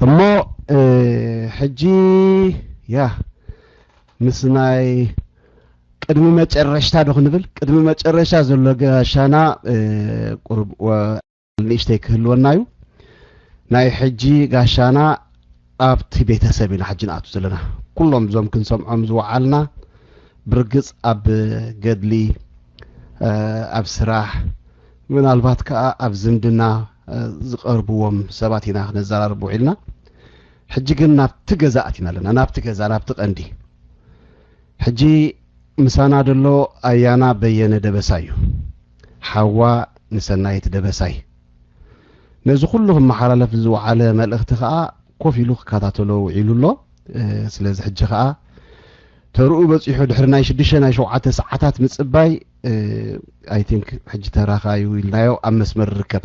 እሞ ሕጂ ያ ምስ ናይ ቅድሚ መጨረሽታ ዶ ክንብል፣ ቅድሚ መጨረሻ ዘሎ ጋሻና ቁርብ ንእሽተይ ክህልወና እዩ። ናይ ሕጂ ጋሻና ኣብቲ ቤተሰብ ኢና ሕጂ ንኣቱ ዘለና። ኩሎም እዞም ክንሰምዖም ዝወዓልና ብርግጽ ኣብ ገድሊ፣ ኣብ ስራሕ፣ ምናልባት ከኣ ኣብ ዝምድና ዝቐርብዎም ሰባት ኢና ክነዘራርብ ውዒልና። ሕጂ ግን ናብቲ ገዛ ኣቲና ኣለና፣ ናብቲ ገዛ፣ ናብቲ ቀንዲ። ሕጂ ምሳና ዘሎ ኣያና በየነ ደበሳይ እዩ። ሓዋ ንሰናይት ደበሳይ። ነዚ ኩሉ ክመሓላለፍ ዝወዓለ መልእኽቲ ከኣ ኮፍ ኢሉ ክከታተሎ ውዒሉ ኣሎ። ስለዚ ሕጂ ከኣ ተርኡ በጺሑ ድሕሪ ናይ ሽዱሽተ ናይ ሸውዓተ ሰዓታት ምጽባይ፣ I think ሕጂ ተራኻ እዩ ኢልናዮ ኣብ መስመር ይርከብ።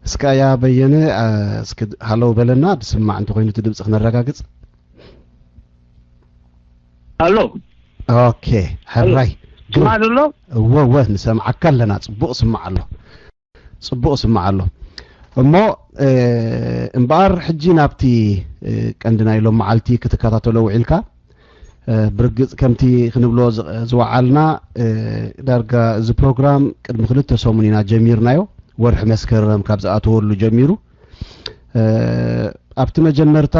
እስካ ያ በየነ፣ እስኪ ሃለው በለና፣ ዝስማዕ እንተኾይኑ እቲ ድምፂ ክነረጋግጽ። ኣሎ። ኦኬ፣ ሕራይ። ስማዕ ዘሎ? እወ፣ እወ፣ ንሰምዓካ ኣለና። ጽቡቕ ስማዕ ኣሎ። ጽቡቕ ስማዕ ኣሎ። እሞ እምበኣር ሕጂ ናብቲ ቀንዲ ናይ ሎም መዓልቲ ክትከታተሎ ውዒልካ፣ ብርግጽ ከምቲ ክንብሎ ዝወዓልና፣ ዳርጋ እዚ ፕሮግራም ቅድሚ ክልተ ሰሙን ኢና ጀሚርናዮ። ወርሒ መስከረም ካብ ዝኣተወሉ ጀሚሩ፣ ኣብቲ መጀመርታ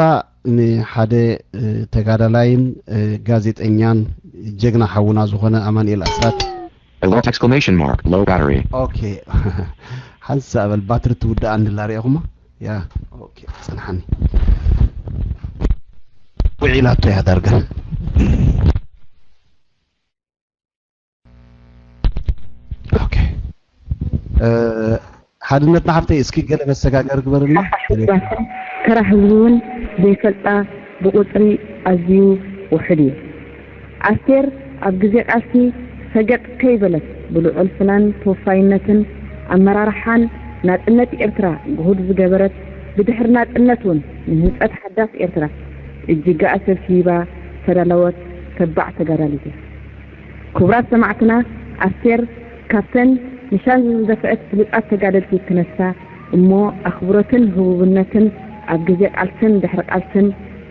ንሓደ ተጋዳላይን ጋዜጠኛን ጀግና ሓውና ዝኾነ ኣማኑኤል ኣስራት። Alert! Exclamation mark! Low battery. ኦኬ፣ ሓንሳእ በል፣ ባትሪ ትውድኣ እንድላ ሪኢኹማ። ያ፣ ኦኬ፣ ጽንሓኒ። ውዒላቶ እያ ዳርጋ። ኦኬ። ሓድነትና ሓፍተይ፣ እስኪ ገለ መሰጋገሪ ግበርልና። ተራ ህዝቢ እውን ዘይፈልጣ ብቁፅሪ ኣዝዩ ውሑድ እዩ። ኣስቴር ኣብ ግዜ ቃልሲ ሰገጥ ከይበለት ብልዑል ፍናን ተወፋይነትን ኣመራርሓን ናፅነት ኤርትራ ግሁድ ዝገበረት፣ ብድሕሪ ናፅነት እውን ንህንፀት ሓዳስ ኤርትራ እጅጋኣ ሰብ ሂባ ዝተዳለወት ተባዕ ተጋዳሊት እያ። ክቡራት ሰማዕትና፣ ኣስቴር ካብተን ንሻንዚ ዝደፍአት ፍሉጣት ተጋደልቲ ክነሳ እሞ ኣኽብሮትን ህቡብነትን ኣብ ግዜ ቃልስን ድሕሪ ቃልስን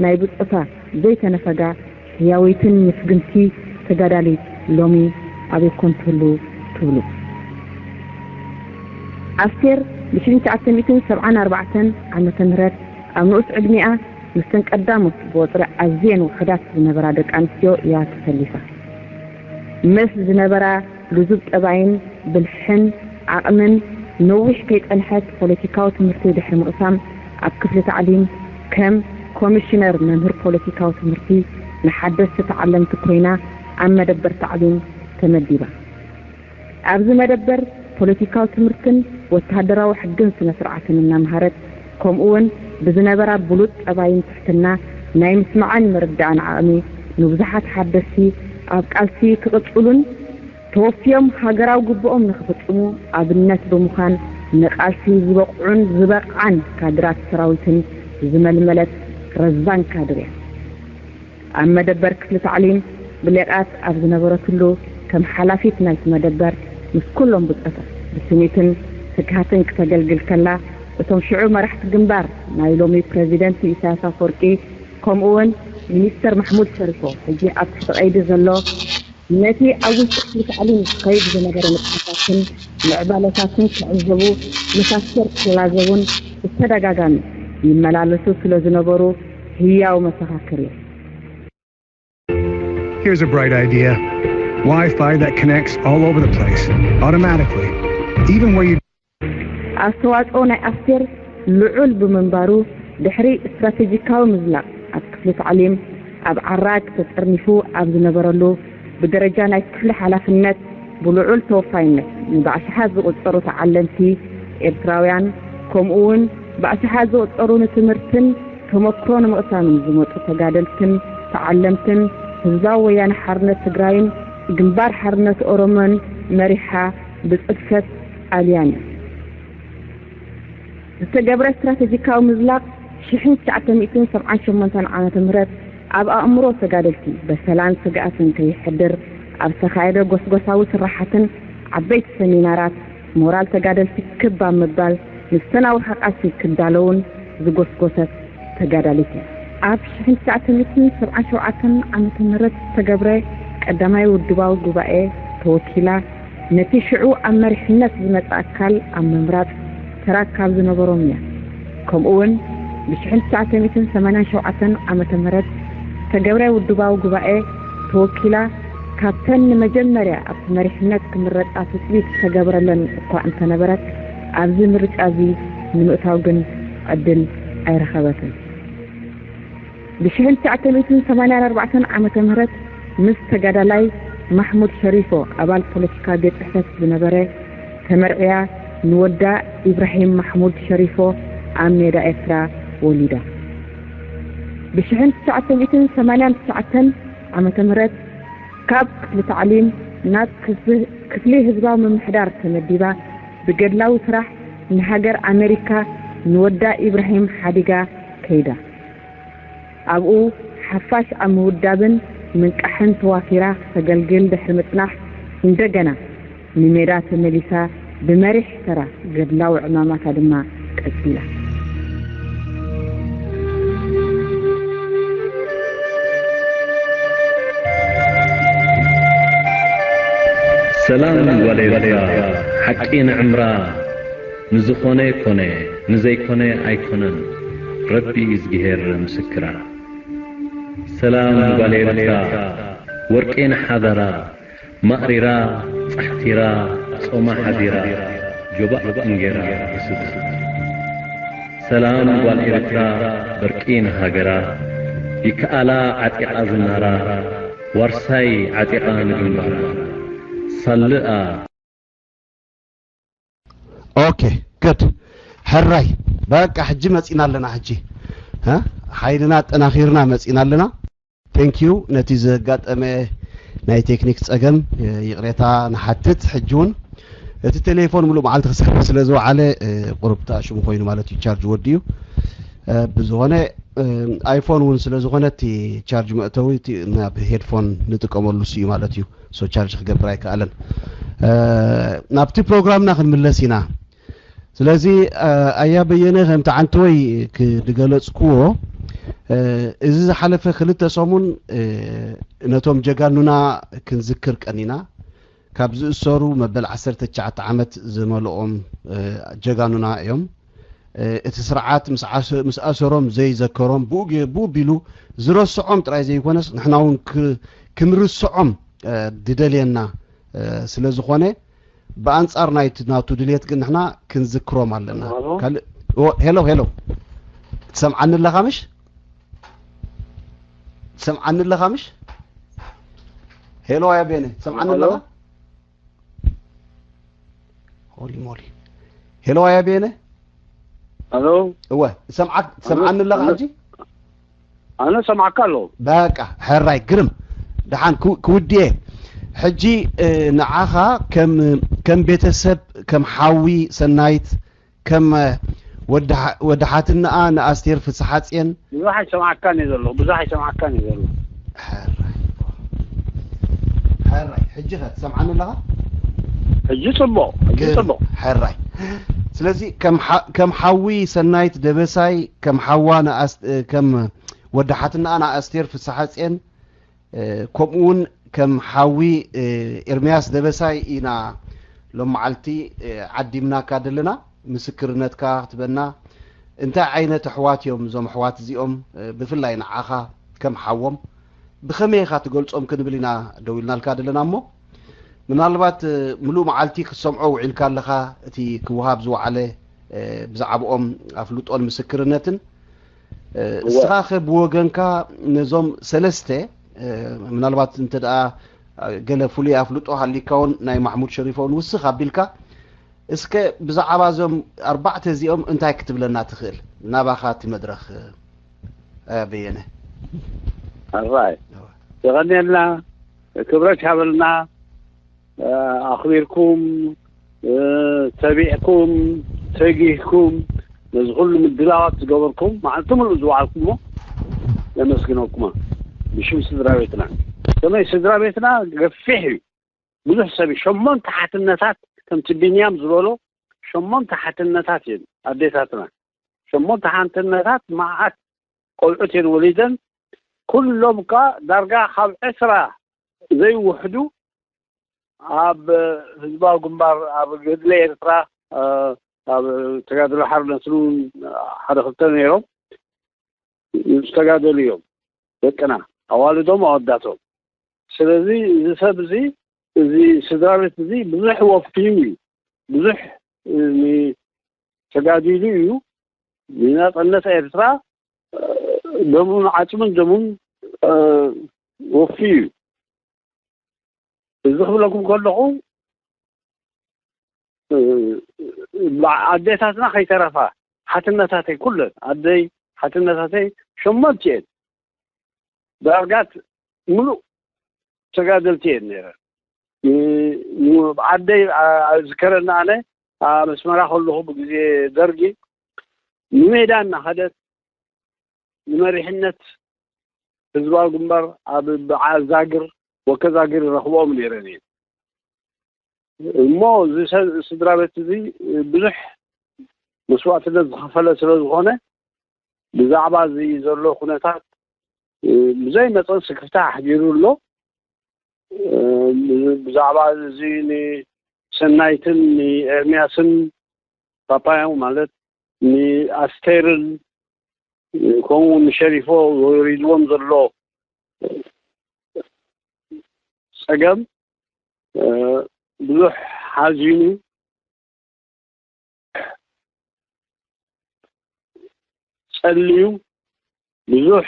ናይ ብጾታ ዘይተነፈጋ ህያወይትን ምስግንቲ ተጋዳሊት ሎሚ ኣበይ ኮን ትህሉ ትብሉ? ኣስቴር ብሽሕን ትሽዓተ ሚእትን ሰብዓን ኣርባዕተን ዓመተ ምህረት ኣብ ንኡስ ዕድሚኣ ምስተን ቀዳሞት ብወጥሪ ኣዝየን ውሑዳት ዝነበራ ደቂ ኣንስትዮ እያ ተሰሊፋ። ምስ ዝነበራ ልዙብ ጠባይን ብልሕን ዓቕምን ነዊሕ ከይጸንሐት ፖለቲካዊ ትምህርቲ ድሕሪ ምቕሳም ኣብ ክፍሊ ታዕሊም ከም ኮሚሽነር መምህር ፖለቲካዊ ትምህርቲ ንሓደስቲ ተዓለምቲ ኮይና ኣብ መደበር ታዕሊም ተመዲባ። ኣብዚ መደበር ፖለቲካዊ ትምህርትን ወተሃደራዊ ሕግን ስነ ስርዓትን እናምሃረት፣ ከምኡ እውን ብዝነበራ ብሉጽ ጠባይን ትሕትና ናይ ምስማዕን ምርዳእን ዓቕሚ ንብዙሓት ሓደስቲ ኣብ ቃልሲ ክቕጽሉን ተወፍዮም ሃገራዊ ግብኦም ንኽፍጽሙ ኣብነት ብምዃን ንቃልሲ ዝበቕዑን ዝበቕዓን ካድራት ሰራዊትን ዝመልመለት ረዛን ካድር እያ። ኣብ መደበር ክፍሊ ታዕሊም ብሌቃት ኣብ ዝነበረትሉ ከም ሓላፊት ናይቲ መደበር ምስ ኩሎም ብጾታ ብስኒትን ትግሃትን ክተገልግል ከላ፣ እቶም ሽዑ መራሕቲ ግንባር ናይ ሎሚ ፕረዚደንት ኢሳያስ ኣፈወርቂ ከምኡ እውን ሚኒስተር ማሕሙድ ሸሪፎ ሕጂ ኣብ ትሕቲ ቀይዲ ዘሎ ነቲ ኣብ ውሽጢ ክፍሊ ታዕሊም ዝኸይድ ዝነበረ ንጥፈታትን ምዕባለታትን ክዕዘቡ ምስ ኣስቴር ክላዘቡን ብተደጋጋሚ ይመላለሱ ስለ ዝነበሩ ህያው መሰኻክር እዮም። Here's a bright idea. Wi-Fi that connects all over the place, automatically, even where you ኣስተዋፅኦ ናይ ኣስቴር ልዑል ብምንባሩ ድሕሪ ስትራቴጂካዊ ምዝላቕ ኣብ ክፍሊ ታዕሊም ኣብ ዓራግ ተጠርኒፉ ኣብ ዝነበረሉ ብደረጃ ናይ ክፍሊ ሓላፍነት ብልዑል ተወፋይነት ንብኣሽሓት ዝቑጸሩ ተዓለምቲ ኤርትራውያን ከምኡ እውን ብኣሽሓት ዝቑጸሩ ንትምህርትን ተመክሮ ንምቕሳምን ዝመጹ ተጋደልትን ተዓለምትን ህዝባዊ ወያነ ሓርነት ትግራይን ግንባር ሓርነት ኦሮሞን መሪሓ ብጽድፈት ኣልያን እዩ። ዝተገብረ ስትራተጂካዊ ምዝላቕ ሽሕን ትሽዓተ ሚእትን ሰብዓን ሸሞንተን ዓመተ ምህረት ኣብ ኣእምሮ ተጋደልቲ በሰላን ስግኣትን ከይሕድር ኣብ ዝተኻየደ ጎስጎሳዊ ስራሓትን ዓበይቲ ሰሚናራት ሞራል ተጋደልቲ ክብ ኣብ ምባል ንዝተናውሐ ቃልሲ ክዳለውን ዝጎስጎሰት ተጋዳሊት እያ። ኣብ ሽሕን ትሽዓተ ሚእትን ሰብዓን ሸውዓተን ዓመተ ምህረት ዝተገብረ ቀዳማይ ውድባዊ ጉባኤ ተወኪላ ነቲ ሽዑ ኣብ መሪሕነት ዝመጽእ ኣካል ኣብ ምምራጽ ተራ ካብ ዝነበሮም እያ። ከምኡውን ብሽሕን ትሽዓተ ሚእትን ሰማንያን ሸውዓተን ዓመተ ምህረት ዝተገብረ ውድባዊ ጉባኤ ተወኪላ ካብተን ንመጀመርያ ኣብቲ መሪሕነት ክምረጻ ትጽቢት ዝተገበረለን እኳ እንተነበረት፣ ኣብዚ ምርጫ እዚ ንምእታው ግን ዕድል ኣይረኸበትን። ብሽሕን ትሽዓተ ሚእትን ሰማንያን ኣርባዕተን ዓመተ ምህረት ምስ ተጋዳላይ ማሕሙድ ሸሪፎ ኣባል ፖለቲካ ቤት ጽሕፈት ዝነበረ ተመርዕያ ንወዳ ኢብራሂም ማሕሙድ ሸሪፎ ኣብ ሜዳ ኤርትራ ወሊዳ። ብሽሕን ትሽዓተ ሚእትን ሰማንያን ትሽዓተን ዓመተ ምህረት ካብ ክፍሊ ታዕሊም ናብ ክፍሊ ህዝባዊ ምምሕዳር ተመዲባ ብገድላዊ ስራሕ ንሃገር ኣመሪካ ንወዳ ኢብራሂም ሓዲጋ ከይዳ። ኣብኡ ሓፋሽ ኣብ ምውዳብን ምንቃሕን ተዋፊራ ክተገልግል ድሕሪ ምጽናሕ እንደገና ንሜዳ ተመሊሳ ብመሪሕ ተራ ገድላዊ ዕማማታ ድማ ቀጺላ። ሰላም ጓል ኤርትራ ሓቂ ንዕምራ ንዝኾነ ኮነ ንዘይኮነ ኣይኮነን ረቢ እዝግሄር ምስክራ ሰላም ጓል ኤርትራ ወርቂ ንሓደራ ማእሪራ ጻሕቲራ ጾማ ሓዲራ ጆባእ እንጌራ ትስብስብ ሰላም ጓል ኤርትራ በርቂ ንሃገራ ይከኣላ ዓጢቓ ዝናራ ዋርሳይ ዓጢቓ ንግንባራ ሳልኣ ኦኬ good ሕራይ በቃ ሕጂ መጺና ኣለና ሕጂ ሓይልና ኣጠናኺርና መጺና ኣለና thank you ነቲ ዘጋጠመ ናይ ቴክኒክ ጸገም ይቕሬታ ንሓትት ሕጂ እውን እቲ ቴሌፎን ሙሉእ መዓልቲ ክሰርሕ ስለ ዝወዓለ ቁሩብታ ሽሙ ኮይኑ ማለት እዩ ቻርጅ ወዲኡ ብዝኾነ ኣይፎን እውን ስለ ዝኾነ እቲ ቻርጅ መእተዊ ናብ ሄድፎን ንጥቀመሉ እዩ ማለት እዩ so charge ክገብር ኣይከኣለን ናብቲ ፕሮግራምና ክንምለስ ኢና ስለዚ ኣያ በየነ ከምቲ ዓንተወይ ክድገለፅክዎ እዚ ዝሓለፈ ክልተ ሰሙን ነቶም ጀጋኑና ክንዝክር ቀኒና ካብ ዝእሰሩ መበል ዓሰርተ ትሽዓተ ዓመት ዝመልኦም ጀጋኑና እዮም እቲ ስርዓት ምስ ኣሰሮም ዘይዘከሮም ብኡ ቢሉ ዝረስዖም ጥራይ ዘይኮነስ ንሕና እውን ክንርስዖም ድደልየና ስለ ዝኾነ ብኣንጻር ናይቲ ናቱ ድልየት ግን ንሕና ክንዝክሮም ኣለና ሄሎ ሄሎ ትሰምዓኒ ኣለኻ ምሽ ትሰምዓኒ ኣለኻ ምሽ ሄሎ ኣያ ቤነ ትሰምዓኒ ኣለኻ ሆሊ ሞሊ ሄሎ ኣያ ቤነ ኣሎ እወ ትሰምዓኒ ኣለኻ ሕጂ ኣነ ሰማዕካ ኣሎ በቃ ሕራይ ግርም ደሓን ክውድየ ሕጂ ንዓኻ ከም ቤተሰብ ከም ሓዊ ሰናይት ከም ወዲ ሓትናኣ ንኣስቴር ፍስሓፅየን ብዙሕ ኣይሰማዕካን እዩ ዘሎ ብዙሕ ኣይሰማዕካን እዩ ዘሎ ሕራይ ሕጂ ኸ ትሰምዓኒ ኣለኻ ሕጂ ፅቡቅ ሕጂ ፅቡቅ ሕራይ ስለዚ ከም ሓዊ ሰናይት ደበሳይ ከም ሓዋ ከም ወዲ ሓትናኣ ንኣስቴር ፍስሓፅየን ከምኡ እውን ከም ሓዊ ኤርምያስ ደበሳይ ኢና ሎም መዓልቲ ዓዲምናካ ዘለና ምስክርነትካ ክትበና እንታይ ዓይነት ኣሕዋት እዮም እዞም ኣሕዋት እዚኦም ብፍላይ ንዓኻ ከም ሓዎም ብኸመይ ኢኻ ትገልጾም ክንብል ኢና ደው ኢልናልካ ዘለና እሞ ምናልባት ምሉእ መዓልቲ ክትሰምዖ ውዒልካ ኣለኻ እቲ ክወሃብ ዝወዓለ ብዛዕባኦም ኣፍልጦን ምስክርነትን እስኻ ከ ብወገንካ ነዞም ሰለስተ ምናልባት እንተ ደኣ ገለ ፍሉይ ኣፍልጦ ሃሊካ እውን ናይ ማሕሙድ ሸሪፎ እውን ውስኽ ኣቢልካ እስከ ብዛዕባ እዞም ኣርባዕተ እዚኦም እንታይ ክትብለና ትኽእል ናባኻ እቲ መድረኽ በየነ ኣራይ የቐንየልና ክብረት ሃበልና ኣኽቢርኩም ተቢዕኩም ተጊህኩም ነዚ ኩሉ ምድላዋት ዝገበርኩም መዓልቲ ሙሉእ ዝወዓልኩሞ ነመስግነኩማ ብሽም ስድራ ቤትና ከመይ ስድራ ቤትና ገፊሕ እዩ ብዙሕ ሰብ እዩ ሸሞንተ ሓትነታት ከምቲ ቢንያም ዝበሎ ሸሞንተ ሓትነታት እየን ኣዴታትና ሸሞንተ ሓትነታት መዓት ቆልዑት እየን ወሊደን። ኩሎም እኳ ዳርጋ ካብ ዕስራ ዘይውሕዱ ኣብ ህዝባዊ ግንባር፣ ኣብ ገድሊ ኤርትራ፣ እ፣ ኣብ ተጋድሎ ሓርነት እውን ሓደ ክልተ ነይሮም ዝተጋደሉ እዮም። ደቅና፣ ኣዋልዶም ኣወዳቶም። ስለዚ እዚ ሰብ እዚ፣ እዚ ስድራ ቤት እዚ ብዙሕ ወፍዩ እዩ። ብዙሕ፣ እ፣ ኒ-፣ ተጋዲሉ እዩ። ንናጽነት ኤርትራ፣ እ፣ ደሙን ዓጽሙን ደሙን፣ እ፣ ወፍዩ እዩ። እዚ ክብለኩም ከለኹ፣ እ፣ ኣዴታትና ከይተረፋ፣ ሓትነታተይ ኩለን፣ ኣደይ ሓትነታተይ ሸሞንተ እየን። ዳርጋት ምሉእ ተጋደልቲ እየን ነይረን። ን-፣ ን-፣ ዓደይ፣ ኣ-፣ ዝከረኒ ኣነ ኣብ ኣስመራ ከለኹ ብግዜ ደርጊ ንሜዳ እናኸደት ንመሪሕነት ህዝባዊ ግንባር ኣብ በዓል ዛግር ወከዛግር ይረኽብኦም ነይረን እየን። እሞ እዚ ሰ-፣ ስድራ ቤት እዚ ብዙሕ መስዋእትነት ዝኸፈለ ስለ ዝኾነ፣ ብዛዕባ እዚ ዘሎ ኩነታት፣ እ፣ ብዘይ መጠን ስክፍታ ኣሕዲሩ ኣሎ። እ፣ ብዛዕባ እዚ ንሰናይትን ንኤርምያስን ፓፓያው ማለት ንኣስቴርን፣ እ፣ ከምኡ ንሸሪፎ ወሪድዎም ዘሎ ጸገም፣ እ፣ ብዙሕ ሓዚኑ፣ ጸልዩ፣ ብዙሕ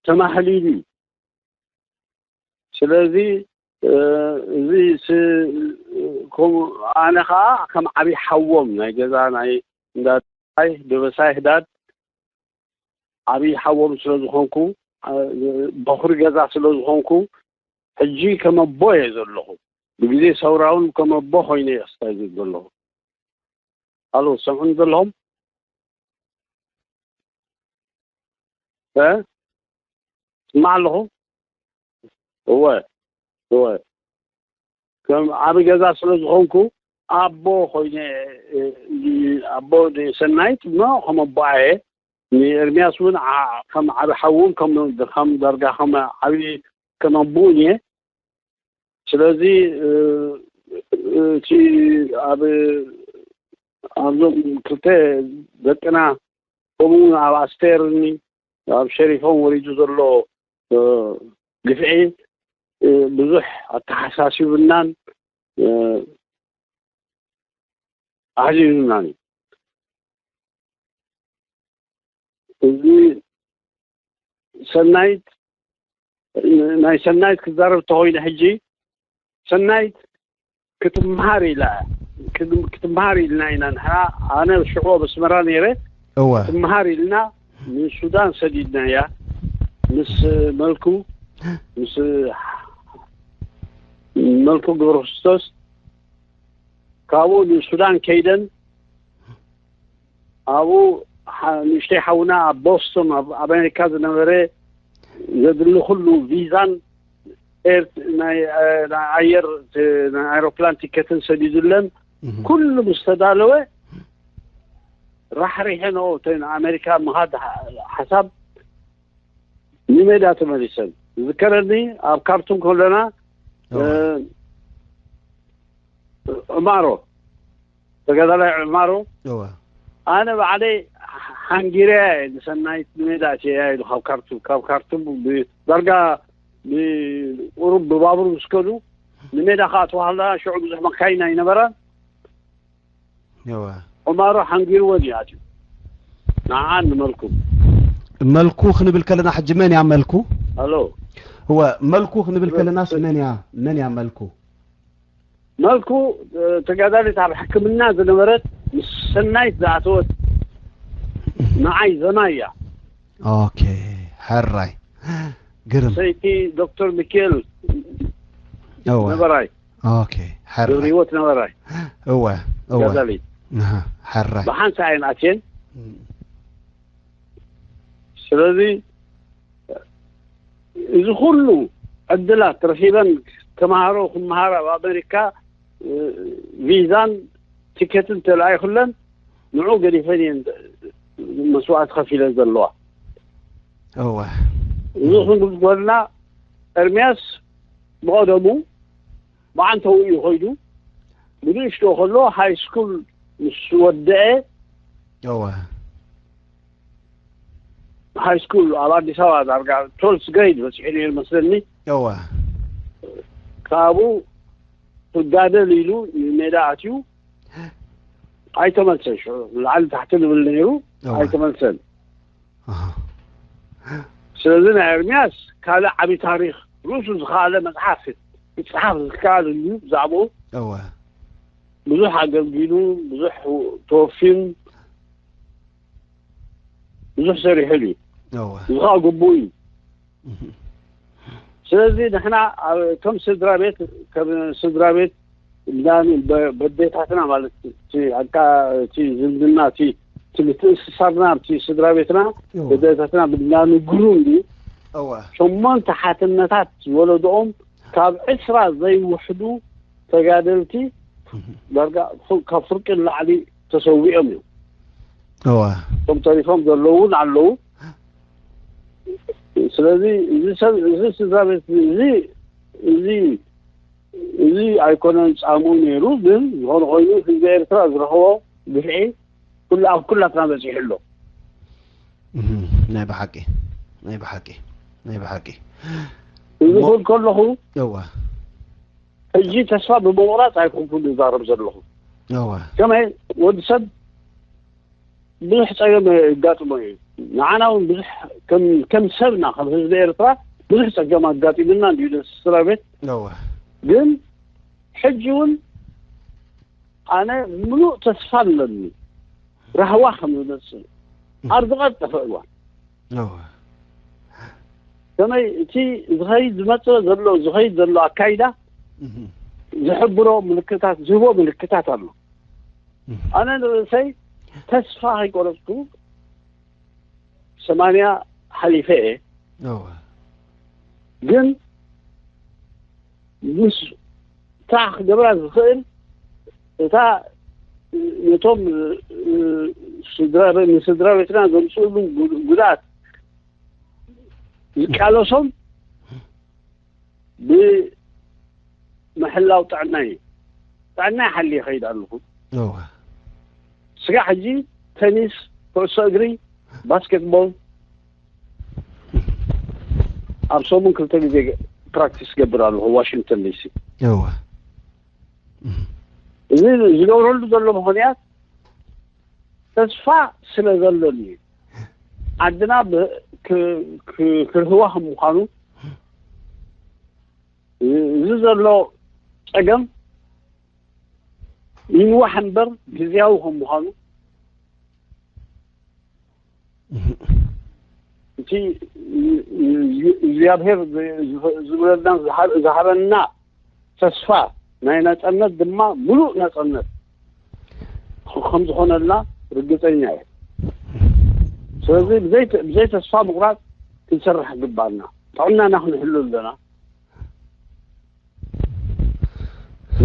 ተማህሊሉ እዩ። ስለዚ፣ እ፣ እዚ ስ-፣ ከምኡ ኣነ ኸኣ ከም ዓብዪ ሓዎም ናይ ገዛ ናይ እንዳ ደበሳይ ህዳድ ዓብዪ ሓዎም ስለ ዝኾንኩ፣ እ፣ በኹሪ ገዛ ስለ ዝኾንኩ፣ ሕጂ ከም ኣቦ እየ ዘለኹ። ብግዜ ሰውራ እውን ከም ኣቦ ኮይነ እየ ክሳይ ዘለኹ። ኣሎ፣ ሰምዑኒ ዘለኹም? እ? ስማዕ ኣለኹ? እወ፣ እወ። ከም ዓቢ ገዛ ስለ ዝኾንኩ፣ ኣቦ ኮይነ፣ እ፣ እ፣ ኣቦ ንሰናይት እሞ ከም ኣቦኣ እየ። ንኤርምያስ እውን ዓ-፣ ከም ዓቢ ሓውን ከም፣ ከም ዳርጋ ከም ዓቢ ከም ኣቦኡን እየ። ስለዚ፣ እ፣ እቲ ኣብ፣ ኣብዞም ክልተ ደቅና፣ ከምኡ እውን ኣብ ኣስቴርኒ ኣብ ሸሪፎም ወሪዱ ዘሎ፣ እ፣ ግፍዒ፣ እ፣ ብዙሕ ኣተሓሳሲቡናን፣ እ፣ ኣሕዚኑናን እዩ። እዚ ሰናይት፣ ናይ ሰናይት ክዛረብ ተኾይነ ሕጂ፣ ሰናይት ክትምሃር ኢላ፣ ክት-፣ ክትምሃር ኢልና ኢና ንሕና፣ ኣነ ሽዑ ኣብ ኣስመራ ነይረ፣ እወ። ክትምሃር ኢልና ንሱዳን ሰዲድናያ፣ ምስ መልኩ፣ ምስ መልኩ ገብረክርስቶስ፣ ካብኡ ንሱዳን ከይደን፣ ኣብኡ ሓ-፣ ንእሽተይ ሓውና ኣብ ቦስቶን፣ ኣብ ኣሜሪካ ዝነበረ፣ ዘድሊ ኩሉ ቪዛን ኤር-፣ ናይ፣ እ፣ ናይ ኣየር፣ እ፣ ናይ ኣውሮፕላን ቲኬትን ሰዲዱለን። እህ። ኩሉ ምስ ተዳለወ፣ ራሕሪሐንኦ፣ እተን ኣሜሪካ ምኻድ ሓ-፣ ሓሳብ ንሜዳ ተመሊሰን። ዝከረኒ፣ ኣብ ካርቱም ከለና፣ እወ። እ፣ ዑማሮ፣ ተጋዳላይ ዑማሮ፣ እወ። ኣነ ባዕለይ ሓንጊረያ እየ፣ ንሰናይት ንሜዳ ኣትየያ ኢሉ፣ ካብ ካርቱም፣ ካብ ካርቱም ብ-፣ ዳርጋ ብቁሩብ ብባቡር ምስ ከዱ፣ ንሜዳ ክኣትዋ ከለና፣ ሽዑ ብዙሕ መካይን ኣይነበራን። እወ። ዑማሮ ሓንጊርወን እዩ ኣትዩ። ንዓን ንመልኩ። መልኩ ክንብል ከለና፣ ሕጂ መን እያ መልኩ? ኣሎ። እወ፣ መልኩ ክንብል እወ። ከለናስ መን እያ፣ መን እያ መልኩ? መልኩ፣ እ፣ ተጋዳሊት ኣብ ሕክምና ዝነበረት ምስ ሰናይት ዝኣተወት ንዓይ ዘማይ እያ። ኦኬ፣ ሕራይ። ግርም። ሰይቲ ዶክተር ሚካኤል እወ። ነበራይ። ኦኬ፣ ሕራይ። ገብረ ህይወት ነበራይ። እወ፣ እወ። ተጋዳሊት። ኣሃ፣ ሕራይ። ብሓንሳእ እየን ኣትየን። እም። ስለዚ፣ እዚ ኩሉ ዕድላት ረኺበን ተምሃሮ ክምሃራ ኣብ ኣሜሪካ፣ እ፣ ቪዛን ቲኬትን ተላኢኹለን፣ ንዑ ገዲፈን እየን መስዋእቲ ከፊለን ዘለዋ። እወ እዚ ክንብል ከለና ኤርምያስ ብቐደሙ ብዓንተው እዩ ከይዱ። ብንእሽቶ ከሎ ሃይ ስኩል ምስ ወደአ እወ ሃይ ስኩል ኣብ ኣዲስ ኣበባ ዳርጋ ትወልስ ግሬድ በፂሑ ነይሩ መስለኒ። እወ ካብኡ ክጋደል ኢሉ ሜዳ ኣትዩ ኣይተመልሰን። ሽዑ ላዕሊ ታሕቲ ንብል ነይሩ እወ ኣይተመልሰን። ኣሃ። ስለዚ ናይ ኤርምያስ ካልእ ዓብዪ ታሪክ ርእሱ ዝኸኣለ መፅሓፍ ክፅሓፍ ዝከኣል እዩ ብዛዕባኡ። እወ ብዙሕ ኣገልጊሉ፣ ብዙሕ ተወፊዩን ብዙሕ ሰሪሑን እዩ። እወ እዚ ከዓ ግቡእ እዩ። እህ። ስለዚ ንሕና ኣብ- ከም ስድራ ቤት ከም ስድራ ቤት ብናኒ በ- በዴታትና ማለት እቲ ኣካ እቲ ዝምድና እቲ እቲ ምትእስሳርና ኣብቲ ስድራ ቤትና እወ በዴታትና ብናኒ ግሩም እዩ። እወ ሸሞንተ ሓትነታት ዝወለድኦም ካብ ዕስራ ዘይውሕዱ ተጋደልቲ ዳርጋ ፍ- ካብ ፍርቂ ንላዕሊ ተሰዊኦም እዮም። እወ እቶም ተሪፎም ዘለዉ እውን ኣለዉ። ስለዚ እዚ ሰብ እዚ ስድራ ቤት እዚ እዚ እዚ ኣይኮነን ጻምኡ ነይሩ፣ ግን ዝኾነ ኮይኑ ህዝቢ ኤርትራ ዝረኸቦ ግፍዒ ኩሉ ኣብ ኩላትና በፂሑ ኣሎ። እህ። ናይ ብሓቂ ናይ ብሓቂ ናይ ብሓቂ እዚ ሞ- ክብል ከለኹ እወ ሕጂ ተስፋ ብምቑራፅ ኣይኮንኩን ዝዛረብ ዘለኹ። እወ ከመይ ወዲ ሰብ ብዙሕ ፀገም የጋጥሞ እዩ። ንዓና እውን ብዙሕ ከም ከም ሰብና ከም ህዝቢ ኤርትራ ብዙሕ ፀገም ኣጋጢምና እንዲዩ ስድራ ቤት። እወ ግን ሕጂ እውን ኣነ ምሉእ ተስፋ ኣለኒ ራህዋ ከም ዝመፅእ ኣብ ዝቐልጠፈ እዋን። እወ ከመይ እቲ ዝኸይድ ዝመፅእ ዘሎ ዝኸይድ ዘሎ ኣካይዳ እህ። ዝሕብሮ ምልክታት ዝህቦ ምልክታት ኣሎ። እህ። ኣነ ንርእሰይ ተስፋ ከይቆረፅኩ ሰማንያ ሓሊፈ እየ። እወ ግን ምስ እታ ክገብራ ዝኽእል እታ ነቶም እ፣ ስድራ ቤ- ንስድራ ቤትና ዘምፅእሉ ጉ- ጉድኣት ዝቃለሶም ብምሕላው ጥዕና እዩ። ጥዕና ይሓሊ ይኸይድ ኣለኹ። እወ ስጋ ሕጂ ቴኒስ፣ ኩዕሶ እግሪ፣ ባስኬትቦል ኣብ ሰሙን ክልተ ግዜ ፕራክቲስ ገብር ኣለኹ ዋሽንግተን ዲሲ። እወ እዚ ዝገብረሉ ዘሎ ምኽንያት ተስፋ ስለ ዘሎኒ እዩ። ዓድና ብ- ክ- ክ- ክርህዋ ከም ምዃኑ እዚ ዘሎ ፀገም ይንዋሕ እምበር ግዝያዊ ከም ምዃኑ እቲ እግዚኣብሔር ዝብለና ዝሃበና ተስፋ ናይ ነፃነት ድማ ምሉእ ነፃነት ከም ዝኾነልና ርግፀኛ እየ። ስለዚ ብዘይ ተስፋ ምቑራፅ ክንሰርሕ ግባና። ጥዕናና ክንሕሉ ኣለና።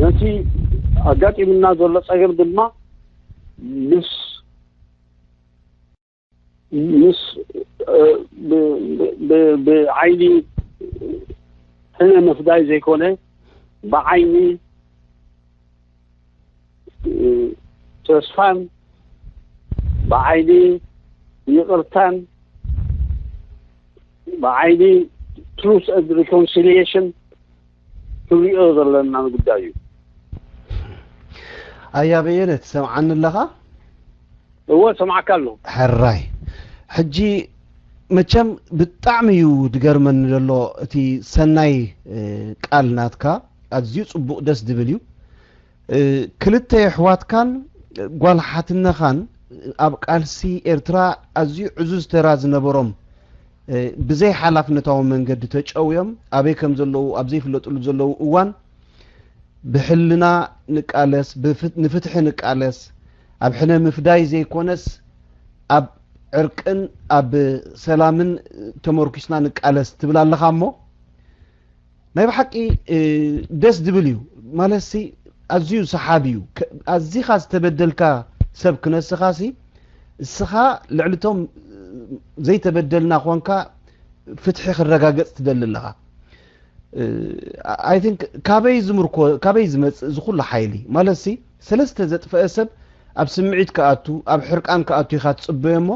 ነቲ ኣጋጢሙና ዘሎ ፀገም ድማ ምስ ምስ ብዓይኒ ሕነ ምፍዳይ ዘይኮነ ብዓይኒ ተስፋን ብዓይኒ ይቕርታን ብዓይኒ truth and reconciliation ክንሪኦ ዘለና ጉዳይ እዩ። ኣያ በየነ ትሰምዓኒ ኣለኻ? እወ ሰምዓካ ኣለኹ። ሕራይ ሕጂ መቸም ብጣዕሚ እዩ ዝገርመኒ ዘሎ እቲ ሰናይ ቃል ናትካ ኣዝዩ ጽቡቕ ደስ ዝብል እዩ። ክልተ የሕዋትካን ጓል ሓትነኻን ኣብ ቃልሲ ኤርትራ ኣዝዩ ዕዙዝ ተራ ዝነበሮም ብዘይ ሓላፍነታዊ መንገዲ ተጨውዮም ኣበይ ከም ዘለዉ ኣብ ዘይፍለጥሉ ዘለዉ እዋን ብሕልና ንቃለስ፣ ንፍትሒ ንቃለስ፣ ኣብ ሕነ ምፍዳይ ዘይኮነስ ኣብ ዕርቅን ኣብ ሰላምን ተመርኩስና ንቃለስ ትብል ኣለኻ እሞ ናይ ብሓቂ ደስ ዝብል እዩ። ማለትሲ ኣዝዩ ሰሓቢ እዩ። ኣዚኻ ዝተበደልካ ሰብ ክነስኻሲ እስኻ ልዕሊ እቶም ዘይተበደልና ኮንካ ፍትሒ ክረጋገጽ ትደሊ ኣለኻ። I think ካበይ ዝምርኮ፣ ካበይ ዝመጽእ እዚ ኩሉ ሓይሊ ማለት ሲ፣ ሰለስተ ዘጥፈአ ሰብ ኣብ ስምዒት ክኣቱ፣ ኣብ ሕርቃን ክኣቱ ኢኻ ትጽበዮ እሞ፣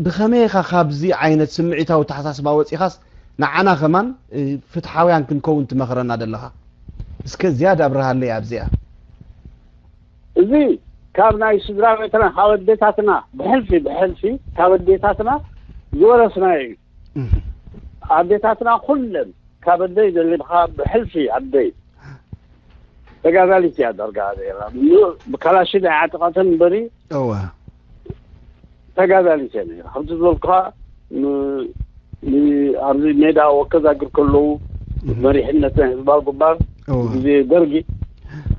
ብኸመይ ኢኻ ካብዚ ዓይነት ስምዒታዊ ተሓሳስባ ወጺኻስ ንዓና ከማን ፍትሓውያን ክንከውን ትመኽረና ዘለኻ? እስከ ዝያዳ ኣብርሃለይ ኣብዚኣ። እዚ ካብ ናይ ስድራ ቤትና፣ ካብ ኣዴታትና፣ ብሕልፊ ብሕልፊ ካብ ኣዴታትና ዝወረስናዮ እዩ። ኣዴታትና ኩለን፣ ካብ ኣደይ ጀሚርካ፣ ብሕልፊ ኣደይ ተጋዳሊት እያ ዳርጋ ነይራ። ብካላሽን ኣይዓጠቐትን እምበሪ፣ እወ ተጋዳሊት እያ ነይራ። ከምቲ ዝበልኩኻ፣ ን- ን- ኣብዚ ሜዳ ወከዛግር ከለዉ፣ መሪሕነት ናይ ህዝባዊ ግንባር፣ እወ ግዜ ደርጊ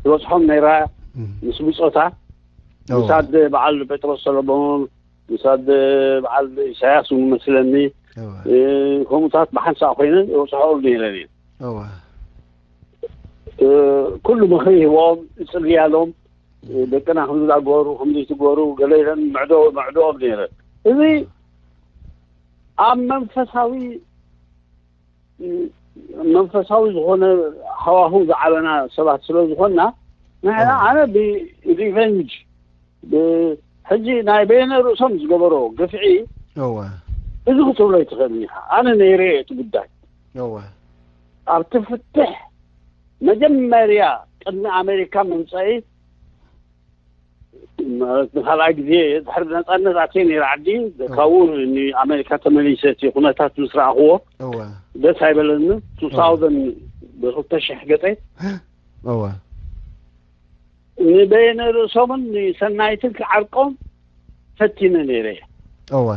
ትበፅሖም ነይራ። ምስ ብፆታ፣ እወ ምስ ኣደ በዓል ጴጥሮስ ሰሎሞን፣ ምስ ኣደ በዓል ኢሳያስ እውን መስለኒ፣ እወ እ፣ ከምኡታት ብሓንሳእ ኮይነን ይበፅሖኦም ነይረን እየን። እወ እ፣ ኩሉ ምኽሪ ይህቦም፣ ይፅልያሎም። ደቅና ከምዚ ዳገበሩ፣ ከምዚ ትገበሩ፣ ገለ ኢለን ምዕዶ ምዕዶኦም ነይረ። እዚ ኣብ መንፈሳዊ መንፈሳዊ ዝኾነ ሃዋህው ዝዓበና ሰባት ስለ ዝኾንና፣ ንሕና፣ ኣነ ብሪቨንጅ፣ ሕጂ ናይ በየነ ርእሶም ዝገበሮ ግፍዒ፣ እወ እዚ ክትብሎ ኣይትኽእልን ኢኻ። ኣነ ነይረ እየ እቲ ጉዳይ። እወ ኣብቲ ፍትሕ መጀመርያ ቅድሚ ኣሜሪካ ምምፀኢ፣ ማለት ንካልኣይ ግዜ ድሕሪ ነፃነት ኣትየ ነይረ ዓዲ። ካብኡ ንኣሜሪካ ተመሊሰ እቲ ኩነታት ምስ ረኣኽዎ፣ እወ ደስ ኣይበለኒ። ቱ ታውዘንድ፣ ብክልተ ሽሕ ገፀ እወ ንበየነ ርእሶምን ንሰናይትን ክዓርቆም ፈቲነ ነይረ እየ። እወ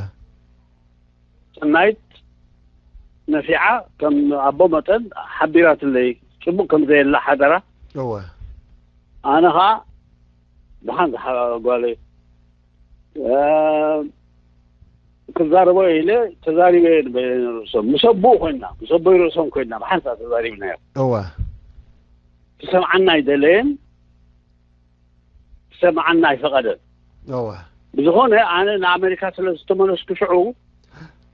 ሰናይት ነፊዓ ከም ኣቦ መጠን ሓቢራትለይ፣ ፅቡቅ ከም ዘየላ ሓደራ። እወ ኣነ ኸዓ ደሓን ዝሓ- ጓለይ፣ እ፣ ክዛረቦ ኢለ ተዛሪበ እየ ንበየነ ርእሶም። ምስ ኣቦኡ ኮይና፣ ምስ ኣቦይ ርእሶም ኮይና ብሓንሳእ ተዛሪብናዮ። እወ ክሰምዓና ኣይደለየን፣ ክሰምዓና ኣይፈቐደን። እወ ብዝኾነ ኣነ ንኣሜሪካ ስለ ዝተመለስኩ ሽዑ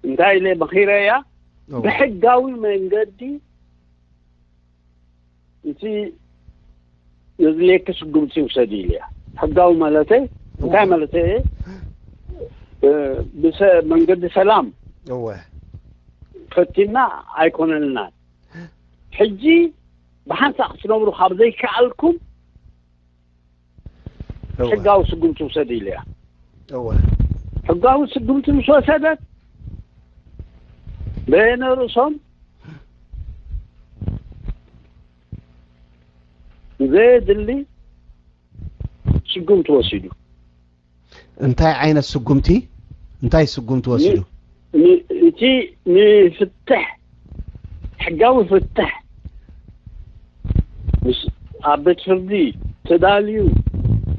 እንታይ ኢለ መኺረያ፣ እወ ብሕጋዊ መንገዲ እቲ ዘድልየኪ ስጉምቲ ውሰዲ ኢለያ። ሕጋዊ ማለተይ እንታይ ማለተይ እየ? እ፣ ብሰ- መንገዲ ሰላም እወ ፈቲና ኣይኮነልናን። ሕጂ ብሓንሳእ ክትነብሩ ካብ ዘይከኣልኩም እወ ሕጋዊ ስጉምቲ ውሰዲ ኢለያ። እወ ሕጋዊ ስጉምቲ ምስ ወሰደት በየነ ርእሶም ዘየድሊ ስጉምቲ ወሲዱ። እንታይ ዓይነት ስጉምቲ? እንታይ ስጉምቲ ወሲዱ? ን- እቲ ንፍትሕ፣ ሕጋዊ ፍትሕ ምስ ኣብ ቤት ፍርዲ ተዳልዩ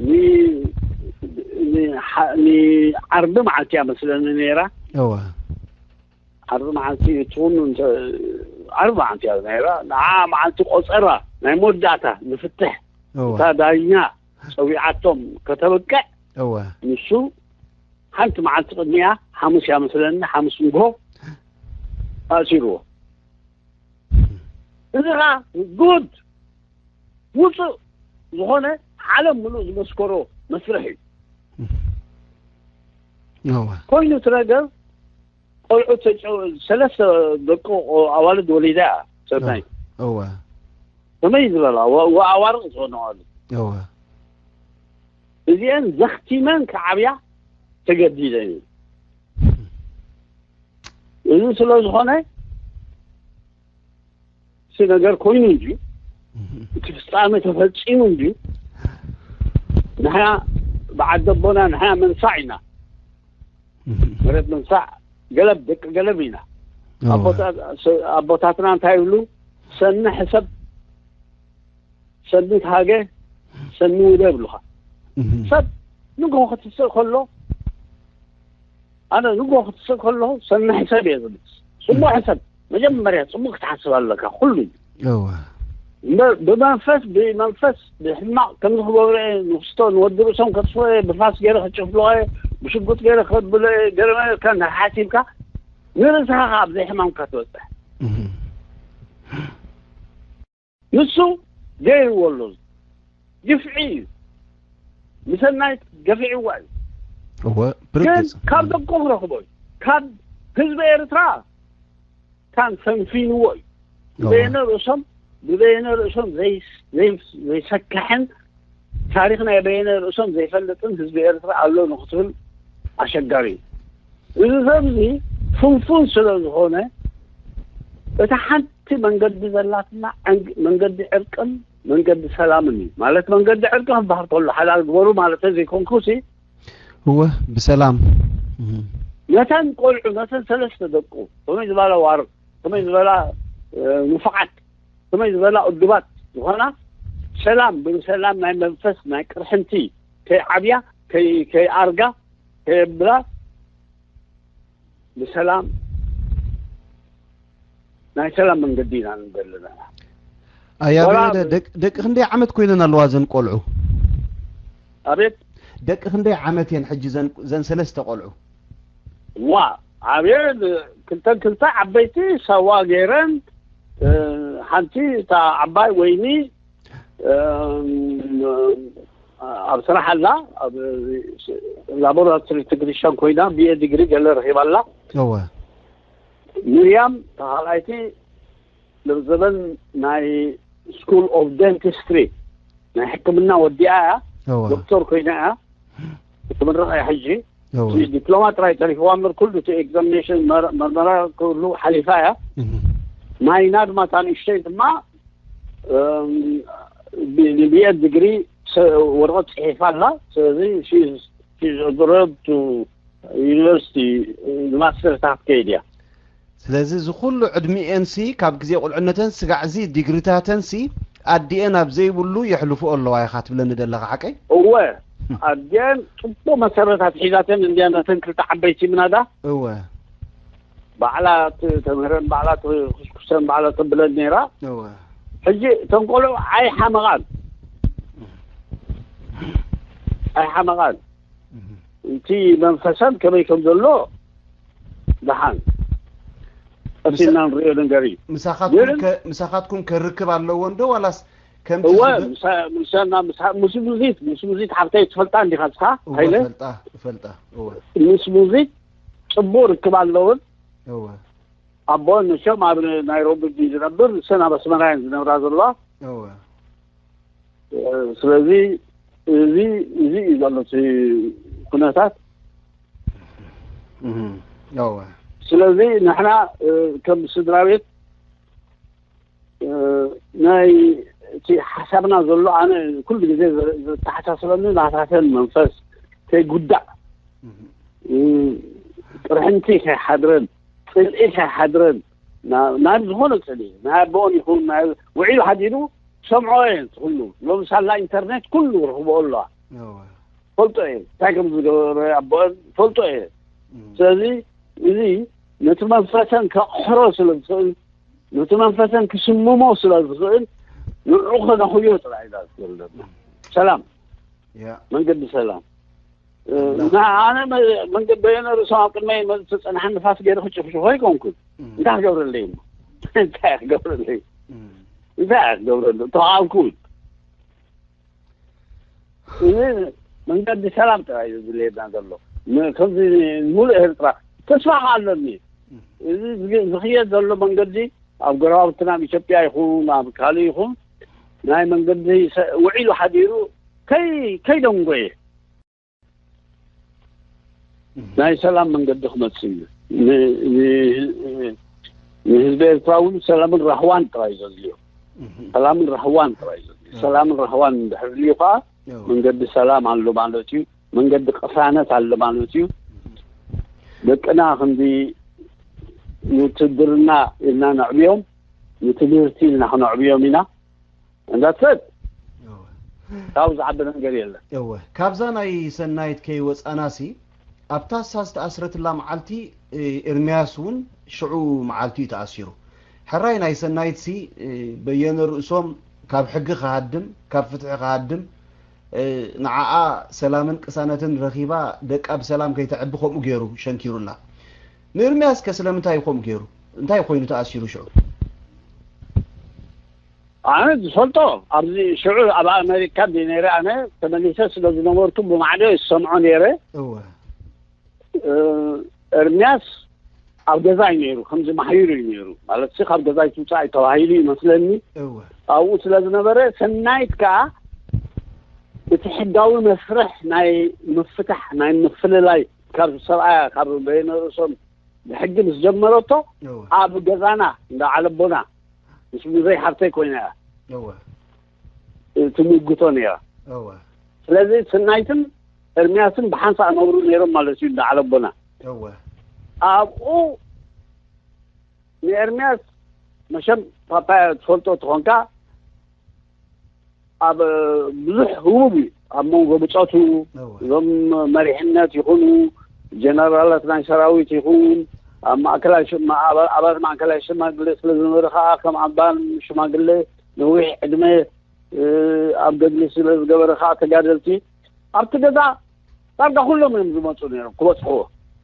ን- ን- ንዓርቢ መዓልቲ እያ መስለኒ ነይራ። እወ ዓርቢ መዓልቲ እትውን እንተ- ዓርቢ መዓልቲ እያ ነይራ። ንዓ መዓልቲ ቆፀራ ናይ መወዳእታ ንፍትሕ እወ እታ ዳኛ ፀዊዓቶም ከተብቅዕ እወ ንሱ ሓንቲ መዓልቲ ቅድሚያ ሓሙስ እያ መስለኒ፣ ሓሙስ ንግሆ ኣእሲርዎ። እዚ ኸዓ ጉድ ውፁእ ዝኾነ ዓለም ምሉእ ዝመስከሮ መስርሕ እዩ። እወ ኮይኑ እቲ ነገር ቆልዑ ተጨው- ሰለስተ ደቂ ኣዋልድ ወሊዳ እያ ሰናይ እወ ከመይ ዝበላ ወ- ወኣዋርቕ ዝኾነ ኣዋልድ እወ እዚአን ዘኽቲመን ክዓብያ ተገዲደን እዩ። እዚ ስለ ዝኾነ እቲ ነገር ኮይኑ እንድዩ፣ እቲ ፍጻሜ ተፈጺሙ እንድዩ። ንሕና ብዓዲ ኣቦና ንሕና መንሳዕ ኢና፣ መሬት መንሳዕ ገለብ ደቂ ገለብ ኢና። ኣቦታትና እንታይ ይብሉ? ሰኒ ሕሰብ፣ ሰኒ ትሃገ፣ ሰኒ ውደ ይብሉኻ። ሰብ ንግሆ ክትስእ ከሎ፣ ኣነ ንግሆ ክትስእ ከለኹ ሰኒ ሕሰብ እየ ዝብል። ጽቡቕ ሕሰብ፣ መጀመርያ ጽቡቕ ክትሓስብ ኣለካ ኩሉ። ብመንፈስ ብመንፈስ ብሕማቕ ከምዚ ክገብረ ንክስቶ ንወዲ ርእሶም ከጥፍኦ ብፋስ ገይረ ክጭፍልቆ ብሽጉጥ ገይረ ከብሎ ገረመካ እንዳሓሲብካ ንርእስኻ ካብ ዘይሕማምካ ትበጽሕ። ንሱ ገይርዎ ኣሎ። ግፍዒ እዩ። ንሰናይት ገፊዕዋ እዩ። እወ ግን ካብ ደቁ ክረኽቦ እዩ። ካብ ህዝቢ ኤርትራ ካን ፈንፊንዎ እዩ። ብበይነ ርእሶም ብበይነ ርእሶም ዘይሰክሕን ታሪኽ ናይ በይነ ርእሶም ዘይፈልጥን ህዝቢ ኤርትራ ኣሎ ንክትብል ኣሸጋሪ እዩ። እዚ ሰብ እዚ ፍንፉን ስለ ዝኾነ እታ ሓንቲ መንገዲ ዘላትና መንገዲ ዕርቅን መንገዲ ሰላምን እዩ። ማለት መንገዲ ዕርቂ ክበሃል ከሎ ሓላል ግበሩ ማለት ዘይኮንኩ ሲ እወ ብሰላም ነተን ቆልዑ ነተን ሰለስተ ደቁ ከመይ ዝበላ ዋር ከመይ ዝበላ ንፉዓት ከመይ ዝበላ እዱባት ዝኾና ሰላም ብሰላም ናይ መንፈስ ናይ ቅርሕንቲ ከይዓብያ ከይኣርጋ ከየብላ ብሰላም ናይ ሰላም መንገዲ ኢና ንደሊ ዘለና። ኣያ ደቂ ክንደይ ዓመት ኮይነን ኣለዋ ዘን ቆልዑ? ኣቤት ደቂ ክንደይ ዓመት እየን ሕጂ ዘን ሰለስተ ቆልዑ? ዋ ዓብየን ክልተን ክልተ ዓበይቲ ሳዋ ገይረን ሓንቲ እታ ዓባይ ወይኒ ኣብ ስራሕ ኣላ ኣብ ላቦራቶሪ ትግሪሻን ኮይና ብኤ ዲግሪ ገለ ረኺባ ኣላ። እወ ሚርያም ተኻልኣይቲ ዘበን ናይ ስኩል ኦፍ ደንቲስትሪ ናይ ሕክምና ወዲኣ እያ። ዶክተር ኮይና እያ ትምረቕ እያ ሕጂ። ዲፕሎማ ጥራይ ተሪፍዋ እምበር ኩሉ እቲ ኤግዛሚኔሽን መርመራ ኩሉ ሓሊፋ እያ። ማይና ድማ እታ ንእሽተይ ድማ ብኤ ዲግሪ ወረቐት ፅሒፋ ኣላ። ስለዚ ዩኒቨርሲቲ ማስተር ክትከይድ እያ። ስለዚ እዚ ኩሉ ዕድሚኤንሲ ካብ ግዜ ቁልዕነተን ስጋዕዚ ዲግሪታተንሲ ኣዲኤን ኣብ ዘይብሉ የሕልፍኦ ኣለዋ ኢኻ ትብለኒ ዘለኻ ሓቀይ? እወ ኣዲኤን ፅቡቅ መሰረታት ሒዛተን እንዲያ ነተን ክልተ ዓበይቲ ምናዳ እወ ባዕላ ተምህረን ባዕላ ተኩስኩሰን ባዕላ ተብለን ነይራ። እወ ሕጂ እተን ቆልዑ ኣይሓመቓን ኣይሓመቓን እቲ መንፈሰን ከመይ ከም ዘሎ ደሓን ቀሲልና ንሪኦ ነገር እዩ። ምሳኻትኩም ከርክብ ኣለዎ እንዶ ዋላስ ከምቲ እወ ምሳና ምስ ሙዚት ምስ ሙዚት ሓፍታይ ትፈልጣ እንዲኻ ንስኻ እወ ሃይለ? እፈልጣ እፈልጣ እወ ምስ ሙዚት ጽቡቕ ርክብ ኣለውን። እወ ኣቦን ንሶም ኣብ ናይሮቢ ድዩ ዝነብር ንሰን ኣብ ኣስመራ እየን ዝነብራ ዘለዋ። እወ ስለዚ እዚ እዚ እዩ ዘሎ እቲ ኩነታት። እወ ስለዚ ንሕና ከም ስድራ ቤት ናይ እቲ ሓሳብና ዘሎ ኣነ ኩሉ ግዜ ዘተሓሳስበኒ ናታተን መንፈስ ከይጉዳእ ቅርሕንቲ ከይሓድረን ጽልኢ ከይሓድረን ናብ ዝኾነ ጽልኢ ናይ ኣቦኦን ይኹን ውዒሉ ሓዲሩ ሰምዖ እየን ኩሉ ሎምሳላ ኢንተርኔት ኩሉ ርኽቦ ኣለዋ ፈልጦ እየ እንታይ ከም ዝገበረ ኣቦኦን ፈልጦ እየ ስለዚ እዚ ነቲ መንፈሰን ከቕሕሮ ስለ ዝኽእል ነቲ መንፈሰን ክስምሞ ስለ ዝኽእል ንዑ ከነኽዮ ጥራይ ኢና ዝብል ዘለና ሰላም መንገዲ ሰላም ኣነ መንገዲ በየነ ርእሶም ኣብ ቅድመይ ዝፀንሓ ንፋስ ገይረ ክጭፍጭፎ ኣይኮንኩን እንታይ ክገብረለይ እንታይ ክገብረለይ እንታይ ክገብረሉ ተቃልኩ እዚ መንገዲ ሰላም ጥራይ እዩ ዝድልየና ዘሎ ከምዚ ሙሉእ ኤርትራ ተስፋ ኣለኒ እዚ ዝኽየድ ዘሎ መንገዲ ኣብ ጎረባብትና ኣብ ኢትዮጵያ ይኹን ኣብ ካልእ ይኹን ናይ መንገዲ ውዒሉ ሓዲሩ ከይ ከይደንጎየ ናይ ሰላም መንገዲ ክመጽእ እዩ ንህዝቢ ኤርትራ እውን ሰላምን ራህዋን ጥራይ ዘድልዮ ሰላምን ራህዋን ጥራይ ዘድልዮ ሰላምን ራህዋን እንድሕር ድልዩ ከዓ መንገዲ ሰላም ኣሎ ማለት እዩ መንገዲ ቅሳነት ኣሎ ማለት እዩ ደቅና ክንዲ ንውትድርና ኢልና ነዕብዮም ንትምህርቲ ኢልና ክነዕብዮም ኢና እንዳትፈት ካብኡ ዝዓቢ ነገር የለን እወ ካብዛ ናይ ሰናይት ከይወፃናሲ ኣብታ እሳ ዝተኣስረትላ መዓልቲ ኤርምያስ እውን ሽዑ መዓልቲ እዩ ተኣሲሩ ሕራይ ናይ ሰናይትሲ በየነ ርእሶም ካብ ሕጊ ክሃድም ካብ ፍትሒ ክሃድም ንዓኣ ሰላምን ቅሳነትን ረኺባ ደቃ ብሰላም ከይተዕቢ ከምኡ ገይሩ ሸንኪሩላ ንኤርምያስ ከ ስለምንታይ እዩ ከምኡ ገይሩ? እንታይ ኮይኑ ተኣሲሩ ሽዑ? ኣነ ዝፈልጦ ኣብዚ ሽዑ ኣብ ኣሜሪካ እንዲ ነይረ ኣነ ተመሊሰ ስለ ዝነበርኩ ብማዕዶ ዝሰምዖ ነይረ። እወ እ፣ ኤርምያስ ኣብ ገዛ እዩ ነይሩ፣ ከምዚ ማሕዩር እዩ ነይሩ ማለት ሲ ካብ ገዛ ይትውፃእ ተባሂሉ ይመስለኒ። እወ ኣብኡ ስለ ዝነበረ ሰናይት ከዓ እቲ ሕጋዊ መስርሕ ናይ ምፍታሕ ናይ ምፍልላይ ካብ ሰብኣያ ካብ በይነርእሶም ብሕጊ ምስ ጀመረቶ እወ ኣብ ገዛና እንዳ ዓለቦና ምስ ሙዘይ ሓብተይ ኮይና እያ እወ ትምጉቶ ነይራ። እወ ስለዚ ሰናይትን ኤርምያስን ብሓንሳእ ነብሩ ነይሮም ማለት እዩ እንዳ ዓለቦና። እወ ኣብኡ ንኤርምያስ መሸም ፓፓያ ትፈልጦ ትኾንካ ኣብ ብዙሕ ህቡብ እዩ ኣብ መንጎ ብፆቱ እወ እዞም መሪሕነት ይኹኑ ጀነራላት ናይ ሰራዊት ይኹን ኣብ ማእከላይ ሽማ- ኣባ- ኣባላት ማእከላይ ሽማግሌ ስለ ዝነበረ ከዓ ከም ኣባል ሽማግሌ ነዊሕ ዕድመ እ፣ ኣብ ገድሊ ስለ ዝገበረ ከዓ ተጋደልቲ ኣብቲ ገዛ ዳርጋ ኩሎም እዮም ዝመፁ ነይሮም ክበፅሕዎ።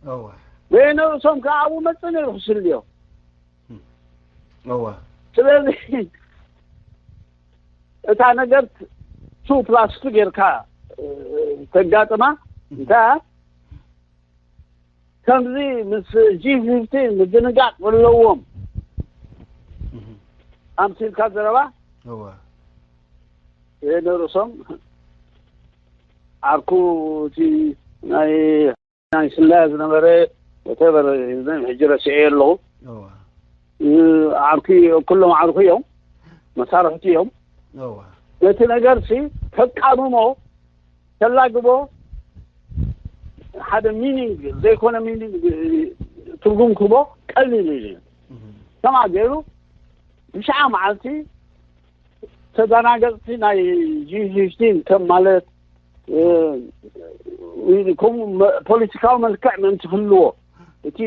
እወ በየነርእሶም ከዓ ኣብኡ መፅእ ነይሩ ክስልዮ። እወ ስለዚ እታ ነገር ቱ ፕላስ ቱ ጌርካ እ፣ ተጋጥማ እንታይ ከምዚ ምስ ጂ ፊፍቲን ምድንጋጥ ዘለዎም ኣምሲልካ ዘረባ እወ ነርእሶም ዓርኩ እቲ ናይ ናይ ስለያ ዝነበረ ወተበር ሕጂ ረስዐ ኣለኹ። እወ ዓርኩ ኩሎም ዓርኩ እዮም፣ መሳርሕቲ እዮም። እወ ነቲ ነገር ሲ ተቃምሞ ተላግቦ ሓደ ሚኒንግ ዘይኮነ ሚኒንግ ትርጉም ክቦ ቀሊል እዩ። ከማ ገይሩ ብሽዓ መዓልቲ ተደናገፅቲ ናይ ጂ ፊፍቲን ከም ማለት ከምኡ ፖለቲካዊ መልክዕ ምእንቲ ክህልዎ እቲ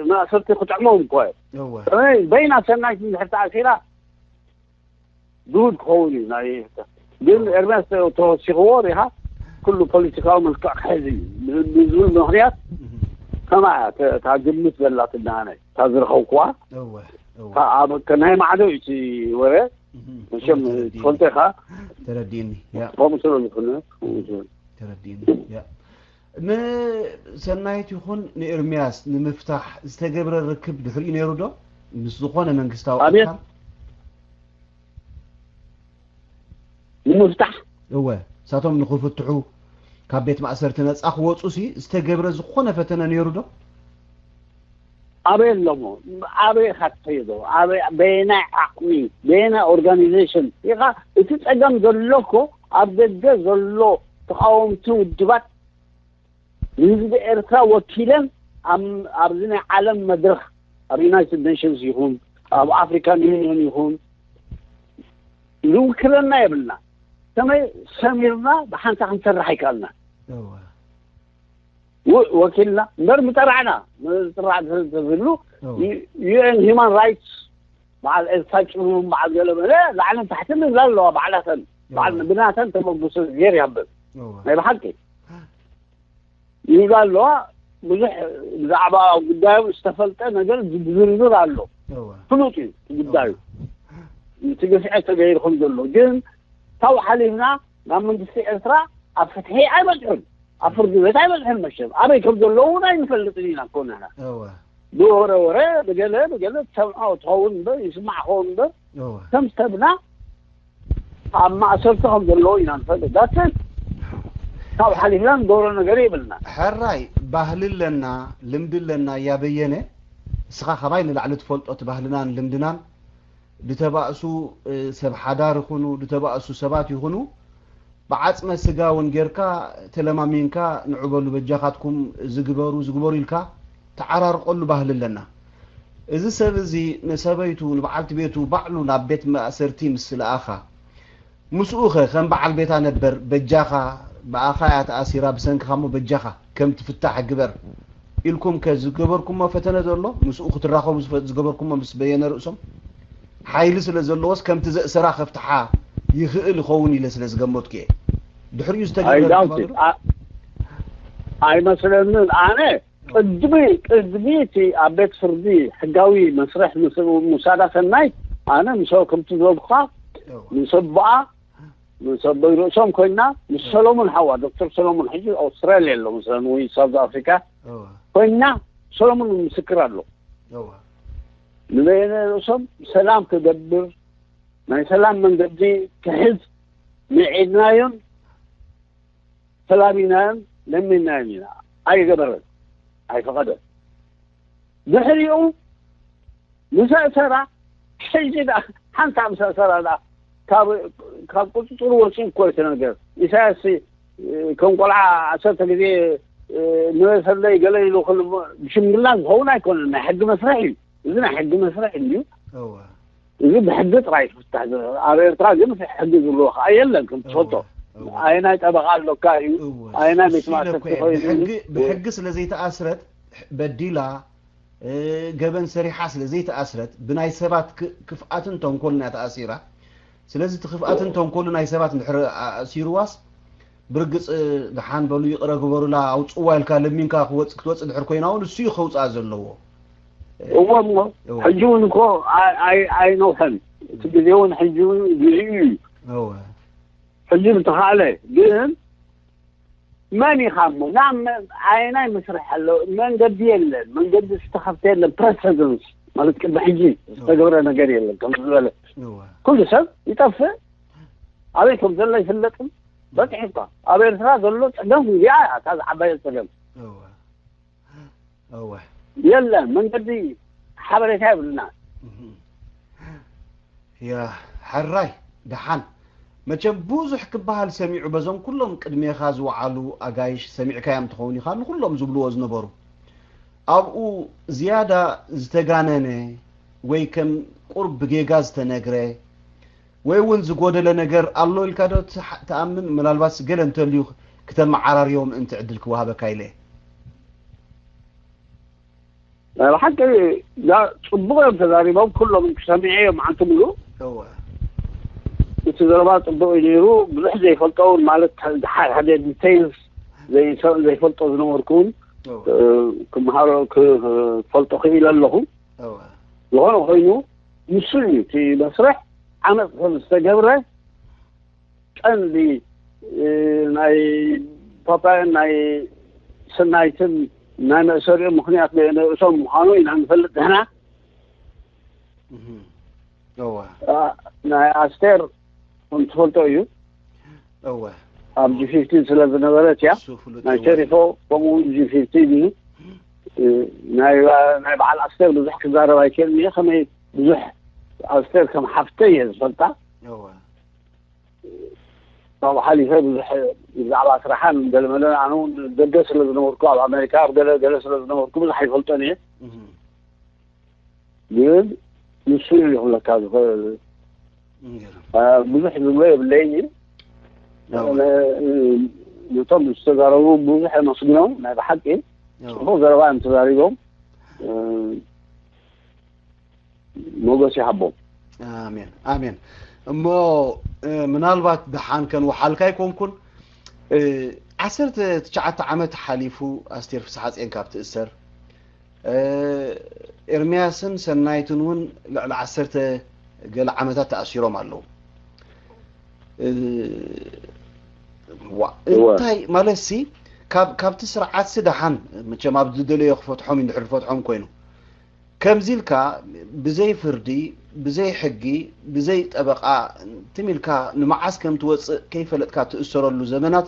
ማእሰርቲ ክጥዕሞም እኮ እዩ። እወ በይና ሰናይት እንድሕር ተኣሲራ ድሁድ ክኸውን እዩ ናይ ግን ኤርሚያስ ተወሲኽዎ ሪኻ ኩሉ ፖለቲካዊ መልክዕ ክሕዝ እዩ ብዝብል ምክንያት ከማ እታ ግምት ዘላትና ናይ እታ ዝረኸብኩዋ እወ እወ እታ ኣብ ናይ ማዕዶ እዩ እቲ ወረ መቸም ተረዲእኒ። ትፈልጦ ኢኻ ተረዲእኒ ያ ከምኡ ስለ ዝኾነ ከምኡ ስለ ተረዲእኒ ያ ንሰናይት ይኹን ንኤርሚያስ ንምፍታሕ ዝተገብረ ርክብ ድሕሪኡ ነይሩ ዶ ምስ ዝኾነ መንግስታዊ ኣቤት። ኣካል ንምፍታሕ እወ እሳቶም ንኽፍትሑ ካብ ቤት ማእሰርቲ ነፃ ክወፁ ሲ ዝተገብረ ዝኾነ ፈተነ ነይሩ ዶ ኣበይ ኣለሞ ኣበይ ኢኻ ትኸይዶ ኣበይ በየናይ ዓቕሚ በየናይ ኦርጋኒዜሽን ኢኻ እቲ ፀገም ዘሎ እኮ ኣብ ደገ ዘሎ ተቃወምቲ ውድባት ንህዝቢ ኤርትራ ወኪለን ኣብ- ኣብዚ ናይ ዓለም መድረክ ኣብ ዩናይትድ ኔሽንስ ይኹን ኣብ ኣፍሪካን ዩኒየን ይኹን ዝውክለና የብልና ከመይ ሰሚርና ብሓንሳ ክንሰርሕ ኣይከኣልና እወ ው- ወኪልና እምበር ምጠራዕና ምጥራዕ ዝብሉ እወ ዩኤን ሂማን ራይትስ በዓል ኤልሳጭ በዓል ገለ መለ ላዕልን ታሕትን ንብላ ኣለዋ ባዕላተን በዓል ብናተን ተመጉሶ ጌር ያብል እወ ናይ ብሓቂ ይብላ ኣለዋ ብዙሕ ብዛዕባ ጉዳዮም ዝተፈልጠ ነገር ብዝርዝር ኣሎ እወ ፍሉጥ እዩ ጉዳዩ እቲ ግፍዒ ተገይሩ ከም ዘሎ ግን ካብኡ ሓሊፍና ናብ መንግስቲ ኤርትራ ኣብ ፍትሒ ኣይበፅሑን ኣብ ፍርዲ ቤት ኣይበፅሑን መሸም ኣበይ ከም ዘለዉ እውን ኣይንፈልጥን ኢና እኮ ንሕና እወ ብወረ ወረ ብገለ ብገለ ትሰምዖ ትኸውን እምበር ይስማዕ ክኸውን እምበር እወ ከም ሰብና ኣብ ማእሰርቲ ከም ዘለዉ ኢና ንፈልጥ ዳትን ካብ ሓሊፍና ንገብሮ ነገር የብልና ሕራይ ባህሊ ኣለና ልምዲ ኣለና እያ በየነ እስኻ ካባይ ንላዕሊ ትፈልጦ እቲ ባህልናን ልምድናን ዝተባእሱ እ፣ ሰብ ሓዳር ይኹኑ ዝተባእሱ ሰባት ይኹኑ ብዓፅመ ስጋ እውን ጌርካ ተለማሚንካ ንዑ በሉ በጃኻትኩም ዝግበሩ ዝግበሩ ኢልካ ተዓራርቆሉ ባህሊ ኣለና እዚ ሰብ እዚ ንሰበይቱ ንበዓልቲ ቤቱ ባዕሉ ናብ ቤት ማእሰርቲ ምስ ለኣኻ ምስኡ ኸ ከም በዓል ቤታ ነበር በጃኻ ብኣኻ እያ ተኣሲራ ብሰንክኻ እሞ በጃኻ ከም ትፍታሕ ግበር ኢልኩም ከ ዝገበርኩሞ ፈተነ ዘሎ ምስኡ ክትራኸቡ ዝፈ- ዝገበርኩሞ ምስ በየነ ርእሶም ሓይሊ ስለ ዘለዎስ ከምቲ ዘእሰራ ከፍትሓ ይኽእል ይኸውን ኢለ ስለ ዝገመትኩ እየ ድሕሪኡ ዝተገብረ ኣይዳውት ርክባ ዶ? ኣይመስለንን ኣነ ቅድሚ ቅድሚ እቲ ኣብ ቤት ፍርዲ ሕጋዊ መስርሕ ምስ ምውሳዳ ሰናይት፣ ኣነ ምስ ከምቲ ዝበልኩኻ፣ ምስ ኣቦኣ፣ ምስ ኣቦይ ርእሶም ኮይና፣ ምስ ሰሎሞን ሓዋ፣ ዶክተር ሰሎሞን፣ ሕጂ ኣውስትራልያ ኣሎ፣ ምስለን ወይ ሳውዝ ኣፍሪካ ኮይና፣ ሰሎሞን ምስክር ኣሎ። ንበይነ ርእሶም ሰላም ክገብር፣ ናይ ሰላም መንገዲ ክሕዝ ምዒድናዮን ተላቢናዮን ለሚንናዮን ኢና። ኣይገበረን፣ ኣይፈቐደን። ድሕሪኡ ምስ ኣእሰራ፣ ሕጂ ደኣ ሓንሳእ ምስ ኣእሰራ ደኣ ካብ፣ ካብ ቁጽጽሩ ወጺኡ እኮ እዩ እቲ ነገር። ኢሳያስ፣ እ፣ ከም ቆልዓ ዓሰርተ ግዜ፣ እ፣ ንበሰለይ ገለ ኢሉ ክል-፣ ብሽምግልና ዝኸውን ኣይኮነን። ናይ ሕጊ መስርሕ እዩ። እዚ ናይ ሕጊ መስርሕ እዩ። እወ። እዚ ብሕጊ ጥራይ ይፍታሕ። ኣብ ኤርትራ ግን ሕጊ ዝብሎ ከዓ የለን፣ ከም ትፈልጦ። እወ፣ እወ። ኣየናይ ጠበቓ ኣሎካ እዩ፣ እወ፣ ኣየናይ እሱ ቤት ኢለ ማእሰርቲ እኮ እየ። ኮይኑ ብሕጊ፣ እዩ። ብሕጊ ስለ ዘይተኣስረት፣ በዲላ፣ እ፣ ገበን ሰሪሓ ስለ ዘይተኣስረት፣ ብናይ ሰባት ክ-፣ ክፍኣትን ተንኮልን እያ ተኣሲራ። ስለዚ እቲ ክፍኣትን ተንኮሉ ናይ ሰባት እንድሕር ኣእሲርዋስ፣ ብርግጽ፣ እ፣ ደሓን በሉ ይቕረ ግበሩላ፣ ኣውጽዋ ኢልካ ለሚንካ ክወጽ-፣ ክትወጽእ ድሕር ኮይና እውን እሱ እዩ ከውጽኣ ዘለዎ። እወ እሞ፣ እወ። ሕጂ እውን እኮ ኣይ-፣ ኣይ-፣ ኣይነውሐን። እቲ ግዜ እውን ሕጂ እውን ግዜኡ እዩ። እወ። ሕጂ ምተኻእለ ግን መን ኢኻ እሞ? ናብ መ-፣ ኣየናይ መስርሕ ኣሎ? መንገዲ የለን። መንገዲ ዝተኸፍተ የለን። ፕረሰደንስ ማለት ቅድሚ ሕጂ እወ። ዝተገብረ ነገር የለን። ከም ዝበለ እወ። ኩሉ ሰብ ይጠፍእ። ኣበይ ከም ዘሎ ኣይፍለጥን። በፂሑ እኳ ኣብ ኤርትራ ዘሎ ፀገም እዚኣ እያ፣ እታ ዝዓባየ ፀገም። እወ። እወ። የለን፣ መንገዲ ሓበሬታ የብልና። እህ። ያ፣ ሕራይ፣ ደሓን። መቸም ብዙሕ ክበሃል ሰሚዑ፣ በዞም ኩሎም ቅድሜኻ ዝወዓሉ ኣጋይሽ ሰሚዕካዮም ትኸውን ኢኻ፣ ንኩሎም ዝብልዎ ዝነበሩ። ኣብኡ ዝያዳ ዝተጋነነ ወይ ከም ቁርብ ብጌጋ ዝተነግረ ወይ እውን ዝጎደለ ነገር ኣሎ ኢልካ ዶ ትሓ-፣ ትኣምን? ምናልባት ገለ እንተልዩ ክተመዓራርዮ ምእንቲ ዕድል ክወሃበካ ኢለ። ናይ ብሓቂ ዳ ጽቡቕ እዮም ተዛሪቦም፣ ኩሎም ክሰሚዐ እዮም መዓልቲ ሙሉእ። እወ። እቲ ዘረባ ጽቡቕ እዩ ነይሩ። ብዙሕ ዘይፈልጦ እውን ማለት ሓደ ሓደ ዲቴይልስ ዘይሰ-፣ ዘይፈልጦ ዝነበርኩ እውን፣ እወ። እ፣ ክመሃሮ ክፈልጦ ክኢለ ኣለኹ። እወ። ዝኾነ ኮይኑ ንሱ እዩ እቲ መስርሕ ዓመጽ ከም ዝተገብረ ቀንዲ፣ እ፣ ናይ ፓፓያን ናይ ሰናይትን ናይ መእሰሪኦም ምኽንያት ንርእሶም ምዃኑ ኢና ንፈልጥ ንሕና። እህ። እወ። አ፣ ናይ ኣስቴር ከም ትፈልጦ እዩ። እወ። ኣብ ጂ ፊፍቲን ስለ ዝነበረት እያ። እሱ ፍሉጥ ናይ እዩ። ሸሪፎ ከምኡ ጂ ፊፍቲን እዩ። እ፣ ናይ፣ ናይ በዓል ኣስቴር ብዙሕ ክዛረብ ኣይክእልን እየ። ከመይ ብዙሕ ኣስቴር ከም ሓፍተይ እየ ዝፈልጣ። እወ። ካብኡ ሓሊፈ ብዙሕ ብዛዕባ ስራሓን ገለመለን ኣነ እውን ደገ ስለ ዝነበርኩ ኣብ ኣሜሪካ ኣብ ገለ ገለ ስለ ዝነበርኩ ብዙሕ ኣይፈልጦን እየ። እህ። ግን ንሱ እዩ ክብለካ ዝኽእል። ገርም። አ፣ ብዙሕ ዝብሎ የብለይን እዩ። እወ። ነ-፣ ነቶም ዝተዛረቡ ብዙሕ የመስግኖም። ናይ ብሓቂ እወ። ጽቡቕ ዘረባ እዮም ተዛሪቦም። እ፣ ሞገስ ይሃቦም። ኣሜን፣ ኣሜን። እሞ፣ እ፣ ምናልባት ደሓን ከንወሓልካ ኣይኮንኩን፣ እ፣ ዓሰርተ ትሽዓተ ዓመት ሓሊፉ ኣስቴር ፍስሓጽዮን ካብ ትእሰር፣ እ፣ ኤርምያስን ሰናይትን እውን ልዕሊ ዓሰርተ ገለ ዓመታት ተኣሲሮም ኣለዉ። እ፣ ዋ፣ እወ። እንታይ ማለትሲ፣ ካብ፣ ካብቲ ስርዓትሲ ደሓን፣ መቸም ኣብ ዝደለዮ ክፈትሖም እዩ፣ እንድሕር ዝፈትሖም ኮይኑ። ከምዚ ኢልካ ብዘይ ፍርዲ፣ ብዘይ ሕጊ፣ ብዘይ ጠበቓ ትም ኢልካ ንመዓስ ከም ትወጽእ ከይፈለጥካ ትእሰረሉ ዘመናት፣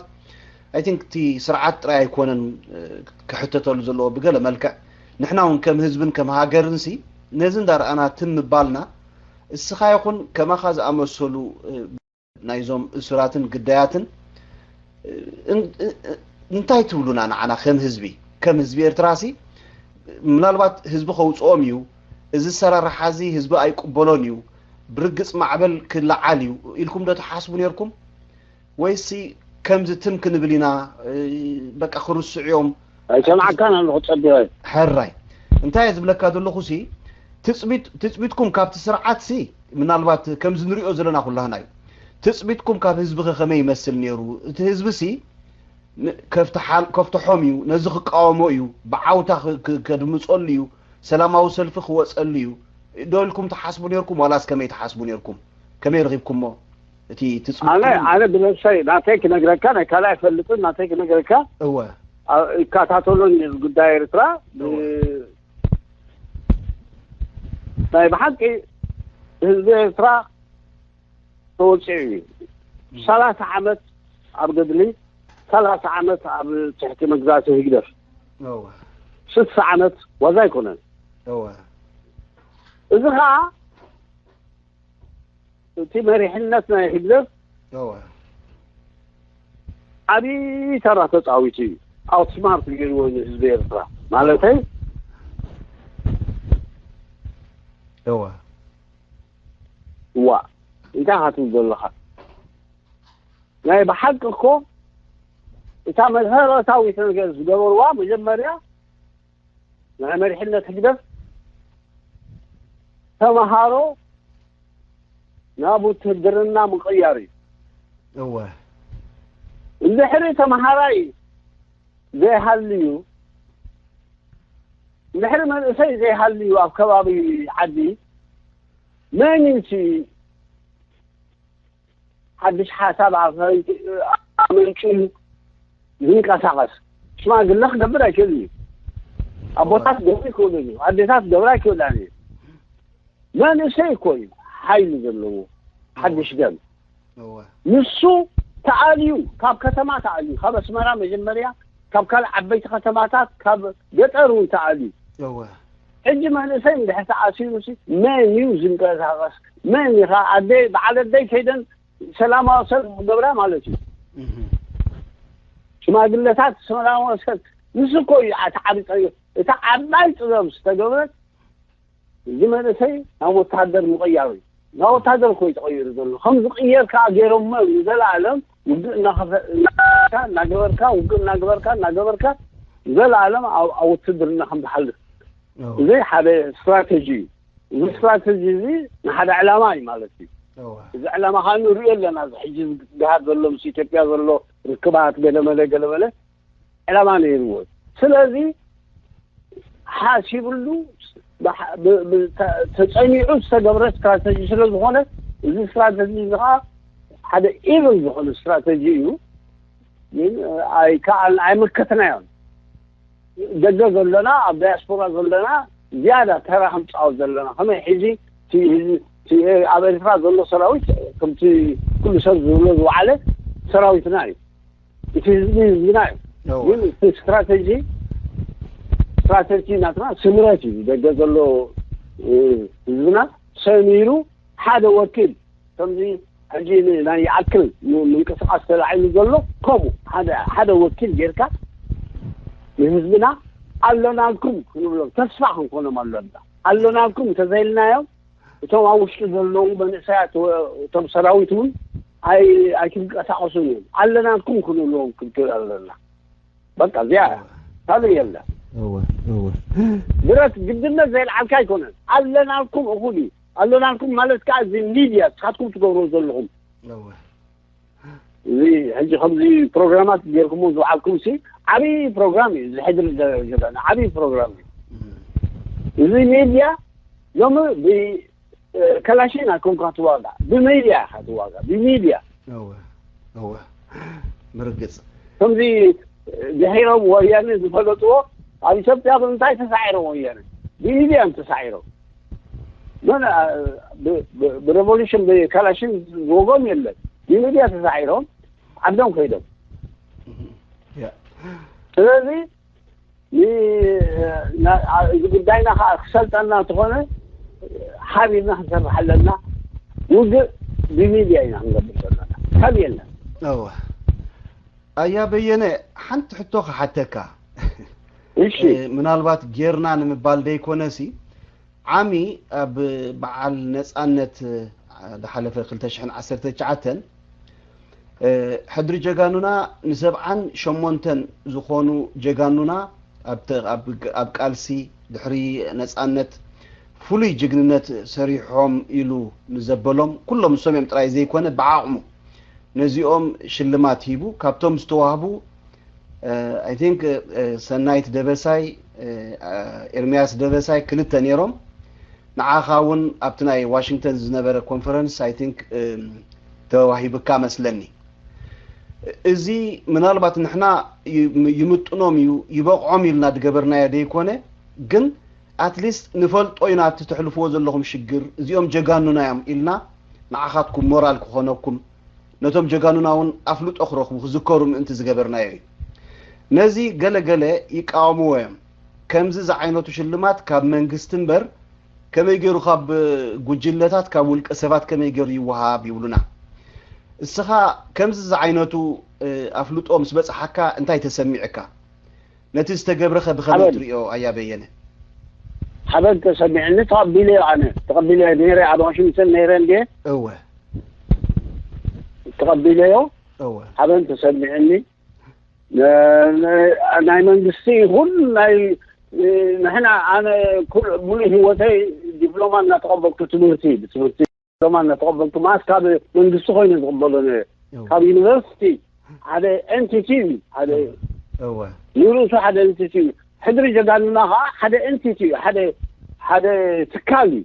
I think እቲ ስርዓት ጥራይ ኣይኮነን፣ እ፣ ክሕተተሉ ዘለዎ ብገለ መልክዕ። ንሕና እውን ከም ህዝብን ከም ሃገርንሲ ነዚ እንዳረኣና ትም ምባልና፣ እስኻ ይኹን ከማኻ ዝኣመሰሉ፣ እ፣ ናይዞም እሱራትን ግዳያትን፣ እ-፣ እ-፣ እንታይ ትብሉና ንዓና ከም ህዝቢ? ከም ህዝቢ ኤርትራሲ ምናልባት ህዝቢ ከውጽኦም እዩ፣ እዚ ኣሰራርሓ እዚ ህዝቢ ኣይቅበሎን እዩ፣ ብርግጽ ማዕበል ክለዓል እዩ ኢልኩም ዶ ትሓስቡ ነርኩም? ወይሲ ከምዚ ትም ክንብል ኢና፣ እ፣ በቃ ክርስዑ እዮም? ኣይሰምዓካን ኣለኹ ጸቢቐ። ሕራይ። እንታይ እየ ዝብለካ ዘለኹሲ፣ ትጽቢት-፣ ትጽቢትኩም ካብቲ ስርዓትሲ፣ ምናልባት ከምዚ ንሪኦ ዘለና ኩላህና እዩ። ትጽቢትኩም ካብ ህዝብኸ ከመይ ይመስል ነይሩ? እቲ ህዝብሲ ከፍትሖም እዩ፣ ነዚ ክቃወሞ እዩ፣ ብዓውታ ከድምፀሉ እዩ፣ ሰላማዊ ሰልፊ ክወፀሉ እዩ ዶ ኢልኩም ትሓስቡ ነርኩም? ዋላስ ከመይ ትሓስቡ ነርኩም? ከመይ ረኺብኩሞ? እቲ ትፅምቁ ኣነ ኣነ ብነብሰይ ናተይ ክነግረካ፣ ናይ ካልእ ኣይፈልጥን። ናተይ ክነግረካ፣ እወ። ይከታተሎን እዩ ጉዳይ ኤርትራ። እወ። ናይ ብሓቂ ህዝቢ ኤርትራ ተወፂዑ እዩ። ሰላሳ ዓመት ኣብ ገድሊ፣ ሰላሳ ዓመት ኣብ ትሕቲ መግዛእቲ ህግደፍ፣ እወ። ስሳ ዓመት ዋዛ ኣይኮነን። እወ። እዚ ኸዓ እቲ መሪሕነት ናይ ህግደፍ እወ። ዓብዪ ተራ ተፃዊቱ እዩ። ኣውትስማርት ገይርዎ ንህዝቢ ኤርትራ ማለተይ። እወ። እዋ፣ እንታይ ኢኻ ትብል ዘለኻ? ናይ ብሓቂ እኮ እታ መሰረታዊት ነገር ዝገበርዋ መጀመርያ ናይ መሪሕነት ህግደፍ ተምሃሮ ናብ ውትህድርና ምቕያር እዩ። እወ። እንድሕሪ ተምሃራይ ዘይሃልዩ፣ እንድሕሪ መንእሰይ ዘይሃልዩ ኣብ ከባቢ ዓዲ፣ መን እዩ እቲ ሓድሽ ሓሳብ ኣፈንጭ-፣ ኣመንጭዩ ዝንቀሳቐስ? ሽማግለ ክገብር ኣይክእልን እዩ። ኣቦታት ክገብሩ ኣይክእሉን እዩ። ኣዴታት ክገብራ ኣይክእላን እዩ። መንእሰይ እኮ እዩ ሓይሊ ዘለዎ፣ ሓድሽ ደም። እወ። ንሱ ተኣልዩ፣ ካብ ከተማ ተኣልዩ፣ ካብ ኣስመራ መጀመርያ፣ ካብ ካልእ ዓበይቲ ከተማታት፣ ካብ ገጠር እውን ተኣልዩ። እወ። ሕጂ መንእሰይ እንድሕር ተኣሲሩ ሲ መን እዩ ዝንቀሳቐስ? መን ኢኻ? ኣደይ፣ በዓል ኣደይ ከይደን ሰላማዊ ሰልፊ ክገብራ ማለት እዩ። እህ። ሽማግለታት ሰላማዊ ሰልፊ፣ ንሱ እኮ እዩ እቲ ዓቢ ጸ-፣ እታ ዓባይ ጥበብ ዝተገብረት፣ እዚ መንእሰይ ናብ ወታደር ምቕያሩ እዩ። ናብ ወታደር እኮ እዩ ተቐይሩ ዘሎ። ከም ዝቕየር ከኣ ገይሮሞ እዮም ንዘለኣለም ውግእ እናኸፈ-፣ እናኸፈትካ፣ እናገበርካ፣ ውግእ እናገበርካ፣ እናገበርካ፣ ንዘለኣለም ኣብ፣ ኣብ ውትድርና ከም ዝሓልፍ። እዎ። እዚ ሓደ ስትራተጂ እዩ። እዚ ስትራተጂ እዚ ንሓደ ዕላማ እዩ ማለት እዩ። እዎ። እዚ ዕላማ ከዓ ንሪኦ ኣለና። እዚ ሕጂ ዝግሃድ ዘሎ ምስ ኢትዮጵያ ዘሎ ርክባት ገለመለ ገለመለ ዕላማ ነይርዎ። ስለዚ ሓሲብሉ ብሓ-፣ ብ-፣ ብ-፣ ተ-፣ ተጸኒዑ ዝተገብረ ስትራተጂ ስለ ዝኾነ፣ እዚ ስትራተጂ እዚ ከዓ ሓደ ኢቭል ዝኾነ ስትራተጂ እዩ። ግን ኣይከኣል-፣ ኣይመከትናዮን። ደገ ዘለና፣ ኣብ ዳያስፖራ ዘለና ዝያዳ ተራ ክንጻወት ዘለና። ከመይ ሕጂ እቲ ህዝቢ፣ እቲ ኣብ ኤርትራ ዘሎ ሰራዊት ከምቲ ኩሉ ሰብ ዝብሎ ዝወዓለ ሰራዊትና እዩ። እቲ ህዝቢ ህዝብና እዩ። እወ። ግን እቲ ስትራተጂ፣ ስትራተጂ ናትና ስምረት እዩ። ደገ ዘሎ፣ እ፣ ህዝብና ሰሚሩ ሓደ ወኪል፣ ከምዚ ሕጂ ን-፣ ናይ ይኣክል ን-፣ ምንቅስቃስ ተላዒሉ ዘሎ፣ ከምኡ ሓደ፣ ሓደ ወኪል ጌርካ ንህዝብና ኣለናልኩም ክንብሎም፣ ተስፋ ክንኮኖም ኣለና። ኣለናልኩም እንተዘይልናዮም፣ እቶም ኣብ ውሽጢ ዘለዉ መንእሰያት ወ-፣ እቶም ሰራዊት እውን ኣይ-፣ ኣይክንቀሳቐሱን እዮም። ኣለናልኩም ክንብልዎም ክንክእል ኣለና። በቃ እዚኣ እወ። ካልእ የለን። እወ፣ እወ። ብረት ግድነት ዘየልዓልካ ኣይኮነን። ኣለናልኩም እኹል እዩ። ኣለናልኩም ማለት ከዓ እዚ ሚድያ ንስኻትኩም ትገብርዎ ዘለኹም። እወ። እዚ ሕጂ ከምዚ ፕሮግራማት ጌርኩሞ ዝወዓልኩም ሲ ዓብዪ ፕሮግራም እዩ። እዚ ሕድሪ ዘለና ዓብዪ ፕሮግራም እዩ። እም። እዚ ሚድያ ሎሚ ብ-፣ ከላሽን ኣይኮንካ ትዋጋእ፣ ብሚድያ ኢኻ ትዋጋእ፣ ብሚድያ። እወ፣ እወ። ብርግጽ። ከምዚ ድሒሮም ወያነ ዝፈለጥዎ፣ ኣብ ኢትዮጵያ ብምንታይ ተሳዒሮም ወያነ? ብሚድያ እዮም ተሳዒሮም። መን፣ አ፣ ብ-፣ ብ-፣ ብሬቮሉሽን ብከላሽን ዝወጎም የለን። ብሚድያ ተሳዒሮም ዓዶም ከይዶም። ያ። ስለዚ ን-፣ ና-፣ አ-፣ እዚ ጉዳይና ከዓ ክሰልጠና እንተኾነ ሓቢርና ክንሰርሕ ኣለና። ውግእ ብሚድያ ኢና ክንገብር ዘለና። ካብ የለን። እወ። ኣያ በየነ፣ ሓንቲ ሕቶ ክሓተካ። እሺ። እ፣ ምናልባት ጌርና ንምባል ደይኮነሲ፣ ዓሚ ኣብ በዓል ነጻነት፣ እ፣ ዝሓለፈ ክልተ ሽሕን ዓሰርተ ትሽዓተን፣ እ፣ ሕድሪ ጀጋኑና ንሰብዓን ሸሞንተን ዝኾኑ ጀጋኑና ኣብ ተ-፣ ኣብ ግ-፣ ኣብ ቃልሲ ድሕሪ ነጻነት ፍሉይ ጅግንነት ሰሪሖም ኢሉ ንዘበሎም ኩሎም ንሶም እዮም ጥራይ ዘይኮነ፣ ብዓቕሙ ነዚኦም ሽልማት ሂቡ። ካብቶም ዝተዋህቡ I think ሰናይት ደበሳይ፣ ኤርሚያስ ደበሳይ ክልተ ነይሮም። ንዓኻ እውን ኣብቲ ናይ ዋሽንግተን ዝነበረ ኮንፈረንስ I think ተዋሂብካ መስለኒ። እዚ ምናልባት ንሕና ይምጥኖም እዩ ይበቕዖም ኢልና ዝገበርናዮ ዘይኮነ፣ ግን ኣትሊስት ንፈልጦ ኢና እቲ ተሕልፍዎ ዘለኹም ሽግር፣ እዚኦም ጀጋኑና እዮም ኢልና ንዓኻትኩም ሞራል ክኾነኩም፣ ነቶም ጀጋኑና እውን ኣፍልጦ ክረኽቡ ክዝከሩ ምእንቲ ዝገበርናዮ እዩ። ነዚ ገለ ገለ ይቃወምዎ እዮም። ከምዚ ዝዓይነቱ ሽልማት ካብ መንግስቲ እምበር ከመይ ገይሩ ካብ ጉጅለታት፣ ካብ ውልቀ ሰባት ከመይ ገይሩ ይወሃብ ይብሉና። እስኻ ከምዚ ዝዓይነቱ ኣፍልጦ ምስ በጽሓካ እንታይ ተሰሚዕካ? ነቲ ዝተገብረኸ ብኸመይ ትሪኦ ኣያ በየነ? ሓበን ተሰሚዕኒ፣ ተቐቢለዮ። ኣነ ተቐቢለዮ ነይረ፣ ኣብ ዋሽንግተን ነይረ እንዴ? እወ። ተቐቢለዮ። እወ። ሓበን ተሰሚዕኒ። ናይ መንግስቲ ይኹን ናይ ንሕና፣ ኣነ ሙሉእ ህይወተይ ዲፕሎማ እናተቐበልኩ ትምህርቲ ብትምህርቲ ዲፕሎማ እናተቐበልኩ፣ ማለት ካብ መንግስቲ ኮይነ ዝቕበሎ ነይረ። ካብ ዩኒቨርሲቲ ሓደ ኤንቲቲ እዩ። ሓደ ንርእሱ ሓደ ኤንቲቲ እዩ። ሕድሪ ጀጋኑና ከዓ ሓደ ኤንቲቲ እዩ። ሓደ ሓደ ትካል እዩ።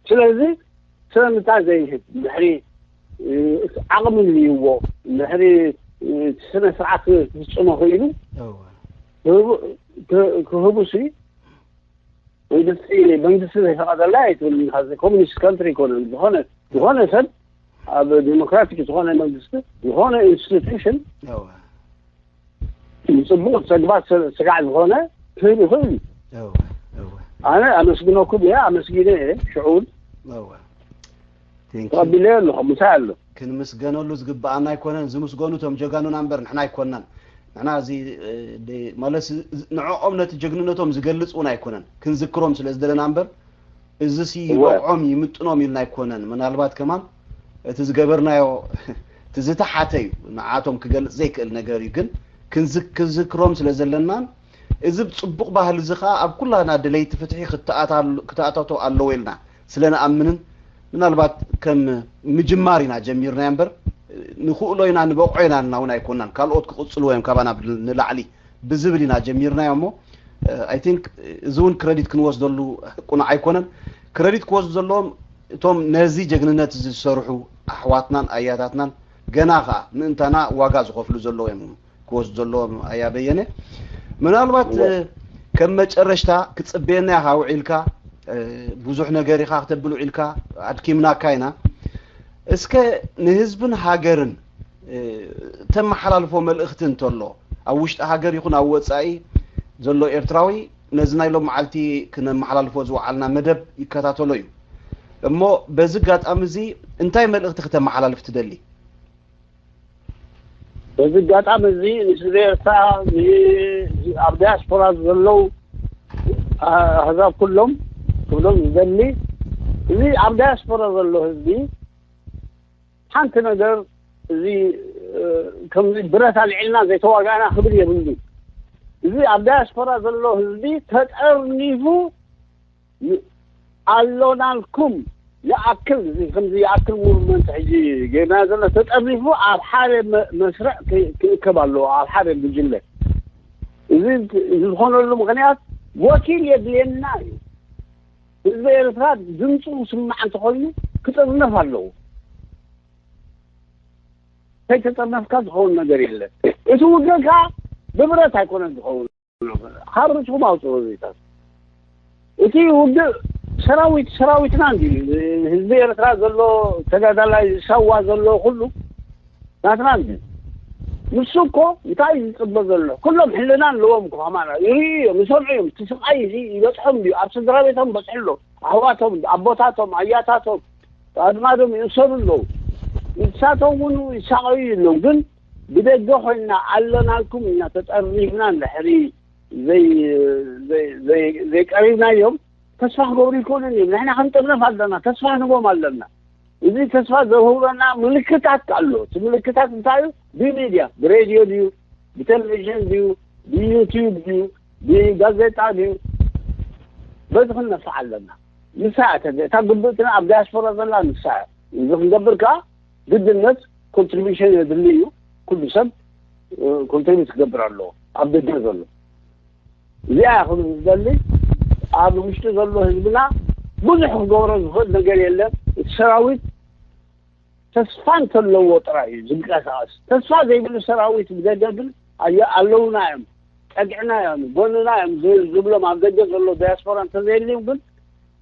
ስለዚ ስለምንታይ ዘይህብ? ድሕሪ ዓቕሚ ልይዎ፣ ድሕሪ ስነ ስርዓት ክፍፅሞ ክኢሉ ክህቡ ሲ መንግስቲ መንግስቲ ዘይፈቐደላ ኣይትብል። ኮሚኒስት ካንትሪ ኣይኮነን። ዝኾነ ዝኾነ ሰብ ኣብ ዲሞክራቲክ ዝኾነ መንግስቲ፣ ዝኾነ ኢንስቲቱሽን ንፅቡቕ ተግባር ስጋዕ ዝኾነ ክህብ ይኽእል እዩ። ኣነ ኣመስግነኩም እየ፣ ኣመስጊነ እየ። ሽዑን ተቐቢለዮ ኣለኹ። ምሳይ ኣሎ። ክንምስገነሉ ዝግብኣና ኣይኮነን። ዝምስገኑ እቶም ጀጋኑና እምበር ንሕና ኣይኮናን። ንሕና እዚ ማለት ንዕኦም ነቲ ጀግንነቶም ዝገልፅ እውን ኣይኮነን፣ ክንዝክሮም ስለ ዝደለና እምበር፣ እዚሲ ይበቕዖም ይምጥኖም ኢልና ኣይኮነን። ምናልባት ከማን እቲ ዝገበርናዮ እቲ ዝተሓተ እዩ፣ ንዓቶም ክገልፅ ዘይክእል ነገር እዩ። ግን ክንዝክሮም ስለ ዘለናን እዚ ፅቡቕ ባህሊ እዚ ከዓ ኣብ ኩላና ደለይቲ ፍትሒ ክተኣታቶ ኣለዎ ኢልና ስለ ንኣምንን፣ ምናልባት ከም ምጅማር ኢና ጀሚርናዮ እምበር ንኽእሎ ኢና ንበቕዖ ኢና ኢልና እውን ኣይኮናን። ካልኦት ክቕፅልዎ እዮም ካባና ንላዕሊ ብዝብል ኢና ጀሚርናዮ እሞ፣ I think እዚ እውን ክረዲት ክንወስደሉ ቅኑዕ ኣይኮነን። ክረዲት ክወስዱ ዘለዎም እቶም ነዚ ጀግንነት እዚ ዝሰርሑ ኣሕዋትናን ኣያታትናን፣ ገና ከዓ ምእንታና ዋጋ ዝኸፍሉ ዘለዉ እዮም ክወስዱ ዘለዎም። ኣያ በየነ፣ ምናልባት ከም መጨረሽታ ክፅበየና ኢኻ ውዒልካ፣ ብዙሕ ነገር ኢኻ ክተብል ውዒልካ፣ ኣድኪምናካ ኢና። እስከ ንህዝብን ሃገርን ተመሓላልፎ መልእኽቲ እንተሎ፣ ኣብ ውሽጢ ሃገር ይኹን ኣብ ወፃኢ ዘሎ ኤርትራዊ ነዚ ናይ ሎም መዓልቲ ክነመሓላልፎ ዝወዓልና መደብ ይከታተሎ እዩ። እሞ በዚ ኣጋጣሚ እዚ እንታይ መልእኽቲ ክተመሓላልፍ ትደሊ? በዚ ኣጋጣሚ እዚ ንህዝቢ ኤርትራ፣ ኣብ ዲያስፖራ ዘለዉ ኣህዛብ ኩሎም ክብሎም ዝደሊ፣ እዚ ኣብ ዲያስፖራ ዘሎ ህዝቢ ሓንቲ ነገር፣ እዚ ከምዚ ብረት ኣልዒልና ዘይተዋጋእና ክብል የብሉ። እዚ ኣብ ዳያስፖራ ዘሎ ህዝቢ ተጠርኒፉ ኣሎናልኩም ይኣክል፣ እዚ ከምዚ ይኣክል ሙቭመንት ሕጂ ጌርና ዘሎ ተጠርኒፉ ኣብ ሓደ መስርዕ ክእከብ ኣለዎ፣ ኣብ ሓደ ጉጅለ። እዚ ዝኾነሉ ምኽንያት ወኪል የድልየና እዩ። ህዝቢ ኤርትራ ድምፁ ክስማዕ እንተኾይኑ ክጥርነፍ ኣለዎ። ከይተጠርነፍካ ዝኸውን ነገር የለን። እቲ ውግእ ከዓ ብብረት ኣይኮነን ዝኸውን። ሓርፅኩም ኣውፅኡ ዜታት። እቲ ውግእ ሰራዊት ሰራዊትና እንዲ ህዝቢ ኤርትራ ዘሎ ተጋዳላይ ሳዋ ዘሎ ኩሉ ናትና እንዲ ንሱ እኮ እንታይ እዩ ዝፅበ ዘሎ? ኩሎም ሕልና ኣለዎም እኮ ከማና ይርእዩ እዮም፣ ይሰምዑ እዮም። እቲ ስቃይ እዚ ይበፅሖም ድዩ? ኣብ ስድራ ቤቶም በፅሑ ኣሎ። ኣሕዋቶም፣ ኣቦታቶም፣ ኣያታቶም ኣድማዶም ይእሰሩ ኣለዉ። ንሳቶም እውን ይሳቐዩ ኣለዉ። ግን ብደገ ኮይንና ኣለናልኩም ኢና ተጠርኒፍና እንድሕሪ ዘይቀሪብናዮም ተስፋ ክገብሩ ይክእሉን እዮም። ንሕና ክንጥርነፍ ኣለና፣ ተስፋ ክንቦም ኣለና። እዚ ተስፋ ዘውህበና ምልክታት ኣሎ። እቲ ምልክታት እንታይ እዩ? ብሚድያ፣ ብሬድዮ ድዩ፣ ብቴሌቪዥን ድዩ፣ ብዩቱብ ድዩ፣ ብጋዜጣ ድዩ፣ በዚ ክንነፍዕ ኣለና። ንሳ እያ እታ ግብእትና ኣብ ዳያስፖራ ዘላ ንሳ እያ። እዚ ክንገብር ከዓ ግድነት ኮንትሪቢሽን የድሊ እዩ። ኩሉ ሰብ ኮንትሪቢዩት ክገብር ኣለዎ ኣብ ደገ ዘሎ። እዚኣ ክብል ዝደሊ ኣብ ውሽጢ ዘሎ ህዝብና ብዙሕ ክገብሮ ዝኽእል ነገር የለን። እቲ ሰራዊት ተስፋ እንተለዎ ጥራይ እዩ ዝንቀሳቐስ። ተስፋ ዘይብሉ ሰራዊት ብደገ ግን ኣየ- ኣለውና እዮም፣ ጠግዕና እዮም፣ ጎንና እዮም ዝ- ዝብሎም ኣብ ደገ ዘሎ ዲያስፖራ እንተዘየልዩ ግን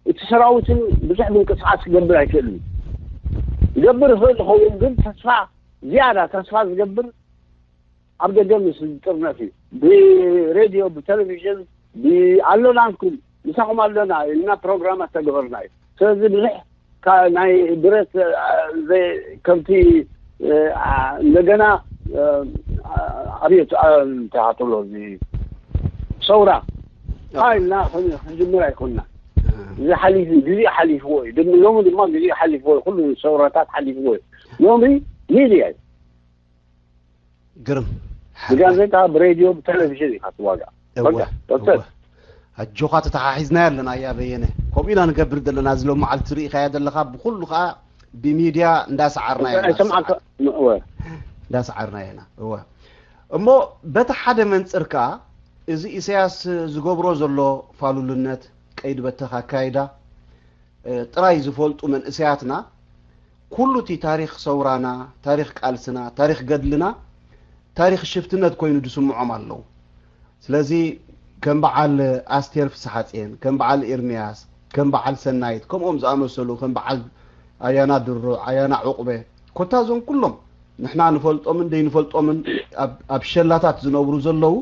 እቲ ሰራዊትን ብዙሕ ምንቅስቃስ ክገብር ኣይክእልን። ዝገብር ይኽእል ይኸውን ግን ተስፋ ዝያዳ ተስፋ ዝገብር ኣብ ደገ ምስ ዝጥርነፍ እዩ። ብሬድዮ ብቴሌቪዥን ኣሎናንኩም ምሳኹም ኣሎና ኢልና ፕሮግራማት ተገበርና እዩ። ስለዚ ብዙሕ ናይ ብረት ከምቲ እንደገና ኣብዮት ተሃትሎ እዚ ሰውራ ኢልና ክንጅምር ኣይኮንና። እዚ ሓሊፉ ግዜ ሓሊፍዎ እዩ። ሎሚ ድማ ግዜ ሓሊፍዎ እዩ። ኩሉ ሰውራታት ሓሊፍዎ እዩ። ሎሚ ሚድያ እዩ። ግርም ብጋዜጣ ብሬድዮ ብቴሌቪዥን ኢኻ ትዋጋእ። እወ፣ በቃ፣ that's እወ። it። ኣጆኻ ተተሓሒዝናዮ ኣለና። ኣያ በየነ፣ ከምኡ ኢና ንገብር ዘለና። እዚ ሎም መዓልቲ ርኢኻዮ ዘለኻ ብኩሉ ከዓ ብሚድያ እንዳሰዓርናዮ ኢና። ኣይሰማዕካ። እወ። እንዳሰዓርናዮ ኢና። እወ። እሞ በቲ ሓደ መንፅር ከዓ እዚ ኢሳያስ ዝገብሮ ዘሎ ፋሉልነት፣ ቀይዲ በተኽ ኣካይዳ፣ ጥራይ ዝፈልጡ መንእሰያትና ኩሉ እቲ ታሪኽ ሰውራና፣ ታሪኽ ቃልስና፣ ታሪኽ ገድልና ታሪኽ ሽፍትነት ኮይኑ ዝስምዖም ኣለዉ። ስለዚ ከም በዓል ኣስቴር ፍስሓጽየን፣ ከም በዓል ኤርምያስ፣ ከም በዓል ሰናይት፣ ከምኦም ዝኣመሰሉ፣ ከም በዓል ኣያና ድሩዕ፣ ኣያና ዑቕበ፣ ኮታ እዞም ኩሎም ንሕና ንፈልጦምን ዘይንፈልጦምን ኣብ ሸላታት ዝነብሩ ዘለዉ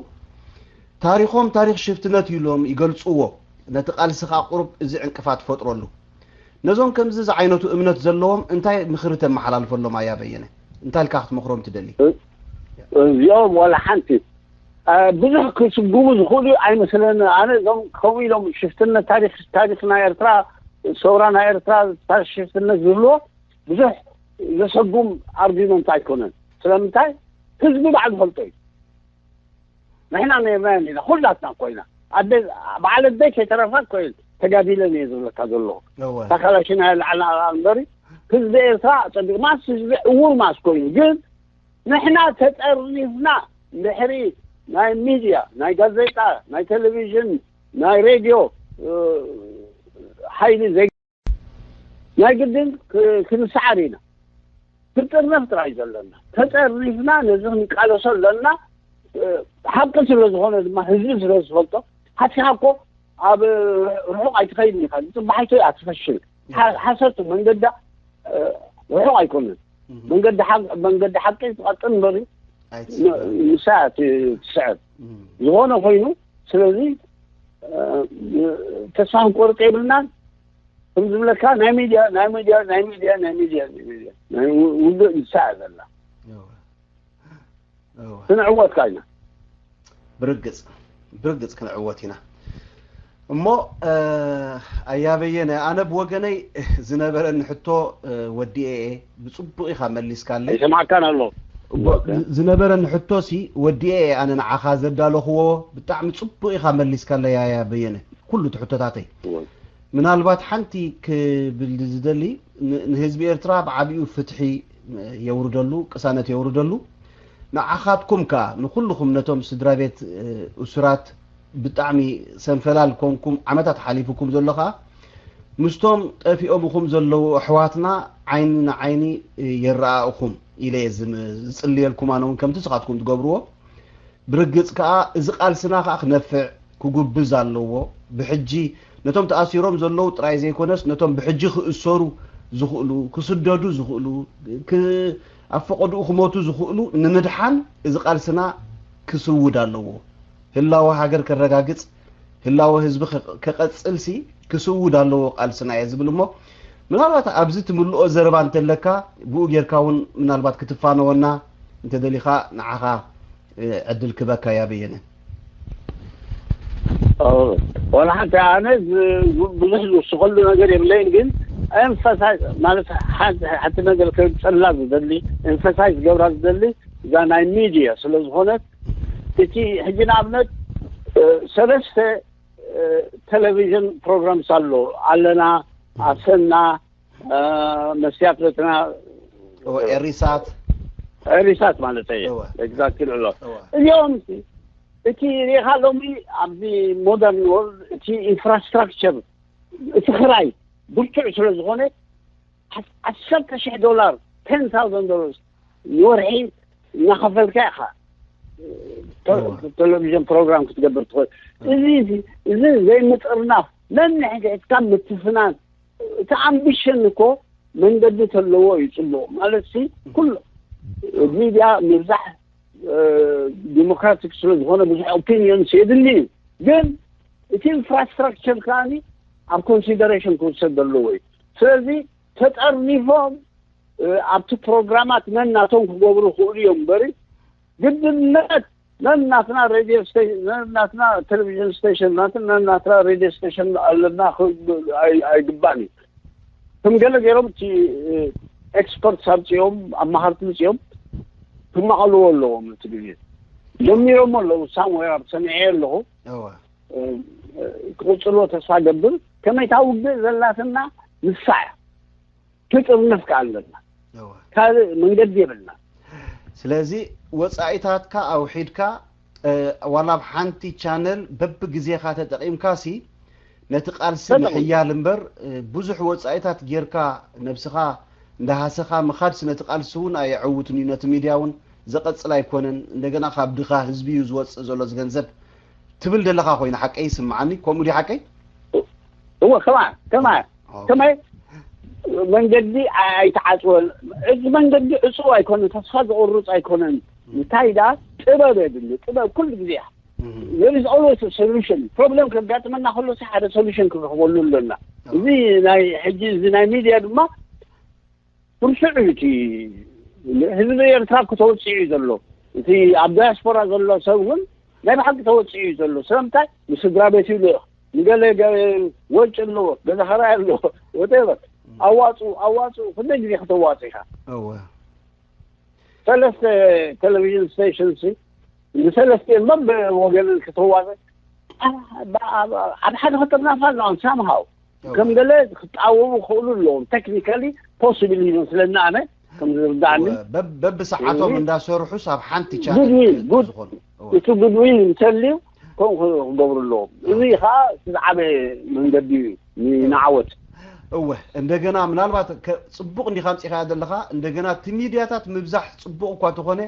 ታሪኾም ታሪኽ ሽፍትነት ኢሎም ይገልጽዎ። ነቲ ቃልሲ ከኣ ቁሩብ እዚ ዕንቅፋት ፈጥረሉ። ነዞም ከምዚ ዝዓይነቱ እምነት ዘለዎም እንታይ ምኽሪ ተመሓላልፈሎም ኣያ በየነ? እንታይ ኢልካ ክትመኽሮም ትደሊ? እዚኦም ዋላ ሓንቲ ብዙሕ ክስጉሙ ዝኽእሉ ኣይመስለኒ። ኣነ እዞም ከምኡ ኢሎም ሽፍትነት ታሪኽ ታሪኽ ናይ ኤርትራ ሰውራ ናይ ኤርትራ ታሪኽ ሽፍትነት ዝብልዎ ብዙሕ ዘሰጉም ኣርጊመንት ኣይኮነን። ስለምንታይ ህዝቢ ባዕሉ ፈልጦ እዩ። ንሕና ነርና ኢና ኩላትና ኮይና ኣደ በዓል ኣደይ ከይተረፋ ኮይን ተጋዲለን እየ ዝብለካ ዘለኹ። እወ። እታ ካላሽን ኣያ ለዓልና እምበሪ ህዝቢ ኤርትራ ጸቢቕ ማስ ህዝቢ ዕዉር ማስ ኮይኑ ግን ንሕና ተጠርኒፍና ድሕሪ ናይ ሚድያ ናይ ጋዜጣ ናይ ቴሌቪዥን ናይ ሬድዮ ሓይሊ ናይ ግድን ክንሰዓር ኢና። ክንጥርነፍ ጥራይ ዘለና ተጠርኒፍና ነዚ ክንቃለሶ ኣለና። ሓቂ ስለ ዝኾነ ድማ ህዝቢ ስለ ዝፈልጦ ሓቲኻ እኮ ኣብ ርሑቕ ኣይትኸይድን ኢኻ። ጽባሒቶ እያ ትፈሽል። ሓሰቱ መንገዳ ርሑቕ ኣይኮነን። መንገዲ ሓቂ ትቐጥን እምበር ንሳ ትስዕር ዝኾነ ኮይኑ ስለዚ ተስፋ ክንቆርጥ የብልናን። ከም ዝብለካ ናይ ሚድያ ናይ ሚድያ ናይ ሚድያ ናይ ሚድያ ናይ ሚድያ ናይ ውግእ ንሳ እያ ዘላ። ክንዕወት ካይና ብርግጽ ብርግጽ ክንዕወት ኢና። እሞ ኣያ በየነ ኣነ ብወገነይ ዝነበረኒ ሕቶ ወዲኤ እየ። ብጽቡቕ ኢኻ መሊስካለይ። ይሰማዕካን ኣሎ። ዝነበረኒ ሕቶ ሲ ወዲኤ እየ ኣነ ንዓኻ ዘዳለኽዎ። ብጣዕሚ ጽቡቕ ኢኻ መሊስካለይ ኣያ በየነ ኩሉ እቲ ሕቶታተይ። ምናልባት ሓንቲ ክብል ዝደሊ ንህዝቢ ኤርትራ ብዓቢኡ ፍትሒ የውርደሉ፣ ቅሳነት የውርደሉ። ንዓኻትኩም ከኣ ንኹልኹም ነቶም ስድራ ቤት እሱራት ብጣዕሚ ሰንፈላል ኮንኩም ዓመታት ሓሊፉኩም ዘሎ ከኣ ምስቶም ጠፊኦምኹም ዘለዉ ኣሕዋትና ዓይኒ ንዓይኒ ይረኣእኹም ኢለ እየ ዝም- ዝጽልየልኩም ኣነ እውን ከምቲ ንስኻትኩም ትገብርዎ። ብርግጽ ከኣ እዚ ቃልስና ከኣ ክነፍዕ ክጉብዝ ኣለዎ። ብሕጂ ነቶም ተኣሲሮም ዘለዉ ጥራይ ዘይኮነስ ነቶም ብሕጂ ክእሰሩ ዝኽእሉ ክስደዱ ዝኽእሉ ክ- ኣብ ፈቐድኡ ክሞቱ ዝኽእሉ ንምድሓን እዚ ቃልስና ክስውድ ኣለዎ። ህላወ ሃገር ከረጋግጽ ህላወ ህዝቢ ከቐጽልሲ ክስውድ ኣለዎ ቃልስና እየ ዝብል እሞ ምናልባት ኣብዚ ትምልኦ ዘረባ እንተለካ ብኡ ጌርካ እውን ምናልባት ክትፋነወና እንተደሊኻ ንዓኻ ዕድል ክበካ ያበየነ ዋላ ሓንቲ ኣነ ብዙሕ ዝውስኸሉ ነገር የብለይን ግን ኤምፋሳይዝ ማለት ሓንቲ ነገር ከብፀላ ዝደሊ ኤምፋሳይዝ ገብራ ዝደሊ እዛ ናይ ሚድያ ስለ ዝኾነት እቲ ሕጂ ንኣብነት ሰለስተ ቴሌቪዥን ፕሮግራምስ ኣሎ ኣለና ኣሰና መስትያት በትና ኤሪሳት ሪሳት ማለት እየ። እወ። ኤግዛክትሊ ኣሎ። እወ። እዚኦም እቲ ሪኢኻ ሎሚ ኣብዚ ሞደርን ወርልድ እቲ ኢንፍራስትራክቸር፣ እቲ ክራይ ብርቱዕ ስለ ዝኾነ፣ ዓሰርተ ሺሕ ዶላር፣ ቴን ታውዘንድ ዶላርስ ንወርሒ እናኸፈልካ ኢኻ ተ- እወ። ቴሌቪዥን ፕሮግራም ክትገብር ትኽእል። እዚ እዚ ዘይምጥርናፍ፣ ነንሕድሕድካ ምትፍናን፣ እቲ ኣምቢሽን እኮ መንገዲ ተለዎ እዩ ጽቡቕ። ማለት ሲ ኩሉ ሚድያ ምብዛሕ ዲሞክራቲክ ስለ ዝኾነ ብዙሕ ኦፒኒየንስ የድሊ እዩ። ግን እቲ ኢንፍራስትራክቸር ከዓኒ ኣብ ኮንሲደሬሽን ክውሰድ ዘለዎ እዩ። ስለዚ ተጠርኒፎም ኣብቲ ፕሮግራማት ነናቶም ክገብሩ ይኽእሉ እዮም እምበሪ፣ ግድነት ነናትና ሬድዮ ስቴሽን፣ ነናትና ቴሌቪዥን ስቴሽን፣ ነናትና ሬድዮ ስቴሽን ኣለና ኣይግባን እዩ። ከም ገለ ገይሮም እቲ ኤክስፐርትስ ኣምፅኦም፣ ኣማሃርቲ ምፅኦም ክማቐልዎ ኣለዎም። እቲ ግዜ ጀሚሮሞ ኣለዉ። ሳምዌር ኣብ ሰሚዐ ኣለኹ። ክቕፅልዎ ተስፋ ገብር። ከመይ እታ ውግእ ዘላትና ንሳ እያ። ክጥርነፍ ከ ኣለና። ካልእ መንገዲ የብልና። ስለዚ ወፃኢታትካ ኣውሒድካ ዋላ ኣብ ሓንቲ ቻነል በብግዜኻ ተጠቒምካ ሲ ነቲ ቃልሲ ምሕያል እምበር ብዙሕ ወፃኢታት ጌርካ ነብስኻ እንዳሃሰኻ ምኻድሲ ነቲ ቃልሲ እውን ኣየዕውትን እዩ። ነቲ ሚድያ እውን ዘቐፅል ኣይኮነን። እንደገና ካብ ድኻ ህዝቢ እዩ ዝወፅእ ዘሎ ዝገንዘብ ትብል ዘለኻ ኮይኑ ሓቀይ ይስምዓኒ። ከምኡ ድዩ ሓቀይ? እወ ከማን ከማን ከመይ መንገዲ ኣይተዓፅወን። እዚ መንገዲ ዕፁው ኣይኮነን፣ ተስፋ ዘቑርፅ ኣይኮነን። እንታይ ዳ ጥበብ የድሊ። ጥበብ ኩሉ ግዜ there is always a solution። ፕሮብለም ከጋጥመና ከሎ ሓደ ሶሉሽን ክንረኽበሉ ኣለና። እዚ ናይ ሕጂ እዚ ናይ ሚድያ ድማ ብርሱዕ እዩ። እቲ ህዝቢ ኤርትራ ክተወፅኡ እዩ ዘሎ። እቲ ኣብ ዳያስፖራ ዘሎ ሰብ እውን ናይ ብሓቂ ተወፅኡ እዩ ዘሎ። ስለምንታይ ንስድራ ቤት ይልእኽ፣ ንገለ ወጭ ኣለዎ፣ ገዛ ኸራይ ኣለዎ፣ ወቴቨር ኣዋፁ ኣዋፁ። ክንደይ ግዜ ክተዋፅ ኢኻ? ሰለስተ ቴሌቪዥን ስቴሽንስ ንሰለስቲኤን በብወገንን ክተዋፀ ኣብ ሓደ ክጥርናፋ ኣለዋን ሳምሃው ከም ገለ ክጣወሙ ክኽእሉ ኣለዎም። ቴክኒካሊ ፖስብል ይመስለኒ ኣነ ከም ዝርዳእኒ። በብሰዓቶም እንዳሰርሑስ ኣብ ሓንቲ ጉድዊል ቻነል ዝኾኑ እቲ ጉድዊል እንተልዩ ከምኡ ክገብሩ ኣለዎም። እዚ ከዓ ዝዓበየ መንገዲ እዩ ንዓወት። እወ እንደገና ምናልባት ጽቡቕ እንዲኻ ኣምፂኻያ ዘለኻ። እንደገና እቲ ሚድያታት ምብዛሕ ጽቡቕ እኳ ተኾነ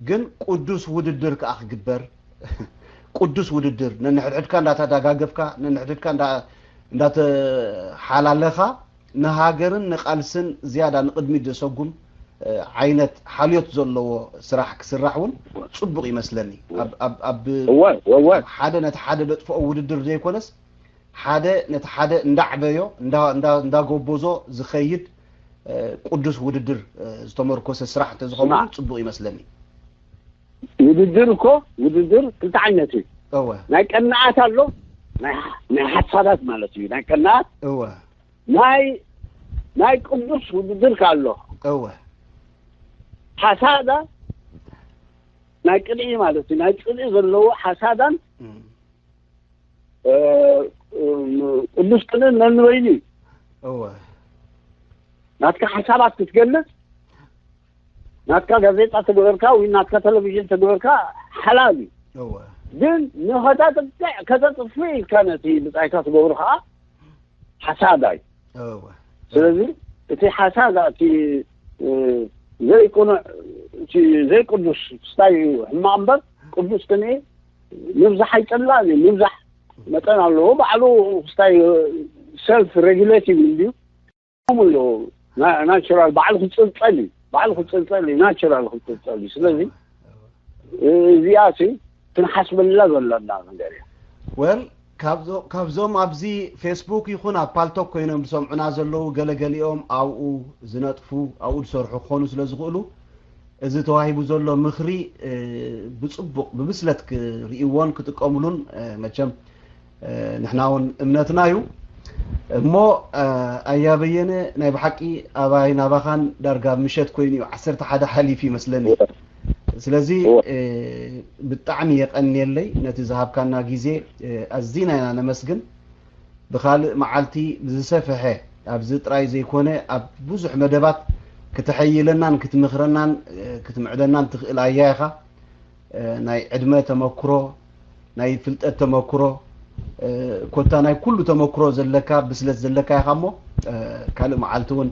ግን ቅዱስ ውድድር ከዓ ክግበር ቅዱስ ውድድር ነንሕድሕድካ እንዳተዳጋገፍካ ነንሕድሕድካ እንዳተሓላለኻ ንሃገርን ንቃልስን ዝያዳ ንቕድሚት ዘሰጉም ዓይነት ሓልዮት ዘለዎ ስራሕ ክስራሕ እውን ፅቡቅ ይመስለኒ። ኣብ ሓደ ነቲ ሓደ ዘጥፍኦ ውድድር ዘይኮነስ ሓደ ነቲ ሓደ እንዳዕበዮ እንዳጎበዞ ዝኸይድ ቅዱስ ውድድር ዝተመርኮሰ ስራሕ እንተዝኸውን እውን ፅቡቅ ይመስለኒ። ውድድር እኮ ውድድር ክልተ ዓይነት እዩ። እወ ናይ ቀናኣት ኣሎ፣ ናይ ሓሳዳት ማለት እዩ። ናይ ቀናኣት እወ ናይ ናይ ቅዱስ ውድድር ከ ኣሎ። እወ ሓሳዳ ናይ ቅንኢ ማለት እዩ። ናይ ጽልኢ ዘለዎ ሓሳዳን ቅዱስ ቅንእን ነንበይኑ እዩ። እወ ናትካ ሓሳባት ክትገልጽ ናትካ ጋዜጣ ተገበርካ ወይ ናትካ ቴሌቪዥን ተገበርካ ሓላል እዩ። እወ ግን ንኸተጥቅዕ ከተጥፍእ ኢልካ ነቲ ብጻይካ ትገብሩ ከዓ ሓሳዳ እዩ። እወ ስለዚ እቲ ሓሳዳ እቲ ዘይቅኑዕ እቲ ዘይቅዱስ ክስታይ እዩ ሕማቕ እምበር ቅዱስ ቅንኢ ምብዛሕ ኣይጸላእን እዩ። ምብዛሕ መጠን ኣለዎ። ባዕሉ ክስታይ ሰልፍ ሬጉሌቲቭ እንድዩ። ከምኡ ኣለዎ ናቹራል ባዕሉ ክጽልጸል እዩ። ባዕሉ ክጽልጸል እዩ። ናቹራል ክጽልጸል እዩ። ስለዚ እዚኣ ሲ ክንሓስበላ ዘለና ነገር እያ። ወል ካብዞም ኣብዚ ፌስቡክ ይኹን ኣብ ፓልቶክ ኮይኖም ዝሰምዑና ዘለዉ ገለገሊኦም ኣብኡ ዝነጥፉ ኣብኡ ዝሰርሑ ክኾኑ ስለ ዝኽእሉ እዚ ተዋሂቡ ዘሎ ምኽሪ ብፅቡቕ ብብስለት ክርእይዎን ክጥቀምሉን መቸም ንሕና እውን እምነትና እዩ። እሞ ኣያ በየነ ናይ ብሓቂ ኣባይ ናባኻን ዳርጋ ምሸት ኮይኑ እዩ ዓሰርተ ሓደ ሓሊፍ ይመስለኒ። ስለዚ ብጣዕሚ የቐንየለይ ነቲ ዝሃብካና ግዜ ኣዚና ኢና ነመስግን። ብኻልእ መዓልቲ ብዝሰፍሐ ኣብዚ ጥራይ ዘይኮነ ኣብ ብዙሕ መደባት ክተሐይለናን ክትምኽረናን ክትምዕደናን ትኽእል ኣያ ኢኻ። እ፣ ናይ ዕድመ ተመክሮ፣ ናይ ፍልጠት ተመክሮ፣ እ፣ ኮታ ናይ ኩሉ ተመክሮ ዘለካ፣ ብስለት ዘለካ ኢኻ እሞ፣ እ፣ ካልእ መዓልቲ እውን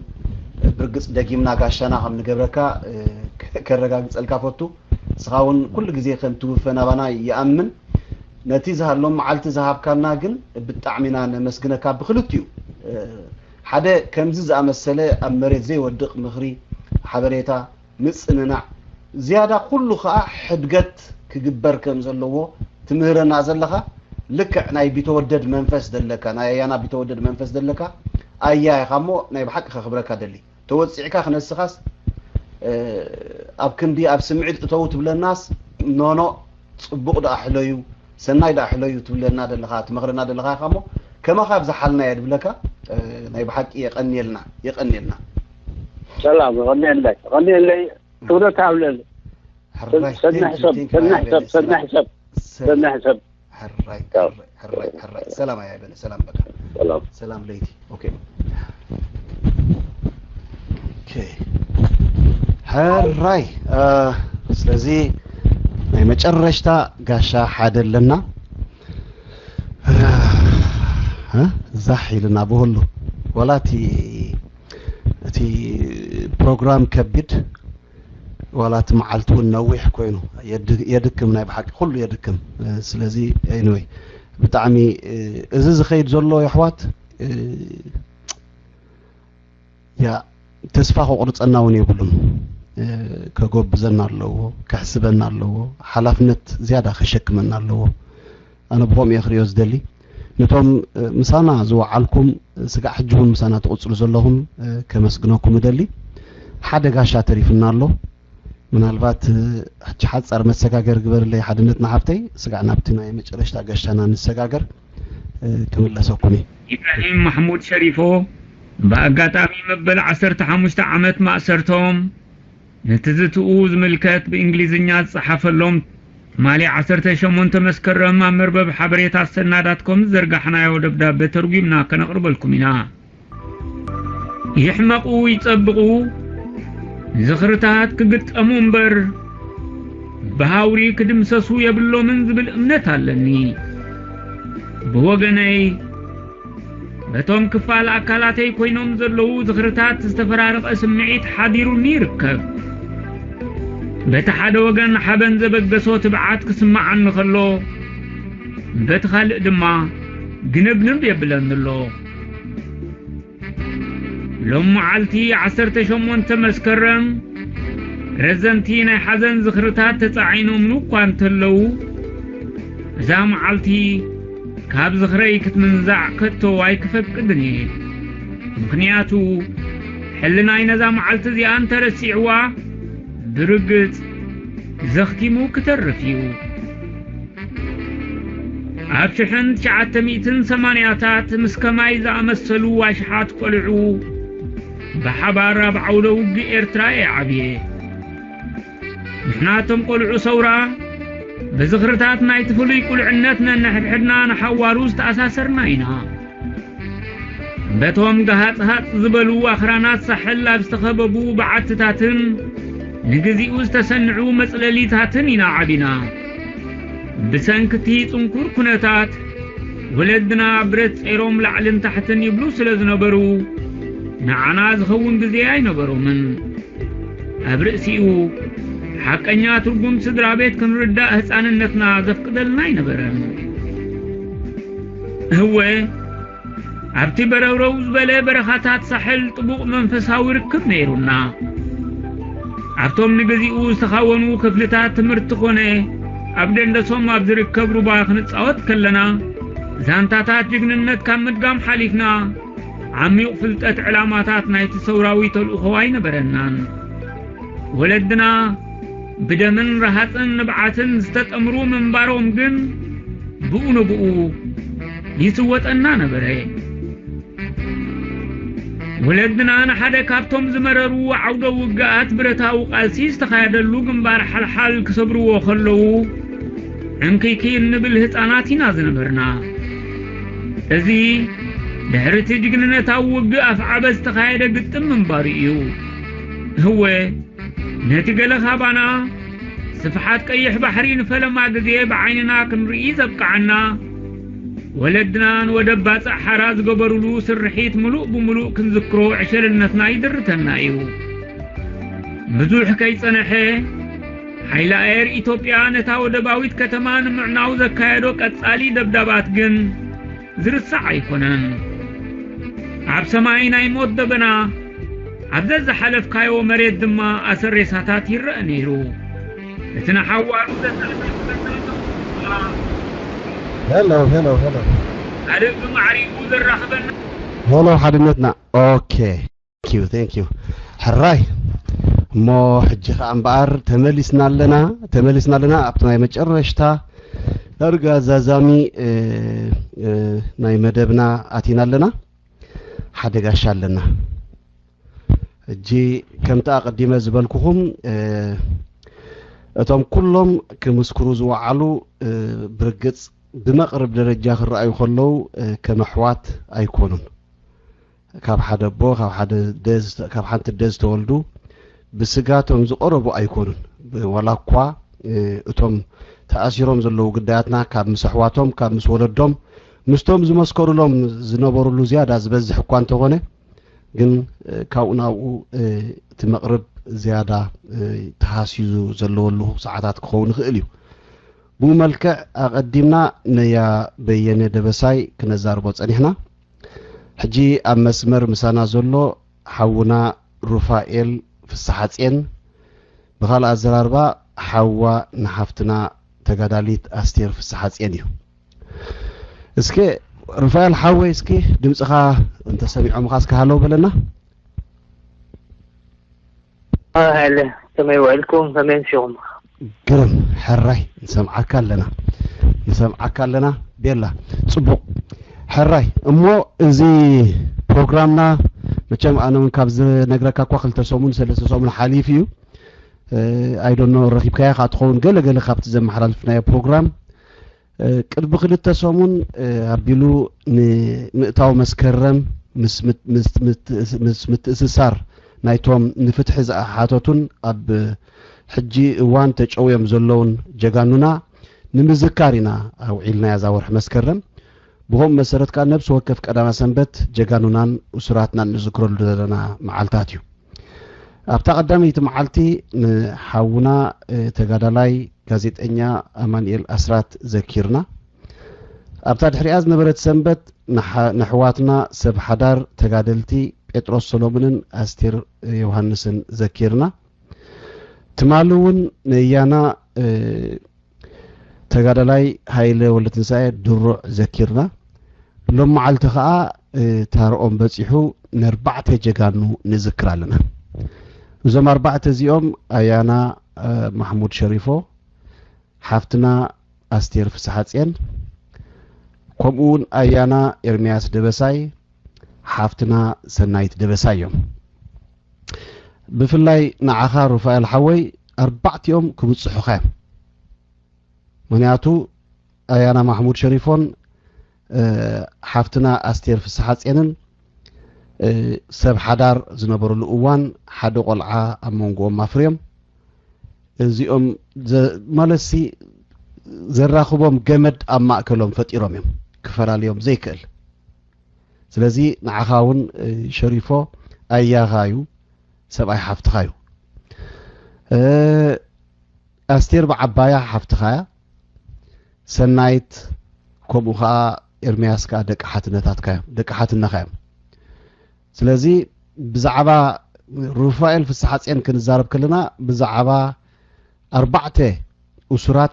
ብርግጽ ደጊምና ጋሻና ከም ንገብረካ፣ እ፣ ከረጋግጸልካ ፈቱ። ንስኻ እውን ኩሉ ግዜ ከም ትውፈ ናባና ይኣምን። ነቲ ዝሃሎም መዓልቲ ዝሃብካና ግን ብጣዕሚ ኢና ነመስግነካ ብክልቲኡ። እ፣ ሓደ ከምዚ ዝኣመሰለ ኣብ መሬት ዘይወድቕ ምኽሪ፣ ሓበሬታ፣ ምጽንናዕ፣ ዝያዳ ኩሉ ከኣ ሕድገት ክግበር ከም ዘለዎ ትምህረና ዘለኻ፣ ልክዕ ናይ ቢተወደድ መንፈስ ዘለካ፣ ናይ ኣያና ቢተወደድ መንፈስ ዘለካ ኣያ ኢኻ እሞ ናይ ብሓቂ ከኽብረካ ደሊ። ተወጺዕካ ክነስኻስ፣ እ፣ ኣብ ክንዲ ኣብ ስምዒት እተው ትብለናስ፣ ኖኖ፣ ጽቡቕ ደኣ ሕለዩ፣ ሰናይ ደኣ ሕለዩ ትብለና ደለኻ፣ ትመኽረና ደለኻ ኢኻ እሞ፣ ከማኻ ኣብዝሓልና እየ ድብለካ። እ፣ ናይ ብሓቂ የቐንየልና፣ የቐንየልና። ሰላም፣ የቐንየለይ፣ የቐንየለይ። ክብረት ኣብለል። ሕራይ፣ ሰናሕ thank you፣ ሰብ፣ thank you፣ ሰናሕ ኣያ ሰብ፣ በለ። ሰናሕ ሰብ፣ ሰላም። ሰናሕ ሰብ። ሕራይ፣ ያው። ሕራይ፣ ሕራይ፣ ሕራይ። ሰላም ኣያ በለ፣ ሰላም በቃ። ሰላም። ሰላም ለይቲ። ኦኬ። ኦኬ። ሕራይ፣ እ፣ ስለዚ ናይ መጨረሽታ ጋሻ ሓደ ኣለና። እ፣ ዛሕ ኢልና ብሁሉ። ዋላ እቲ፣ እቲ ፕሮግራም ከቢድ፣ ዋላ እቲ መዓልቲ እውን ነዊሕ ኮይኑ፣ የድ-፣ የድክም፣ ናይ ብሓቂ ኩሉ የድክም። እ፣ ስለዚ፣ ኤኒወይ፣ ብጣዕሚ፣ እ፣ እዚ ዝኸይድ ዘሎ የሕዋት፣ እ፣ ያ፣ ተስፋ ከቑርጸና እውን የብሉን። እ፣ ከጎብዘና ኣለዎ፣ ከሕስበና ኣለዎ፣ ሓላፍነት ዝያዳ ከሸክመና ኣለዎ። ኣነ ብኸምኡ እየ ክርእዮ ዝደሊ። ነቶም፣ እ፣ ምሳና ዝወዓልኩም፣ እ፣ ስጋዕ ሕጂ እውን ምሳና ትቕጽሉ ዘለኹም፣ እ፣ ከመስግነኩም እደሊ። ሓደ ጋሻ ተሪፍና ኣሎ። ምናልባት፣ እ፣ ሕጂ ሓጻር መሰጋገር ግበርለይ ሓድነት ንሓፍተይ፣ ስጋዕ ናብቲ ናይ መጨረሽታ ጋሻና ንሰጋገር፣ እ፣ ክምለሰኩም እየ። ኢብራሂም ማሕሙድ ሸሪፎ ብኣጋጣሚ መበል ዓሰርተ ሓሙሽተ ዓመት ማእሰርቶም ነቲ ዝትኡ ዝምልከት ብእንግሊዝኛ ዝጸሓፈሎም ትማሊ ዓሰርተ ሸሞንተ መስከረም ኣብ መርበብ ሓበሬታ ሰናዳት ኮም ዝዘርጋሕናዮ ደብዳበ ተርጒምና ከነቕርበልኩም ኢና። ይሕመቑ ይጸብቑ፣ ዝኽርታት ክግጠሙ እምበር ብሃውሪ ክድምሰሱ የብሎምን ዝብል እምነት ኣለኒ። ብወገነይ በቶም ክፋል ኣካላተይ ኮይኖም ዘለዉ ዝኽርታት ዝተፈራረቐ ስምዒት ሓዲሩኒ ይርከብ። በቲ ሓደ ወገን ሓበን ዘበገሶ ትብዓት ክስምዓኒ ከሎ፣ በቲ ካልእ ድማ ግንብንብ የብለኒ ኣሎ። ሎም መዓልቲ ዓሰርተ ሸሞንተ መስከረም ረዘንቲ ናይ ሓዘን ዝኽርታት ተጻዒኖምሉ እኳ እንተለዉ፣ እዛ መዓልቲ ካብ ዝኽረይ ክትምንዛዕ ከቶ ኣይክፈቅድን እየ። ምኽንያቱ፣ ሕልናይ ነዛ መዓልቲ እዚኣ እንተረሲዕዋ፣ ብርግጽ ዘኽቲሙ ክተርፍ እዩ። ኣብ ሽሕን ትሽዓተ ሚእትን ሰማንያታት ምስ ከማይ ዝኣመሰሉ ኣሽሓት ቆልዑ ብሓባር ኣብ ዓውደ ውግእ ኤርትራ እየ ዓብየ። ንሕና እቶም ቆልዑ ሰውራ፣ ብዝኽርታት ናይቲ ፍሉይ ቁልዕነት ነንሕድሕድና ንሓዋሩ ዝተኣሳሰርና ኢና። በቶም ገሃጽሃጽ ዝበሉ ኣኽራናት ሳሕል ኣብ ዝተኸበቡ በዓትታትን ንግዚኡ ዝተሰንዑ መጽለሊታትን ኢና ዓቢና። ብሰንኪ እቲ ጽንኩር ኩነታት፣ ወለድና ብረት ጸይሮም ላዕልን ታሕትን ይብሉ ስለ ዝነበሩ፣ ንዓና ዝኸውን ግዜ ኣይነበሮምን። ኣብ ርእሲኡ፣ ሓቀኛ ትርጉም ስድራ ቤት ክንርዳእ ህጻንነትና ዘፍቅደልና ኣይነበረን። እወ፣ ኣብቲ በረውረው ዝበለ በረኻታት ሳሕል ጥቡቕ መንፈሳዊ ርክብ ነይሩና። ኣብቶም ንግዚኡ ዝተኻወኑ ክፍልታት ትምህርቲ ኮነ ኣብ ደንደሶም ኣብ ዝርከብ ሩባ ክንጻወት ከለና፣ ዛንታታት ጅግንነት ካብ ምድጋም ሓሊፍና፣ ዓሚቕ ፍልጠት ዕላማታት ናይቲ ሰውራዊ ተልእኾ ኣይነበረናን። ወለድና ብደምን ረሃጽን ንብዓትን ዝተጠምሩ ምንባሮም ግን ብኡ ንብኡ ይስወጠና ነበረ። ወለድና ንሓደ ካብቶም ዝመረሩ ዓውደ ውግኣት ብረታዊ ቃልሲ ዝተኻየደሉ ግንባር ሓልሓል ክሰብርዎ ከለዉ፣ ዕንክይክይ እንብል ህጻናት ኢና ዝነበርና። እዚ ድሕሪ እቲ ጅግንነታዊ ውግእ ኣፍዓበ ዝተኻየደ ግጥም ምንባሩ እዩ። እወ፣ ነቲ ገለ ካባና ስፍሓት ቀይሕ ባሕሪ ንፈለማ ግዜ ብዓይንና ክንርኢ ዘብቅዓና፣ ወለድና ንወደብ ባጽዕ ሓራ ዝገበሩሉ ስርሒት ምሉእ ብምሉእ ክንዝክሮ ዕሸልነትና ይድርተና እዩ። ብዙሕ ከይጸነሐ፣ ሓይሊ ኣየር ኢትዮጵያ ነታ ወደባዊት ከተማ ንምዕናው ዘካየዶ ቀጻሊ ደብዳባት ግን ዝርሳዕ ኣይኮነን። ኣብ ሰማይ ናይ ሞት ደበና፣ ኣብ ዘዝሓለፍካዮ መሬት ድማ ኣሰር ሬሳታት ይረአ ነይሩ። እቲ ንሓዋሩ ዘተኣሳስረና ሄሎ ሄሎ ሄሎ ካልእ ብማዕሪኡ ዘራኽበና ሄሎ ሓድነትና። ኦኬ፣ thank you፣ thank you። ሕራይ እሞ፣ ሕጂ ከኣ እምበኣር ተመሊስና ኣለና፣ ተመሊስና ኣለና ኣብቲ ናይ መጨረሽታ ዳርጋ ዛዛሚ እ፣ እ፣ ናይ መደብና ኣቲና ኣለና። ሓደ ጋሻ ኣለና። ሕጂ ከምቲ ኣቐዲመ ዝበልኩኹም እ፣ እቶም ኩሎም ክምስክሩ ዝወዓሉ እ፣ ብርግጽ ብመቕርብ ደረጃ ክረኣዩ ከለዉ እ፣ ከም ኣሕዋት ኣይኮኑን። ካብ ሓደ ኣቦ፣ ካብ ሓደ ኣደ ዝተ-፣ ካብ ሓንቲ ኣደ ዝተወልዱ ብስጋ እቶም ዝቐረቡ ኣይኮኑን። ብ-፣ ዋላ እኳ እ፣ እቶም ተኣሲሮም ዘለዉ ግዳያትና ካብ ምስ ኣሕዋቶም፣ ካብ ምስ ወለዶም፣ ምስቶም ዝመስከሩሎም ዝነበሩሉ ዝያዳ ዝበዝሕ እኳ እንተኾነ፣ ግን እ፣ ካብኡ ናብኡ እ፣ እቲ መቕርብ ዝያዳ እ፣ ተሃስዩ ዘለወሉ ሰዓታት ክኸውን ይኽእል እዩ። ብኡ መልክዕ ኣቐዲምና ነያ በየነ ደበሳይ ክነዛርቦ ጸኒሕና። ሕጂ ኣብ መስመር ምሳና ዘሎ ሓውና ሩፋኤል ፍስሓጼን፣ ብኻልእ ኣዘራርባ ሓዋ ንሓፍትና ተጋዳሊት ኣስቴር ፍስሓጼን እዩ። እስከ ሩፋኤል ሓወይ፣ እስኪ ድምፅኻ እንተሰሚዖምኻ እስከ ሃለው በለና። ኣለ ከመይ ውዕልኩም? ከመይ ኣምሲኹም? ግርም ሕራይ፣ ንሰምዓካ ኣለና፣ ንሰምዓካ ኣለና። ቤላ፣ ጽቡቕ ሕራይ። እሞ እዚ ፕሮግራምና መቸም ኣነ እውን ካብ ዝነግረካ እኳ ክልተ ሰሙን ሰለስተ ሰሙን ሓሊፉ እዩ። ኣይዶኖ ረኺብካያ ከዓ ትኸውን ገለ ገለ ካብቲ ዘመሓላልፍናዮ ፕሮግራም ቅድሚ ክልተ ሰሙን ኣቢሉ ንምእታው መስከረም ምስ ምት-፣ ምስ ምት-፣ ምስ ምትእስሳር ናይቶም ንፍትሒ ዝሓተቱን ኣብ ሕጂ እዋን ተጨውዮም ዘለውን ጀጋኑና ንምዝካር ኢና ኣውዒልናያ እዛ ወርሒ መስከረም። ብኸምኡ መሰረት ከኣ ነብሲ ወከፍ ቀዳማ ሰንበት ጀጋኑናን እሱራትናን ንዝክረሉ ዘለና መዓልታት እዩ። ኣብታ ቀዳመይቲ መዓልቲ ንሓውና ተጋዳላይ ጋዜጠኛ ኣማኑኤል ኣስራት ዘኪርና። ኣብታ ድሕሪኣ ዝነበረት ሰንበት ንሓ-፣ ንኣሕዋትና ሰብ ሓዳር ተጋደልቲ ጴጥሮስ ሰሎሞንን ኣስቴር ዮሃንስን ዘኪርና። ትማሊ እውን ነያና ተጋዳላይ ሃይለ ወልደትንሳኤ ድሩዕ ዘኪርና። ሎም መዓልቲ ከኣ ታርኦም በጺሑ ነርባዕተ ጀጋኑ ንዝክር ኣለና። እዞም ኣርባዕተ እዚኦም ኣያና ማሕሙድ ሸሪፎ፣ ሓፍትና ኣስቴር ፍስሓጼን፣ ከምኡ እውን ኣያና ኤርምያስ ደበሳይ፣ ሓፍትና ሰናይት ደበሳይ እዮም። ብፍላይ ንዓኻ ሩፋኤል ሓወይ ኣርባዕቲኦም ክብጽሑኻ እዮም። ምኽንያቱ ኣያና ማሕሙድ ሸሪፎን ሓፍትና ኣስቴር ፍስሓጼንን ሰብ ሓዳር ዝነበሩሉ እዋን ሓደ ቆልዓ ኣብ መንጎኦም ኣፍርዮም። እዚኦም ዘ-፣ ማለትሲ ዘራኽቦም ገመድ ኣብ ማእከሎም ፈጢሮም እዮም፣ ክፈላልዮም ዘይክእል። ስለዚ ንዓኻ እውን ሸሪፎ ኣያኻ እዩ፣ ሰብኣይ ሓፍትኻ እዩ። ኣስቴር ብዓባያ ሓፍትኻ እያ። ሰናይት ከምኡ ኸዓ ኤርምያስ ከኣ ደቂ ሓትነታትካ እዮም፣ ደቂ ሓትነኻ እዮም። ስለዚ ብዛዕባ ሩፋኤል ፍስሓጼን ክንዛረብ ከለና ብዛዕባ ኣርባዕተ እሱራት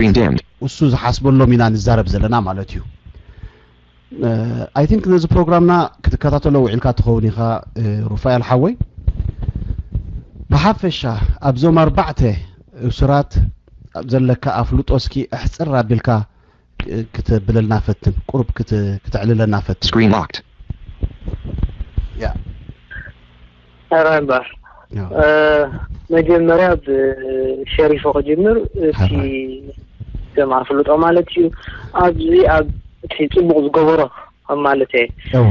እሱ ዝሓስበሎም ኢና ንዛረብ ዘለና ማለት እዩ። I think ነዚ ፕሮግራምና ክትከታተሎ ውዒልካ ትኸውን ኢኻ ሩፋኤል ሓወይ። ብሓፈሻ ኣብዞም ኣርባዕተ እሱራት ዘለካ ኣፍልጦ እስኪ ኣሕጽር ኣቢልካ ክትብለልና ፈትን፣ ቁሩብ ክት-፣ ክተዕልለና ፈትን። Screen locked. ያ ሕራይ እምበኣር ያ። መጀመርያ ብሸሪፎ ክጅምር፣ እቲ ከም ኣፍልጦ ማለት እዩ። ኣብዚ ኣብ እቲ ጽቡቕ ዝገበሮ ማለት እየ። እወ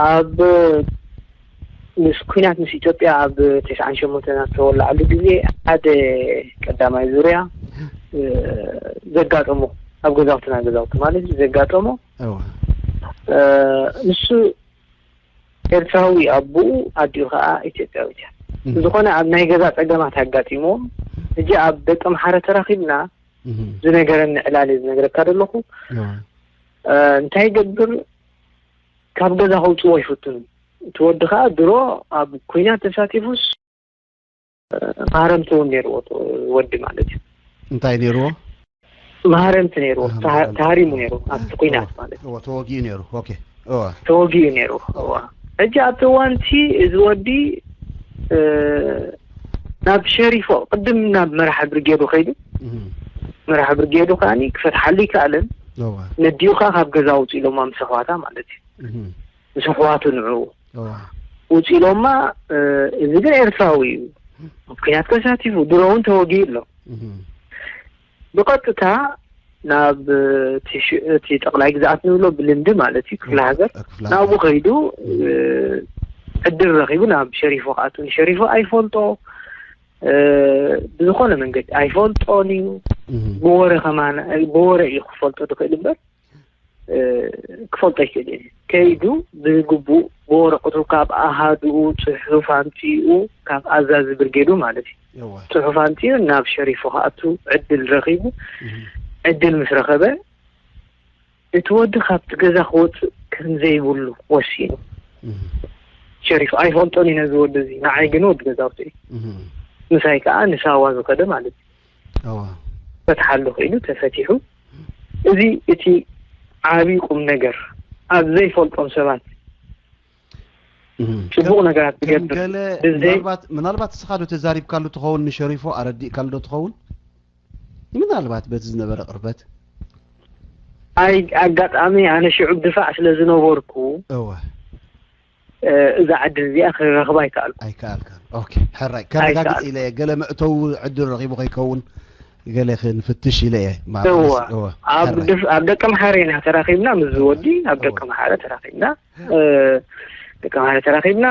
ኣብ ምስ ኩናት ምስ ኢትዮጵያ ኣብ ተስዓን ሸሞንተን ኣብ ተወላዓሉ ግዜ ሓደ ቀዳማይ ዙርያ ዘጋጠሞ ኣብ ገዛውትና ገዛውቲ ማለት እዩ ዘጋጠሞ ንሱ ኤርትራዊ ኣቦኡ ኣዲኡ ከዓ ኢትዮጵያዊት እያ። ብዝኾነ ኣብ ናይ ገዛ ፀገማት ኣጋጢሞም ሕጂ ኣብ ደቂ ኣምሓረ ተራኺብና ዝነገረኒ ዕላል ዝነግረካ ዘለኹ እንታይ ይገብር ካብ ገዛ ከውፅዎ ኣይፍቱን። እቲ ወዲ ከዓ ድሮ ኣብ ኩናት ተሳቲፉስ ማህረምቲ እውን ነይርዎ ወዲ ማለት እዩ። እንታይ ነይርዎ? ማህረምቲ ነይርዎ ተሃሪሙ ነይሩ ኣብቲ ኩናት ማለት እዩ። ተወጊኡ ነይሩ። ተወጊኡ ነይሩ። ሕጂ ኣብቲ እዋንቲ እዚ ወዲ ናብ ሸሪፎ ቅድም ናብ መራሒ ብርጌዱ ከይዱ መራሒ ብርጌዱ ከዓኒ ክፈትሓሉ ይከኣልን ነዲኡ ከዓ ካብ ገዛ ውፅእ ኢሎማ ምስ ኣሕዋታ ማለት እዩ። ምስ ኣሕዋቱ ንዑ ውፅእ ኢሎማ። እዚ ግን ኤርትራዊ እዩ። ኣብ ኩናት ተሳቲፉ ድሮ እውን ተወጊኡ ኣሎ። ብቐጥታ ናብ እቲ ጠቕላይ ግዝኣት ንብሎ ብልምዲ ማለት እዩ ክፍለ ሃገር ናብኡ ከይዱ ዕድል ረኺቡ ናብ ሸሪፎ ክኣቱ ንሸሪፎ ኣይፈልጦ ብዝኾነ መንገዲ ኣይፈልጦን እዩ። ብወረ ከማን ብወረ እዩ ክፈልጦ ዝኽእል እምበር ክፈልጦ ኣይክእል እየ። ከይዱ ብግቡእ ብወረቀቱ ካብ ኣሃዱኡ ፅሑፍ ኣምፂኡ ካብ ኣዛዚ ብርጌዱ ማለት እዩ ፅሑፍ ኣምፂኡ ናብ ሸሪፎ ክኣቱ ዕድል ረኺቡ ዕድል ምስ ረኸበ እቲ ወዲ ካብቲ ገዛ ክወፅእ ከም ዘይብሉ ወሲኑ ሸሪፎ ኣይፈልጦን እዩ ነዚ ወዲ እዚ ንዓይ ግን ወዲ ገዛውቲ እዩ ምሳይ ከዓ ንሳዋ ዝኸደ ማለት እዩ ፈትሓሉ ክኢሉ ተፈቲሑ እዚ እቲ ዓብዪ ቁም ነገር ኣብ ዘይፈልጦም ሰባት ፅቡቕ ነገራት ትገብር ምናልባት እስኻ ዶ ተዛሪብካሉ ትኸውን ንሸሪፎ ኣረዲእካሉ ዶ ትኸውን ምናልባት በቲ ዝነበረ ቅርበት ኣይ ኣጋጣሚ ኣነ ሽዑ ድፋዕ ስለ ዝነበርኩ እወ እዛ ዕድል እዚኣ ክረኽባ ኣይከኣልኩ። ኣይከኣልካን። ኦኬ፣ ሕራይ ከረጋግጽ ኢለ እየ። ገለ መእተዊ ዕድል ረኺቡ ከይከውን ገለ ክንፍትሽ ኢለ እየ። እወ፣ ኣብ ደቂ መሓረ ኢና ተራኺብና፣ ምስ ዝወዲ ኣብ ደቂ መሓረ ተራኺብና። ደቂ መሓረ ተራኺብና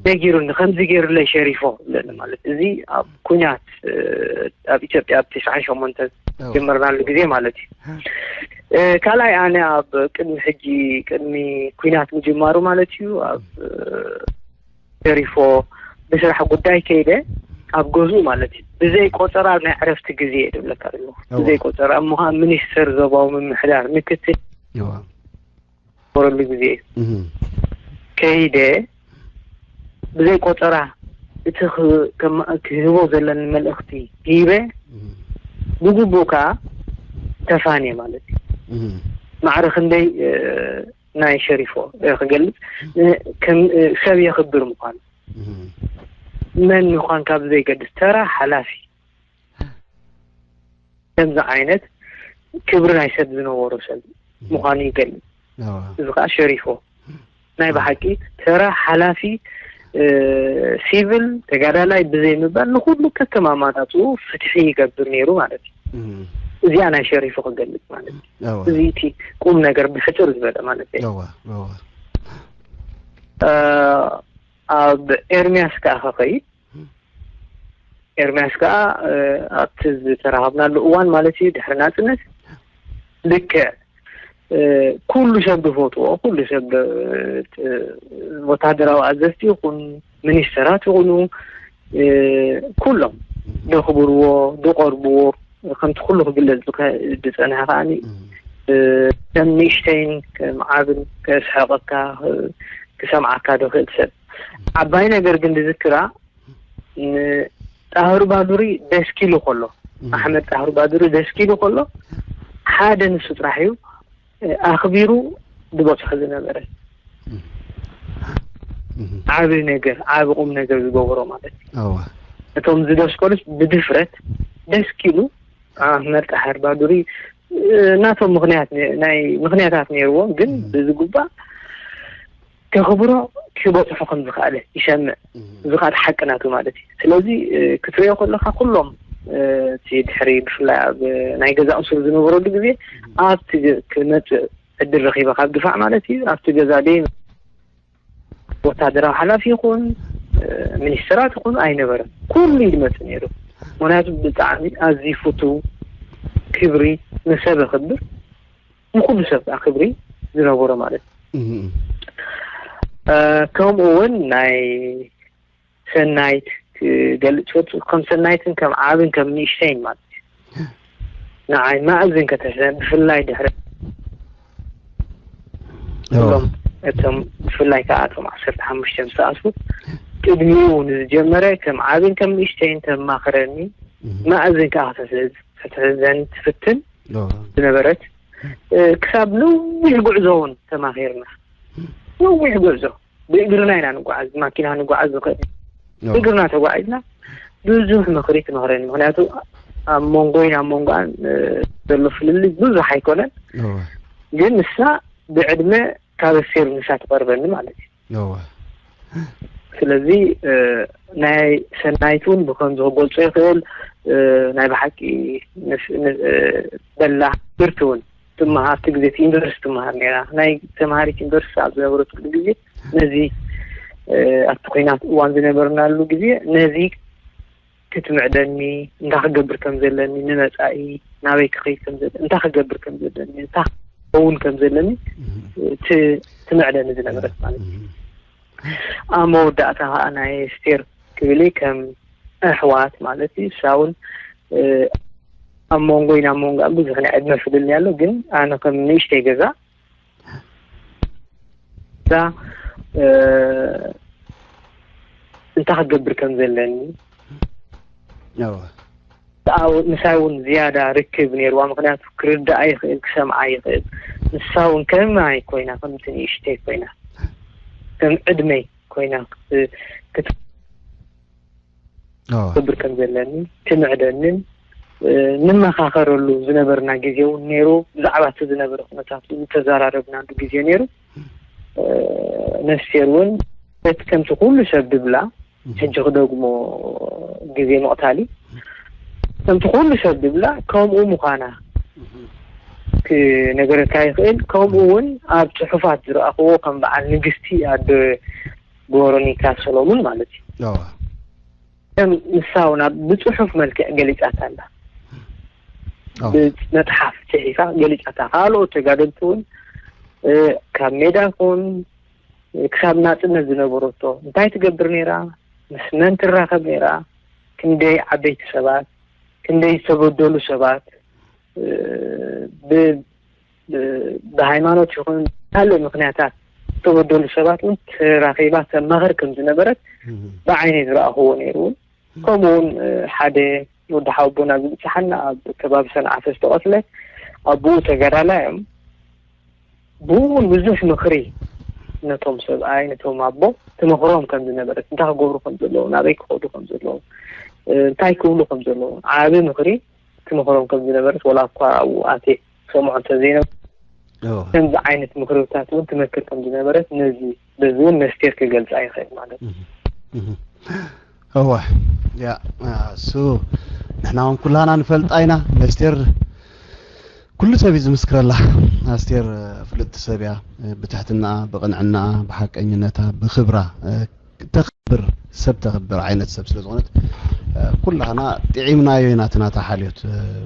ነጊሩኒ፣ ከምዚ ገይሩለይ ሸሪፎ ይብለኒ ማለት እዚ ኣብ ኩናት ኣብ ኢትዮጵያ ኣብ ትስዓን ሸሞንተን ጀመርናሉ ግዜ ማለት እዩ። ካልኣይ ኣነ ኣብ ቅድሚ ሕጂ ቅድሚ ኩናት ምጅማሩ ማለት እዩ ኣብ ሸሪፎ ብስራሕ ጉዳይ ከይደ ኣብ ገዝኡ ማለት እዩ ብዘይ ቆፀራ ናይ ዕረፍቲ ግዜ እየ ዝብለካ ዘለኹ። ብዘይ ቆፀራ እሞ ከዓ ሚኒስተር ዞባዊ ምምሕዳር ምክትል ዝነበረሉ ግዜ እዩ። ከይደ ብዘይ ቆፀራ እቲ ክህቦ ዘለኒ መልእኽቲ ሂበ ብግቡእ ከዓ ተፋንየ ማለት እዩ። ማዕረ ክንደይ ናይ ሸሪፎ ክገልፅ ሰብ የኽብር ምዃኑ መን ምዃንካ ብዘይገድስ ተራ ሓላፊ ከምዚ ዓይነት ክብሪ ናይ ሰብ ዝነበሮ ሰብ ምዃኑ ይገልፅ። እዚ ከዓ ሸሪፎ ናይ ብሓቂ ተራ ሓላፊ ሲቪል ተጋዳላይ ብዘይ ምባል ንኩሉ ከከም ኣማራፅኡ ፍትሒ ይገብር ነይሩ ማለት እዩ። እዚኣ ናይ ሸሪፎ ክገልፅ ማለት እዩ። እዚ እቲ ቁም ነገር ብሕፅር ዝበለ ማለት እዩ። ኣብ ኤርሚያስ ከዓ ከኸይድ ኤርምያስ ከኣ ኣብቲ ዝተራኸብናሉ እዋን ማለት እዩ ድሕሪ ናጽነት ልክዕ ኩሉ ሰብ ዝፈትዎ ኩሉ ሰብ ወታደራዊ ኣዘዝቲ ይኹን ሚኒስተራት ይኹኑ ኩሎም ዘኽብርዎ ዝቐርብዎ ከምቲ ኩሉ ክግለጽ ዝጸንሐ ከኣ ከም ንእሽተይን ከም ዓብን ከስሕቐካ ክሰምዓካ ዝኽእል ሰብ ዓባይ ነገር ግን ዝዝክራ ንጣህሩ ባዱሪ ደስኪሉ ከሎ ኣሕመድ ጣህሩ ባዱሪ ደስኪሉ ከሎ ሓደ ንሱ ጥራሕ እዩ ኣኽቢሩ ዝበፅሖ ዝነበረ ዓብይ ነገር ዓብ ቁም ነገር ዝገበሮ ማለት እዩ። እቶም ዝደስከሉስ ብድፍረት ደስኪሉ ኣሕመድ ጣህር ባዱሪ ናቶም ምክንያት ናይ ምክንያታት ነይርዎም ግን ብዝግባእ ከኽብሮ ክበፅሖ ከም ዝኽኣለ ይሰምዕ። እዚ ከዓ ሓቂ ናቱ ማለት እዩ። ስለዚ ክትሪኦ ከለካ ኩሎም እቲ ድሕሪ ብፍላይ ኣብ ናይ ገዛ ሱር ዝነበረሉ ግዜ ኣብቲ ክመፅእ ዕድል ረኪበ ካብ ድፋዕ ማለት እዩ ኣብቲ ገዛ ደይ ወታደራዊ ሓላፊ ይኹን ሚኒስተራት ይኹን ኣይነበረን። ኩሉ እዩ ዝመፅእ ነይሩ። ምክንያቱ ብጣዕሚ ኣዝዩ ፍቱው፣ ክብሪ ንሰብ የኽብር፣ ንኩሉ ሰብ ከዓ ክብሪ ዝነበሮ ማለት እዩ። ከምኡ እውን ናይ ሰናይት ክገልፅ ፈቱ ከም ሰናይትን ከም ዓብን ከም ንእሽተይን ማለት እዩ። ንዓይ ማእዝን ከተስለ ብፍላይ ድሕሪ እሎም እቶም ብፍላይ ከዓ እቶም ዓሰርተ ሓሙሽተ ዝተኣስሩ ቅድሚኡ ንዝጀመረ ከም ዓብን ከም ንእሽተይን ተማኽረኒ። ማእዝን ከዓ ከተስለ ከተስለን ትፍትን ዝነበረት ክሳብ ነዊሕ ጉዕዞ እውን ተማኺርና። ነዊሕ ጉዕዞ ብእግርና ኢና ንጓዓዝ፣ ማኪና ንጓዓዝ ንኽእል። ብእግርና ተጓዒዝና ብዙሕ ምኽሪ ትመኽረኒ። ምክንያቱ ኣብ መንጎይን ኣብ መንጎኣን ዘሎ ፍልልይ ብዙሕ ኣይኮነን። ግን ንሳ ብዕድመ ካብ ኣስቴር ንሳ ትቐርበኒ ማለት እዩ። ስለዚ ናይ ሰናይት እውን ብከምዚ ክገልጾ ይኽእል። ናይ ብሓቂ በላ ብርቲ እውን ትመሃር፣ ኣብቲ ግዜ እቲ ዩኒቨርሲቲ ትመሃር ነይራ። ናይ ተምሃሪት ዩኒቨርሲቲ ኣብ ዝነበረትሉ ግዜ ነዚ ኣብቲ ኩናት እዋን ዝነበርናሉ ግዜ ነዚ ክትምዕደኒ፣ እንታይ ክገብር ከም ዘለኒ ንመጻኢ፣ ናበይ ክኸይድ ከም ዘለኒ፣ እንታይ ክገብር ከም ዘለኒ፣ እንታይ ክኸውን ከም ዘለኒ ትምዕደኒ ዝነበረት ማለት እዩ። ኣብ መወዳእታ ከዓ ናይ ስቴር ክብል ከም ኣሕዋት ማለት እዩ። እሳ እውን ኣብ መንጎ ኢና ኣብ መንጎ ብዙሕ ናይ ዕድመ ፍልልይ ኣሎ፣ ግን ኣነ ከም ንእሽተይ ገዛ እዛ እንታይ ክገብር ከም ዘለኒ ምሳይ እውን ዝያዳ ርክብ ነይርዋ። ምክንያቱ ክርዳኣ ይኽእል፣ ክሰምዓ ይኽእል። ንሳ እውን ከማይ ኮይና፣ ከምቲ ንእሽተይ ኮይና፣ ከም ዕድመይ ኮይና ክትገብር ከም ዘለኒ ትምዕደንን ንመኻኸረሉ ዝነበርና ግዜ እውን ነይሩ። ብዛዕባ እቲ ዝነበረ ኩነታት እውን ዝተዘራረብናሉ ግዜ ነይሩ። ነፍሴር እውን በቲ ከምቲ ኩሉ ሰብ ድብላ ሕጂ ክደግሞ ግዜ ምቕታል እዩ። ከምቲ ኩሉ ሰብ ድብላ ከምኡ ምዃና ክነገረካ ይኽእል። ከምኡ እውን ኣብ ጽሑፋት ዝረኣኽዎ ከም በዓል ንግስቲ ኣደ ቬሮኒካ ሰሎሙን ማለት እዩ። ከም ንሳ እውን ኣብ ብጽሑፍ መልክዕ ገሊጻታ ኣላ። ብመጽሓፍ ጽሒፋ ገሊጻታ። ካልኦት ተጋደልቲ እውን ካብ ሜዳ ይኹን ክሳብ ናጽነት ዝነበረቶ እንታይ ትገብር ነይራ፣ ምስ መን ትራኸብ ነይራ፣ ክንደይ ዓበይቲ ሰባት፣ ክንደይ ዝተበደሉ ሰባት ብ ብሃይማኖት ይኹን ካልእ ምኽንያታት ዝተበደሉ ሰባት እውን ተራኺባ ተማኽር ከም ዝነበረት ብዓይነይ ዝረኣኽዎ ነይሩ። እውን ከምኡ እውን ሓደ ወዲ ሓወቦና ዝብፅሓና ኣብ ከባቢ ሰንዓፈ ዝተቐትለ ኣቦኡ ተጋዳላይ እዮም። ብኡ እውን ብዙሕ ምኽሪ ነቶም ሰብኣይ ነቶም ኣቦ ትመኽሮም ከም ዝነበረት፣ እንታይ ክገብሩ ከም ዘለዎም፣ ናበይ ክኸዱ ከም ዘለዎም፣ እንታይ ክብሉ ከም ዘለዎም ዓቢ ምኽሪ ትመኽሮም ከም ዝነበረት፣ ወላ እኳ ኣብኡ ኣትየ ክሰምዖ እንተዘይነበ ከምዚ ዓይነት ምኽርታት እውን ትመክር ከም ዝነበረት ነዚ በዚ እውን ነስቴር ክገልፃ ይኽእል ማለት እዩ። እወ ያ እሱ ንሕና እውን ኩላና ንፈልጣ ኢና። ነስቴር ኩሉ ሰብ እዩ ዝምስክረላ። ኣስቴር ፍልጥቲ ሰብ እያ። ብትሕትናኣ፣ ብቕንዕናኣ፣ ብሓቀኝነታ፣ ብክብራ ተኽብር ሰብ ተኽብር ዓይነት ሰብ ስለ ዝኾነት ኩላህና ጥዒምናዮ ኢና። ትናታ ሓልዮት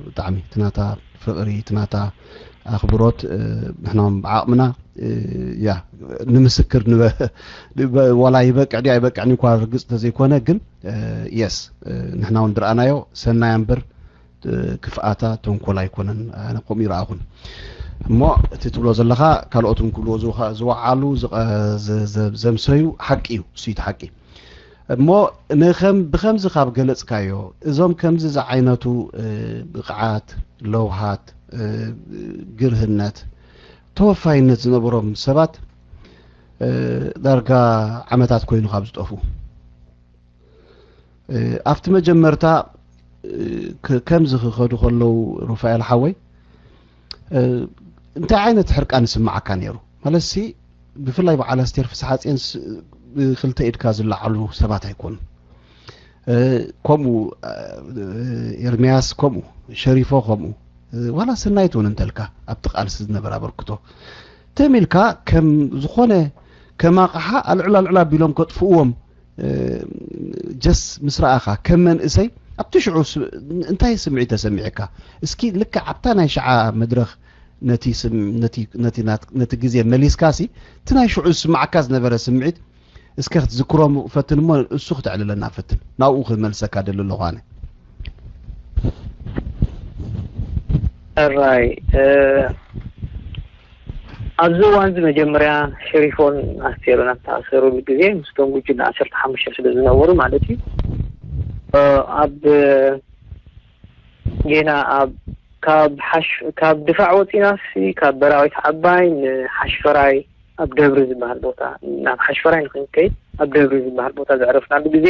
ብጣዕሚ ትናታ ፍቕሪ ትናታ ኣኽብሮት ንሕና ብዓቕምና ያ ንምስክር ዋላ ይበቅዕ ድዩ ኣይበቅዕን እኳ ርግፅ ተዘይኮነ ግን የስ ንሕና እውን ዝረኣናዮ ሰናያ እምበር ክፍኣታ ተንኮል ኣይኮነን። ኣነ ከምኡ ይረኣኹን እሞ እቲ ትብሎ ዘለኻ ካልኦት እውን ክብልዎ ዝወዓሉ ዘምሰዩ ሓቂ እዩ። እሱ እቲ ሓቂ እሞ ብከምዚ ካብ ገለፅካዮ እዞም ከምዚ ዝዓይነቱ ብቕዓት ለውሃት ግርህነት ተወፋይነት ዝነበሮም ሰባት ዳርጋ ዓመታት ኮይኑ ካብ ዝጠፍኡ ኣብቲ መጀመርታ ከምዚ ክኸዱ ከለዉ ሩፋኤል ሓወይ እንታይ ዓይነት ሕርቃን ይስምዓካ ነይሩ? ማለትሲ ብፍላይ በዓል ኣስቴር ፍስሓጽዮንስ ብክልተ ኢድካ ዝለዓሉ ሰባት ኣይኮኑ። ከምኡ ኤርምያስ ከምኡ ሸሪፎ ከምኡ ዋላ ሰናይት እውን እንተልካ ኣብቲ ቃልሲ ዝነበረ ኣበርክቶ ትም ኢልካ ከም ዝኾነ ከም ኣቕሓ ኣልዕል ኣልዕል ኣቢሎም ከጥፍእዎም ጀስ ምስ ረኣኻ ከም መንእሰይ ኣብቲ ሽዑ እንታይ ስምዒት ተሰሚዕካ? እስኪ ልክዕ ኣብታ ናይ ሽዓ መድረኽ ነቲ ነቲ ግዜ መሊስካሲ እቲ ናይ ሽዑ ዝስማዓካ ዝነበረ ስምዒት እስከ ክትዝክሮም ፈትን እሞ እሱ ክተዕልለና ፈትን። ናብኡ ክመልሰካ ደሊ ኣለኹ ኣነ። ሕራይ ኣብዚ እዋን እዚ መጀመርያ ሸሪፎን ኣስቴሮን ኣብ ተኣሰሩሉ ግዜ ምስቶም ጉጅለ ዓሰርተ ሓሙሽተ ስለ ዝነበሩ ማለት እዩ ኣብ ጌና ኣብ ካብ ሓሽ ካብ ድፋዕ ወፂናሲ ካብ በራዊት ዓባይ ንሓሽፈራይ ኣብ ደብሪ ዝበሃል ቦታ ናብ ሓሽፈራይ ንክንከይድ ኣብ ደብሪ ዝበሃል ቦታ ዘዕረፍናሉ ግዜ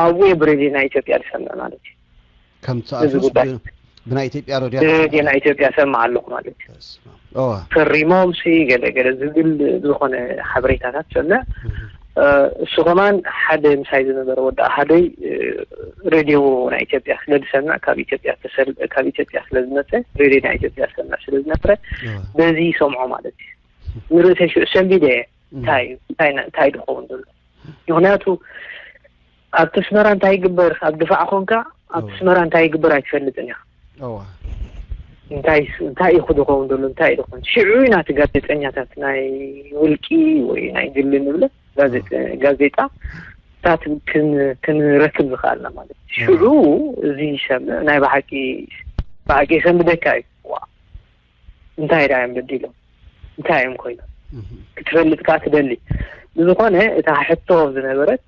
ኣብኡ ብሬድዮ ናይ ኢትዮጵያ ዝሰምዕ ማለት እዩ። ከምቲ ኣፍስ ብናይ ኢትዮጵያ ረድዮ ረድዮ ናይ ኢትዮጵያ ሰምዕ ኣለኹ ማለት እዩ። ፈሪሞም ሲ ገለ ገለ ዝብል ዝኾነ ሓበሬታታት ሰምዕ። እሱ ከማን ሓደ ምሳይ ዝነበረ ወዲ ኣሃደይ ረድዮ ናይ ኢትዮጵያ ስለ ዝሰምዕ ካብ ኢትዮጵያ ተሰል ካብ ኢትዮጵያ ስለ ዝመፀ ረድዮ ናይ ኢትዮጵያ ሰምዕ ስለ ዝነበረ በዚ ይሰምዖ ማለት እዩ። ንርእሰይ ሽዑ ሰንቢደ እየ እንታይ እንታይ እንታይ ድኸውን ዘሎ ምክንያቱ ኣብቲ ኣስመራ እንታይ ይግበር ኣብ ድፋዕ ኮንካ ኣብቲ ኣስመራ እንታይ ይግበር ኣይትፈልጥን ኢኻ። እንታይ እንታይ ኢኹ ድኸውን ዘሎ እንታይ ኢኹ ሽዑ ኢና እቲ ጋዜጠኛታት ናይ ውልቂ ወይ ናይ ግሊ ንብለ ጋዜጣ ታት ክንረክብ ዝኽኣልና ማለት ሽዑ እዚ ይሰምዕ ናይ ብሓቂ ብሓቂ የሰንብደካ እዩ። እንታይ ዳ እዮም በዲሎም እንታይ እዮም ኮይኖም ክትፈልጥ ከዓ ትደሊ። ብዝኾነ እታ ሕቶ ዝነበረት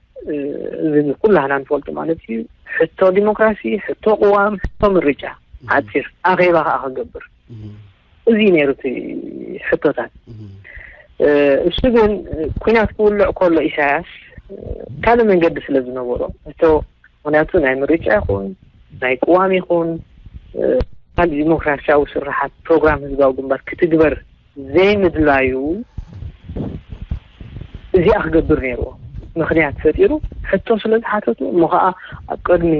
እዚ ኩላህና ንፈልጡ ማለት እዩ ሕቶ ዲሞክራሲ፣ ሕቶ ቅዋም፣ ሕቶ ምርጫ ሓፂር ኣኼባ ከዓ ክገብር እዚ ነይሩ እቲ ሕቶታት። እሱ ግን ኩናት ክውልዕ ከሎ ኢሳያስ ካልእ መንገዲ ስለ ዝነበሮ እቶ ምክንያቱ ናይ ምርጫ ይኹን ናይ ቅዋም ይኹን ካልእ ዲሞክራሲያዊ ስርሓት ፕሮግራም ህዝባዊ ግንባር ክትግበር ዘይምድላዩ እዚኣ ክገብር ነይርዎ ምክንያት ፈጢሩ ሕቶ ስለ ዝሓተቱ እሞ ከዓ ኣብ ቅድሚ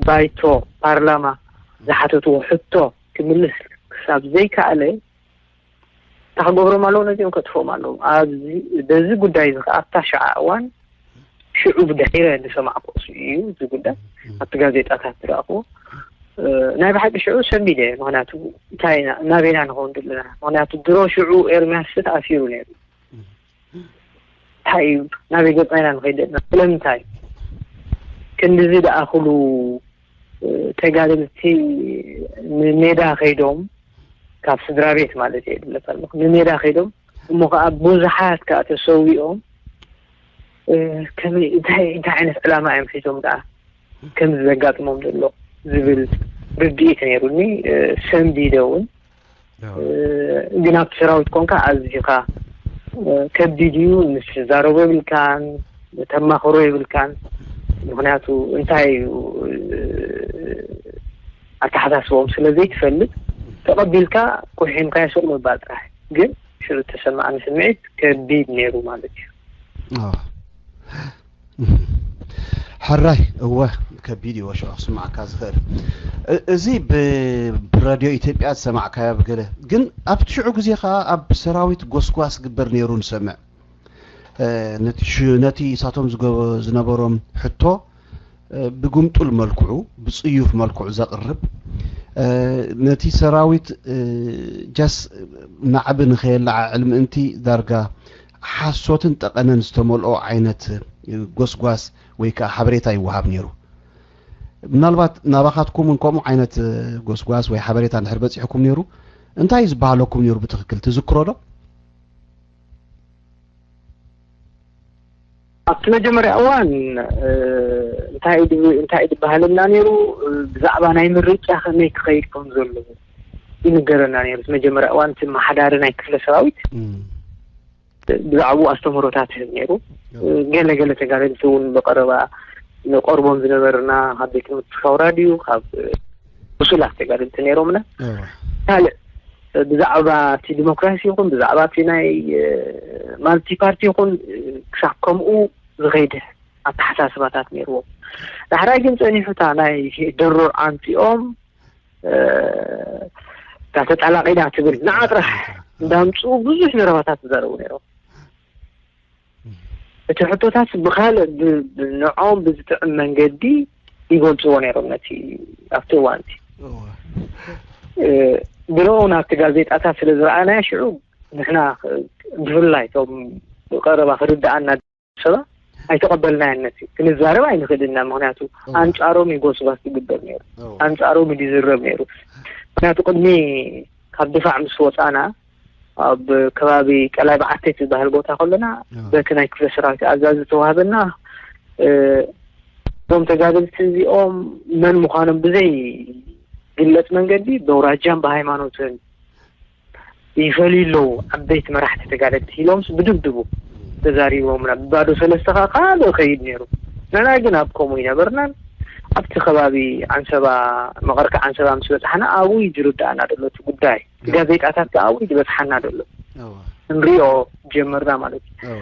ባይቶ ፓርላማ ዝሓተትዎ ሕቶ ክምልስ ክሳብ ዘይከኣለ እንታይ ክገብሮም ኣለዎ ነዚኦም ከጥፍኦም ኣለዎም ኣብዚ በዚ ጉዳይ እዚ ከዓ ኣብታ ሸዓ እዋን ሽዑ ብድሒረ ዝሰማዕኩ እሱ እዩ እዚ ጉዳይ ኣብቲ ጋዜጣታት ዝረኣኽዎ ናይ ብሓቂ ሽዑ ሰንቢደ ምክንያቱ እንታይ ኢና ናበይና ንኸውን ዘለና ምክንያቱ ድሮ ሽዑ ኤርሚያስ ተኣሲሩ ነይሩ እንታይ እዩ ናበይ ገፅና ኢና ንኸይድ ዘለና ስለምንታይ ክንድዚ ደኣኽሉ ተጋደልቲ ንሜዳ ከይዶም ካብ ስድራ ቤት ማለት እየ ድብለካ ኣለኹ ንሜዳ ከይዶም እሞ ከዓ ብዙሓት ከዓ ተሰዊኦም ከመይ እንታይ እንታይ ዓይነት ዕላማ እዮም ሒዞም ደኣ ከምዚ ዘጋጥሞም ዘሎ ዝብል ርድኢት ነይሩኒ ሰንቢደ እውን ግን ኣብቲ ሰራዊት ኮንካ ኣዚኻ ከቢድ እዩ ምስ ዛረቦ የብልካን ተማኽሮ የብልካን ምክንያቱ እንታይ እዩ ኣተሓሳስቦም ስለ ዘይትፈልጥ ተቐቢልካ ኩሒምካዮ ሱቕ ምባል ጥራሕ ግን ሽዑ ተሰማዕኒ ስምዒት ከቢድ ነይሩ ማለት እዩ። ሕራይ እወ ከቢድ እዩ ሽዑ ክስማዓካ ዝኽእል እዚ ብረድዮ ኢትዮጵያ ዝሰማዕካዮ ብገለ ግን ኣብቲ ሽዑ ግዜ ከዓ ኣብ ሰራዊት ጎስጓስ ግበር ነይሩ ንሰምዕ ነቲ እሳቶም ዝነበሮም ሕቶ ብጉምጡል መልክዑ ብፅዩፍ መልክዑ ዘቕርብ ነቲ ሰራዊት ጃስ ናዕቢ ንኸየለዓዕል ምእንቲ ዳርጋ ሓሶትን ጠቐነን ዝተመልኦ ዓይነት ጎስጓስ ወይ ከዓ ሓበሬታ ይወሃብ ነይሩ። ምናልባት ናባኻትኩም እውን ከምኡ ዓይነት ጎስጓስ ወይ ሓበሬታ እንድሕር በፂሕኩም ነይሩ እንታይ እዩ ዝበሃለኩም ነይሩ ብትኽክል ትዝክሮ ዶ? ኣብቲ መጀመርያ እዋን እንታይ እንታይ ዝበሃለና ነይሩ ብዛዕባ ናይ ምርጫ ከመይ ክኸይድ ከም ዘለዎ ይንገረና ነይሩ። መጀመርያ እዋን እቲ መሓዳሪ ናይ ክፍለ ሰራዊት ብዛዕባኡ ኣስተምህሮታት ይህብ ነይሩ። ገለ ገለ ተጋደልቲ እውን ብቀረባ ንቀርቦም ዝነበርና ካብ ቤት ትምህርቲ ሻውራ ድዩ ካብ ብሱላት ተጋደልቲ ነይሮምና ካልእ ብዛዕባ እቲ ዲሞክራሲ ይኹን ብዛዕባ እቲ ናይ ማልቲ ፓርቲ ይኹን ክሳብ ከምኡ ዝኸይድ ኣተሓሳስባታት ነይርዎም። ዳሕራይ ግን ፀኒሑ እታ ናይ ድሩዕ ኣምፂኦም እታ ተጣላቂዳ ትብል ንዓ ጥራሕ እንዳምፅኡ ብዙሕ ዘረባታት ዝዛረቡ ነይሮም። እቲ ሕቶታት ብኻልእ ብ- ብ- ንዖም ብዝጥዕም መንገዲ ይገልፅዎ ነይሮም ነቲ ኣብቲ እዋንቲ ድሮ ናብቲ ጋዜጣታት ስለ ዝረኣናዮ ሽዑ ንሕና ብፍላይ ቶም ቀረባ ክርድኣና ሰባ ኣይተቐበልናዮን ነቲ ክንዛረብ ኣይንኽእልን ኢና። ምኽንያቱ ኣንጻሮም እዩ ጎስጓስ ዝግበር ነይሩ፣ ኣንጻሮም እዩ ዝዝረብ ነይሩ። ምኽንያቱ ቅድሚ ካብ ድፋዕ ምስ ወጻና ኣብ ከባቢ ቀላይ በዓተይ ዝበሃል ቦታ ከለና በቲ ናይ ክፍለ ሰራዊት ኣዛዚ ዝተዋህበና እቶም ተጋደልቲ እዚኦም መን ምዃኖም ብዘይ ግለጽ መንገዲ በውራጃን ብሃይማኖትን ይፈልዩ ኣለዉ። ዓበይቲ መራሕቲ ተጋደልቲ ኢሎምስ ብድብድቡ ተዛሪቦምና። ብባዶ ሰለስተ ከዓ ካልእ ከይድ ነይሩ። ንሕና ግን ኣብ ከምኡ ይነበርናን ኣብቲ ከባቢ ዓንሰባ መቐርካ ዓንሰባ ምስ በፃሕና ኣብኡ እዩ ዝርዳእና ዘሎ እቲ ጉዳይ። እቲ ጋዜጣታት ከዓ ኣብኡ እዩ ዝበፅሓና ዘሎ። ንሪኦ ጀመርና ማለት እዩ።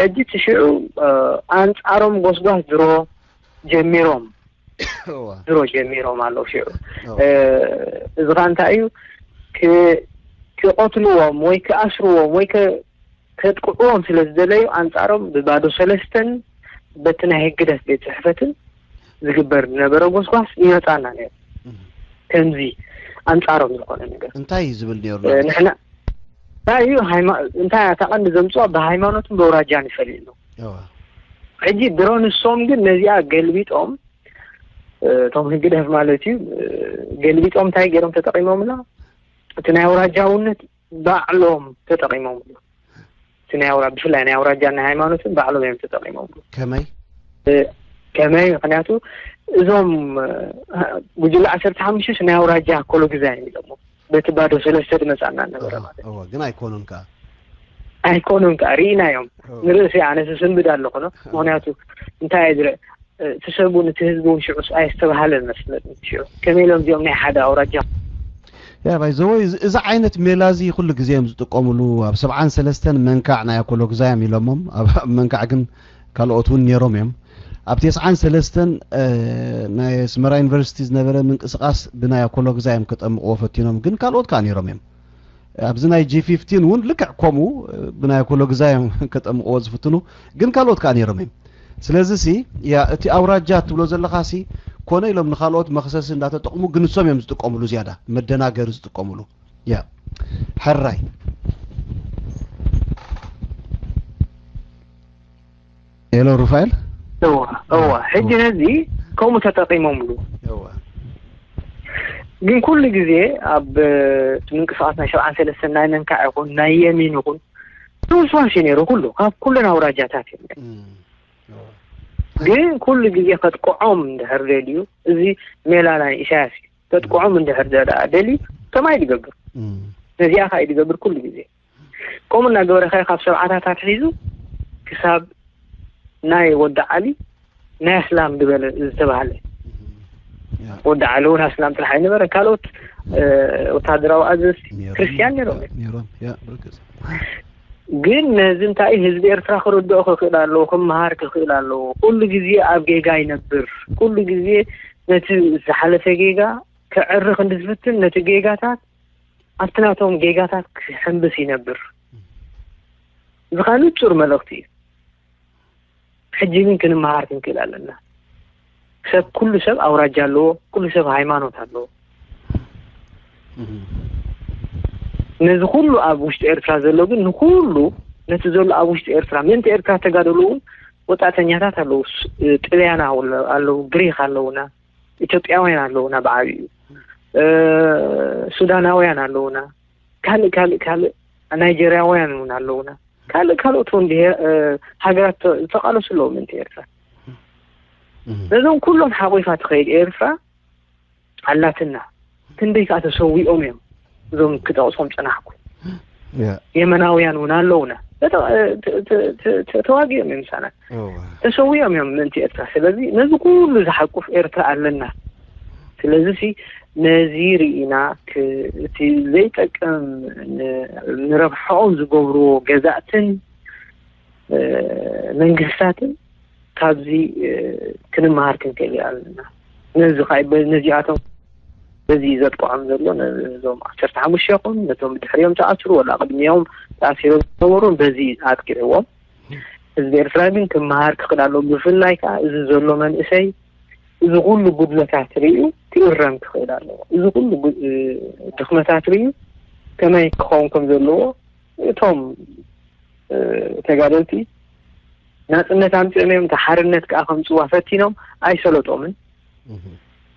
ሕጂ እቲ ሽዑ ኣንፃሮም ጎስጓስ ድሮ ጀሚሮም ድሮ ጀሚሮም ኣለዉ። ሽዑ እዚ ከዓ እንታይ እዩ ክቐትልዎም ወይ ክኣስርዎም ወይ ከጥቅዕዎም ስለ ዝደለዩ ኣንፃሮም ብባዶ ሰለስተን በቲ ናይ ህግደፍ ቤት ፅሕፈትን ዝግበር ዝነበረ ጎስጓስ ይመፃና ነይሩ። ከምዚ ኣንፃሮም ዝኾነ ነገር እንታይ እዩ ዝብል ነይሩ? ንሕና እንታይ እዩ እንታይ እታ ቀንዲ ዘምፅዋ ብሃይማኖትን በውራጃን ይፈልዩ ኣለዉ። ሕጂ ድሮ ንሶም ግን ነዚኣ ገልቢጦም እቶም ህግደፍ ማለት እዩ ገልቢጦም እንታይ ገይሮም ተጠቂሞምላ? እቲ ናይ ኣውራጃውነት ባዕሎም ተጠቂሞምሉ። እቲ ናይ ኣውራ ብፍላይ ናይ ኣውራጃ ናይ ሃይማኖትን ባዕሎም እዮም ተጠቂሞምሉ። ከመይ? ከመይ? ምክንያቱ እዞም ጉጅለ ዓሰርተ ሓሙሽተ ናይ ኣውራጃ ኮሎግዛ እዮም ኢሎሞ በቲ ባዶ ሰለስተ ድመፃና ነበረ ማለት እወ ግን ኣይኮኑን ከዓ ኣይኮኑን ከዓ ርኢናዮም። ንርእሲ ኣነ ስስንብድ ኣለኹ ነው ምክንያቱ እንታይ ዝረ እቲ ሰብ እውን እቲ ህዝቢ እውን ሽዑስ ኣየስተባሃለን መስለኒ ሽዑ ከመይ ኢሎም እዚኦም ናይ ሓደ ኣውራጃ ያ ባይ ዘወይ እዚ ዓይነት ሜላ እዚ ኩሉ ግዜ እዮም ዝጥቀሙሉ ኣብ ሰብዓን ሰለስተን መንካዕ ናይ ኣኮሎግዛ እዮም ኢሎሞም ኣብ መንካዕ ግን ካልኦት እውን ነይሮም እዮም ኣብ ተስዓን ሰለስተን ናይ ኣስመራ ዩኒቨርሲቲ ዝነበረ ምንቅስቃስ ብናይ ኣኮሎግዛ እዮም ከጠምቅዎ ፈቲኖም ግን ካልኦት ከዓ ነይሮም እዮም ኣብዚ ናይ ጂ ፊፍቲን እውን ልክዕ ከምኡ ብናይ ኣኮሎግዛ እዮም ከጠምቅዎ ዝፍትኑ ግን ካልኦት ከዓ ነይሮም እዮም ስለዚ ሲ ያ እቲ ኣውራጃ ትብሎ ዘለኻ ሲ ኮነ ኢሎም ንኻልኦት መኽሰሲ እንዳተጠቕሙ ግን ንሶም እዮም ዝጥቀምሉ ዝያዳ መደናገሪ ዝጥቀምሉ ያ ሕራይ ሄሎ ሩፋኤል እዋ እዋ ሕጂ ነዚ ከምኡ ተጠቂሞምሉ እዋ ግን ኩሉ ግዜ ኣብ ምንቅስቃስ ናይ ሸብዓን ሰለስተን ናይ መንካዕ ይኹን ናይ የሚን ይኹን ትውስዋስ እዩ ነይሩ ኩሉ ካብ ኩለን ኣውራጃታት እዩ ግን ኩሉ ግዜ ከጥቅዖም እንድሕር ደልዩ እዚ ሜላ ናይ ኢሳያስ እዩ ከጥቅዖም እንድሕር ደኣ ደልዩ ከማይ ድገብር ነዚኣ ከዓ ድገብር ኩሉ ግዜ ከምኡ እናገበረ ከ ካብ ሰብዓታት ኣትሒዙ ክሳብ ናይ ወዲ ዓሊ ናይ ኣስላም ዝበለ ዝተባህለ ወዲ ዓሊ እውን ኣስላም ጥራሕ ኣይነበረ ካልኦት ወታደራዊ ኣዘዝቲ ክርስትያን ነይሮም ግን ነዚ እንታይ ህዝቢ ኤርትራ ክርድኦ ክኽእል ኣለዎ ክመሃር ክኽእል ኣለዎ ኩሉ ግዜ ኣብ ጌጋ ይነብር ኩሉ ግዜ ነቲ ዝሓለፈ ጌጋ ክዕርኽ እንድዝፍትን ነቲ ጌጋታት ኣብቲ ናቶም ጌጋታት ክሕምብስ ይነብር እዚ ከዓ ንጹር መልእኽቲ እዩ ሕጂ ግን ክንመሃር ክንክእል ኣለና ሰብ ኩሉ ሰብ ኣውራጃ ኣለዎ ኩሉ ሰብ ሃይማኖት ኣለዎ ነዚ ኩሉ ኣብ ውሽጢ ኤርትራ ዘሎ ግን ንኩሉ ነቲ ዘሎ ኣብ ውሽጢ ኤርትራ ምእንቲ ኤርትራ ተጋደሉ እውን ወጣተኛታት ኣለዉ ጥልያና ኣለዉ ግሪክ ኣለዉና ኢትዮጵያውያን ኣለዉና ብዓብዩ ሱዳናውያን ኣለዉና ካልእ ካልእ ካልእ ናይጀርያውያን እውን ኣለዉና ካልእ ካልኦት እውን ሃገራት ዝተቃለሱ ኣለዉ ምእንቲ ኤርትራ ነዞም ኩሎም ሓቂፋ ትኸይድ ኤርትራ ኣላትና ክንደይ ከዓ ተሰዊኦም እዮም እዞም ክጠቕሶም ፀናሕኩ የመናውያን እውን ኣለውና ተዋጊኦም እዮም ምሳና ተሰዊኦም እዮም ምእንቲ ኤርትራ ስለዚ ነዚ ኩሉ ዝሓቁፍ ኤርትራ ኣለና ስለዚ ሲ ነዚ ርኢና እቲ ዘይጠቅም ንረብሓኦም ዝገብርዎ ገዛእትን መንግስታትን ካብዚ ክንመሃር ክንክእል ኣለና ነዚ ነዚኣቶም በዚ ዘጥቅዖም ዘሎ ነዞም ዓሰርተ ሓሙሽተ ይኹን ነቶም ድሕሪኦም ተኣስሩ ወላ ቅድሚኦም ተኣሲሮም ዝነበሩ በዚ ኣጥቂዕዎም ህዝቢ ኤርትራ ግን ክመሃር ክኽእል ኣለዎ። ብፍላይ ከዓ እዚ ዘሎ መንእሰይ እዚ ኩሉ ጉድለታት ርእዩ ክእረም ክኽእል ኣለዎ። እዚ ኩሉ ጉ- እ፣ ድኽመታት ርእዩ ከመይ ክኸውን ከም ዘለዎ እቶም እ፣ ተጋደልቲ ናጽነት ኣምጺኦም እዮም። እቲ ሓርነት ከዓ ከምጽዋ ፈቲኖም ኣይሰለጦምን።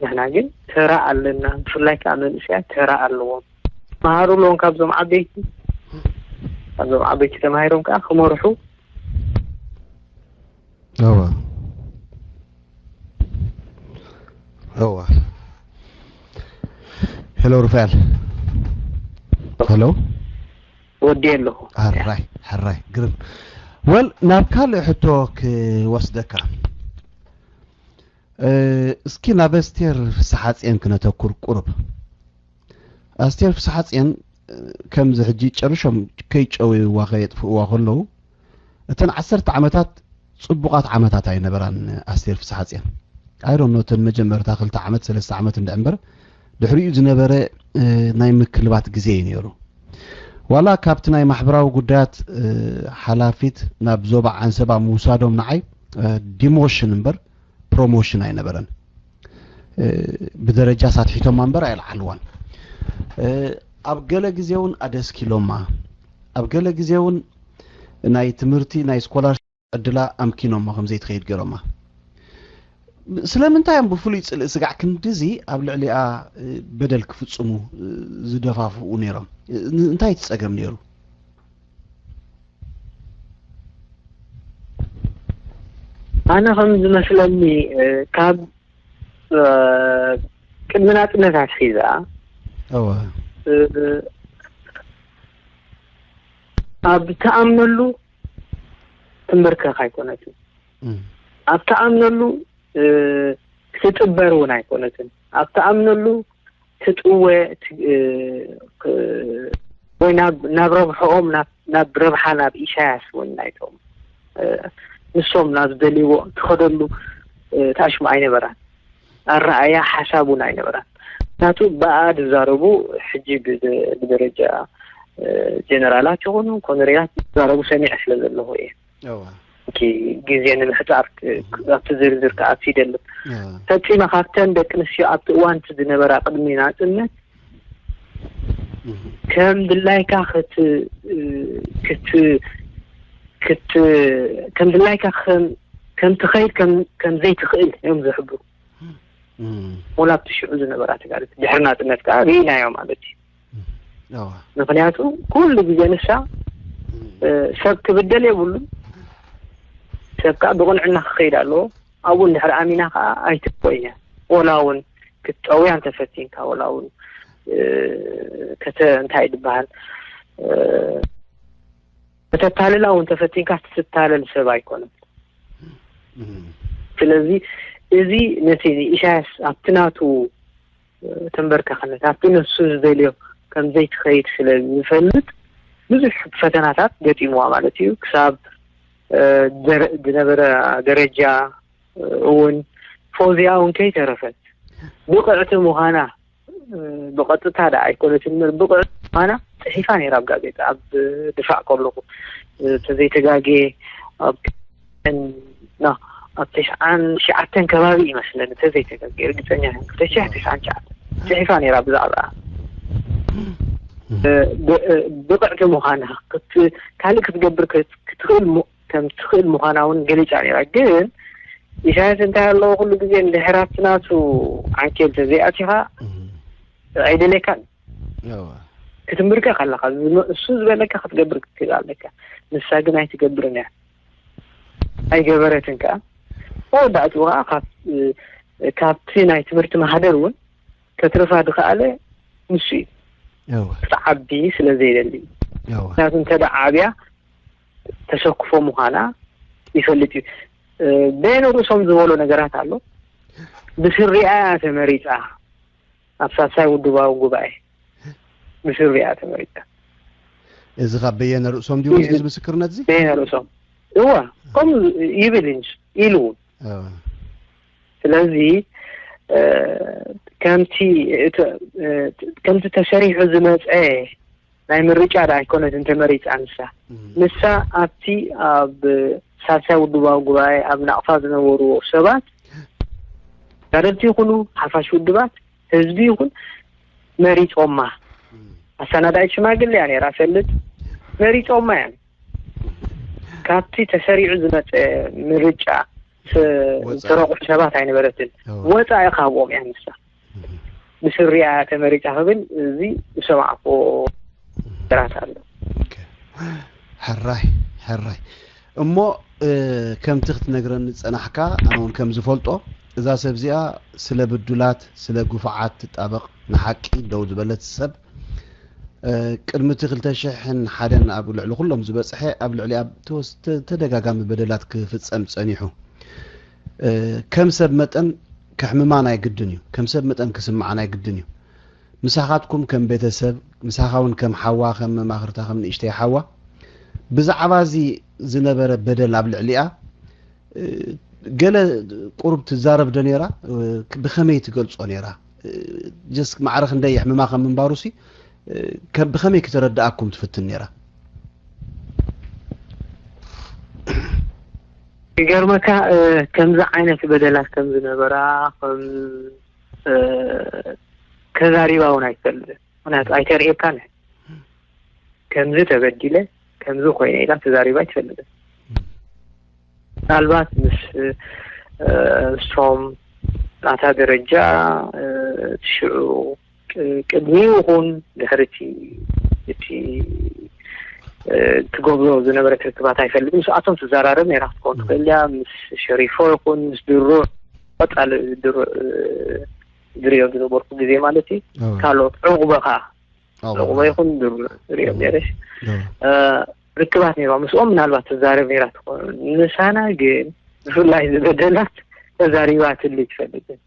ንሕና ግን ተራ ኣለና። ብፍላይ ከዓ መንእሰያት ተራ ኣለዎም። መሃሩ ኣለዎም ካብዞም ዓበይቲ፣ ካብዞም ዓበይቲ ተማሂሮም ከዓ ክመርሑ። እዋ እዋ። ሄሎ ሩፋኤል። ሄሎ። ወዲየ ኣለኹ። ሕራይ ሕራይ፣ ግርም። ወል ናብ ካልእ ሕቶ ክወስደካ። እ፣ እስኪ ናብ ኣስቴር ፍስሓጽዮን ክነተኩር ቁሩብ። ኣስቴር ፍስሓጽዮን፣ እ፣ ከምዚ ሕጂ ጨርሾም ከይጨውይዋ ከየጥፍእዋ ከለዉ፣ እተን ዓሰርተ ዓመታት ጽቡቓት ዓመታት ኣይነበራን ኣስቴር ፍስሓጽዮን። I don't know፣ እተን መጀመርታ ክልተ ዓመት ሰለስተ ዓመት እንድዒ እምበር፣ ድሕሪኡ ዝነበረ፣ እ፣ ናይ ምክልባት ግዜ እዩ ነይሩ። ዋላ ካብቲ ናይ ማሕበራዊ ጉዳያት፣ እ፣ ሓላፊት ናብ ዞባ ዓንሰባ ምውሳዶም ንዓይ፣ እ፣ ዲሞሽን እምበር ፕሮሞሽን ኣይነበረን። እ፣ ብደረጃ ሳትሒቶማ እምበር ኣይልዓልዋን። እ፣ ኣብ ገለ ግዜ እውን ኣደስኪሎማ፣ ኣብ ገለ ግዜ እውን ናይ ትምህርቲ ናይ ስኮላርሽፕ ዕድላ ኣምኪኖማ፣ ከም ዘይትኸይድ ገይሮማ። ስለምንታይ እዮም ብፍሉይ ጽልኢ ስጋዕ ክንድዚ ኣብ ልዕሊኣ፣ እ፣ በደል ክፍጽሙ፣ እ፣ ዝደፋፍኡ ነይሮም? እ፣ ን-፣ እንታይ እቲ ጸገም ነይሩ? ኣነ ከም ዝመስለኒ፣ እ፣ ካብ፣ እ፣ ቅድሚ ናጽነት ኣትሒዛ፣ እወ። እ፣ ኣብ ትኣምነሉ ትንበርከኽ ኣይኮነትን። እም። ኣብ ትኣምነሉ፣ እ፣ ክትጥበር እውን ኣይኮነትን። ኣብ ትኣምነሉ ትጥወ፣ ት-፣ እ፣ ክ-፣ ወይ ናብ፣ ናብ ረብሐኦም፣ ናብ፣ ናብ ረብሓ፣ ናብ ኢሳያስ እውን ናይቶም፣ እ፣ ንሶም ናብ ዝደልይዎ ትኸደሉ፣ እ፣ ታሽሙ ኣይነበራን። ኣረኣያ ሓሳብ እውን ኣይነበራን። ምክንያቱ ብኣ ዝዛረቡ ሕጂ ብ-፣ ብደረጃ፣ እ፣ ጀነራላት ይኹኑ ኮሎኔላት ዝዛረቡ ሰሚዐ ስለ ዘለኹ እየ። እወ። ኦኬ፣ ግዜ ንምሕጻር ክ-፣ ኣብቲ ዝርዝር ክኣቱ ይደልን። እወ። ፈጺመ ካብተን ደቂ ኣንስትዮ ኣብቲ እዋን እቲ ዝነበራ ቅድሚ ናጽነት እህ። ከም ድላይካ ክት-፣ ክት-፣ ክት-፣ ከም ድላይካ ከም፣ ከም ትኸይድ ከም፣ ከም ዘይትኽእል እዮም ዝሕብሩ። እም። ወላ ኣብቲ ሽዑ ዝነበራ ተጋደልቲ ድሕሪ ናጽነት ከዓ ርኢናዮ ማለት እዩ። እዋ። ምክንያቱ ኩሉ ግዜ ንሳ፣ እ፣ ሰብ ክብደል የብሉን። ሰብ ከዓ ብቕንዕና ክኸይድ ኣለዎ። ኣብኡ እንድሕር ኣሚና ከዓ ኣይትኮይነ። ወላ እውን ክትጠውያ እንተፈቲንካ፣ ወላ እውን፣ እ፣ ከተ-፣ እንታይ ዝበሃል፣ እ፣ ከተታልላ እውን ተፈቲንካ ትታለል ሰብ ኣይኮነን። እም። ስለዚ እዚ ነቲ ኢሳያስ ኣብቲ ናቱ፣ እ፣ ተንበርካኽነት፣ ኣብቲ ንሱ ዝደልዮ ከም ዘይትኸይድ ስለ ዝፈልጥ ብዙሕ ፈተናታት ገጢምዋ ማለት እዩ። ክሳብ፣ እ፣ ደረ-፣ ዝነበረ ደረጃ፣ እ፣ እውን ፎዚያ እውን ከይተረፈት ብቕዕቲ ምዃና፣ እ፣ ብቐጥታ ደኣ ኣይኮነትን እምበር ብቕዕቲ ምዃና ጽሒፋ ነይራ ኣብ ጋዜጣ፣ ኣብ ድፋዕ ከለኹ፣ እ፣ ተዘይተጋግየ ኣብ ን-፣ ና-፣ ኣብ ተስዓን ትሽዓተን ከባቢ ይመስለኒ፣ ተዘይተጋግየ ርግጸኛ ኣይኮንኩ። ክልተ ሽሕ ትሽዓን ትሽዓተን ጽሒፋ ነይራ ብዛዕባኣ። እ፣ ብ-፣ እ፣ ብቕዕቲ ምዃና፣ ክት-፣ ካልእ ክትገብር ክት-፣ ክትኽእል ሙ-፣ ከም ትኽእል ምዃና እውን ገሊጻ ነይራ። ግን ኢሳያስ እንታይ ኣለዎ፣ ኩሉ ግዜ እንድሕር ኣብቲ ናቱ ዓንኬል ተዘይኣቲኻ እም። ኣይደልየካን። እዋ። ክትንብርከኽ ኣለኻ። ዝመ-፣ እሱ ዝበለካ ክትገብር ክትክእል ኣለካ። ንሳ ግን ኣይትገብርን እያ። ኣይገበረትን ከኣ። መወዳእትኡ ከኣ ካብ፣ እ፣ ካብቲ ናይ ትምህርቲ ማህደር እውን ከትርፋ ዝኸኣለ ንሱ እዩ። እዋ። ክትዓቢ ስለ ዘይደሊ እዩ። እዋ። ምክንያቱ እንተ ደኣ ዓብያ ተሰክፎ ምዃና ይፈልጥ እዩ። እ፣ በየነ ርእሶም ዝበሎ ነገራት ኣሎ። ብስሪኣ እያ ተመሪጻ። ኣብ ሳልሳይ ውድባዊ ጉባኤ ብስሪኣ ተመሪጻ። እዚ ካብ በየነ ርእሶም ድዩ እዩ። እዚ ምስክርነት እዚ? በየነ ርእሶም። እዋ፣ ከምኡ ይብል እንጂ፣ ኢሉ እውን። እዋ። ስለዚ፣ እ፣ ከምቲ፣ እቲ፣ እ፣ ከምቲ ተሰሪሑ ዝመጸ ናይ ምርጫ ደኣ ኣይኮነትን ተመሪጻ ንሳ። እም። ንሳ ኣብቲ ኣብ ሳልሳይ ውድባዊ ጉባኤ ኣብ ናቕፋ ዝነበሩ ሰባት፣ ተጋደልቲ ይኹኑ ሓፋሽ ውድባት፣ ህዝቢ ይኹን፣ መሪጾማ። ኣሰናዳኢት ሽማግለ እያ ነይራ፣ ፈልጥ፣ መሪጾማ እያ። ካብቲ ተሰሪዑ ዝመጸ ምርጫ ስ-፣ ወጻኢ። ዝተረቑሑ ሰባት ኣይነበረትን። እዎ። ወጻኢ ካብኦም እያ ንሳ። እህ። ብስሪያ ተመሪጻ ክብል እዚ ዝሰማዕኩዎ እህ። ነገራት ኣሎ። ኦኬ። ሕራይ፣ ሕራይ። እሞ፣ እ፣ ከምቲ ክትነግረኒ ዝጸናሕካ፣ ኣነ እውን ከም ዝፈልጦ፣ እዛ ሰብ እዚኣ ስለ ብዱላት፣ ስለ ግፉዓት ትጣበቕ፣ ንሓቂ ደው ዝበለት ሰብ፣ እ፣ ቅድሚ እቲ ክልተ ሽሕን ሓደን ኣብ ልዕሊ ኩሎም ዝበጽሐ፣ ኣብ ልዕሊኣ ተወስ-፣ ተ-፣ ተደጋጋሚ በደላት ክፍጸም ጸኒሑ። እ፣ ከም ሰብ መጠን ከሕምማ ናይ ግድን እዩ። ከም ሰብ መጠን ክስምዓ ናይ ግድን እዩ። ምሳኻትኩም ከም ቤተሰብ፣ ምሳኻ እውን ከም ሓዋ፣ ከም መማኽርታ፣ ከም ንእሽተይ ሓዋ፣ ብዛዕባ እዚ ዝነበረ በደል ኣብ ልዕሊኣ፣ እ፣ ገለ ቁሩብ ትዛረብ ዶ ነይራ? እ፣ ብኸመይ ትገልጾ ነይራ? እ፣ ጀስት ማዕረ ክንደይ የሕምማ ከም ምንባሩሲ፣ እ፣ ከ-፣ ብኸመይ ክተረድኣኩም ትፍትን ነይራ? ይገርመካ፣ እ፣ ከምዚ ዓይነት በደላት ከም ዝነበራ፣ ከም፣ እ፣ ተዛሪባ እውን ኣይትፈልጥን። ምክንያቱ ኣይተርእየካን። ከምዚ ተበዲለ፣ ከምዚ ኮይነ ኢላ ተዛሪባ ኣይትፈልጥን። ምናልባት ምስ፣ እ፣ እሶም ናታ ደረጃ፣ እ፣ ሽዑ ቅ-፣ ቅድሚ ይኹን ድሕሪ እቲ፣ እቲ፣ እ፣ ትገብሮ ዝነበረት ርክባት ኣይፈልጥን። ምስኣቶም ትዘራረብ ነይራ ክትከውን ትኽእል እያ። ምስ ሸሪፎ ይኹን ምስ ድሮ፣ ቀጻሊ ድሮ፣ እ፣ ዝሪኦ ዝነበርኩ ግዜ ማለት እዩ። ኣዎ። ካልኦት ዕቑበኻ፣ ኣዎ። ዕቑበ ይኹን ድሮ ዝሪኦ ኣዎ። ነይረሽ። ኣዎ። እ፣ ርክባት ነይርዋ። ምስኦም ምናልባት ትዛረብ ነይራ ትኸውን። ምሳና ግን ብፍላይ ዝበደላት ተዛሪባትሉ ኣይትፈልጥን።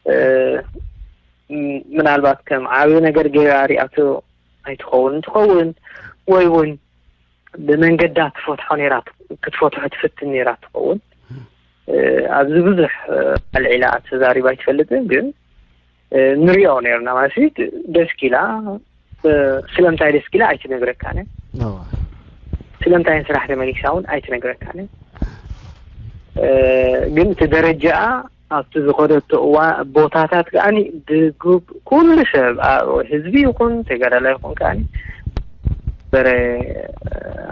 እ፣ ም-፣ ምናልባት ከም ዓቢ ነገር ገይራ ሪኣቶ ኣይትኸውን እንትኸውን፣ ወይ እውን ብመንገዳ ትፈትሖ ነይራ ት-፣ ክትፈትሖ ትፍትን ነይራ ትኸውን። እ፣ ኣብዚ ብዙሕ፣ እ፣ ኣልዒላ ተዛሪባ ኣይትፈልጥን፣ ግን፣ እ፣ ንሪኦ ነይርና ማለት እዩ። ደስ ኪላ፣ እ፣ ስለምንታይ ደስ ኪላ ኣይትነግረካን። እዋ። ስለምንታይ ስራሕ ተመሊሳ እውን ኣይትነግረካን። እ፣ ግን እቲ ደረጃኣ ኣብቲ ዝኸደቶ እዋ-፣ ቦታታት ከኣኒ ብግብ-፣ ኩሉ ሰብ፣ ኣ-፣ ህዝቢ ይኹን ተጋዳላይ ይኹን ከኣኒ በረ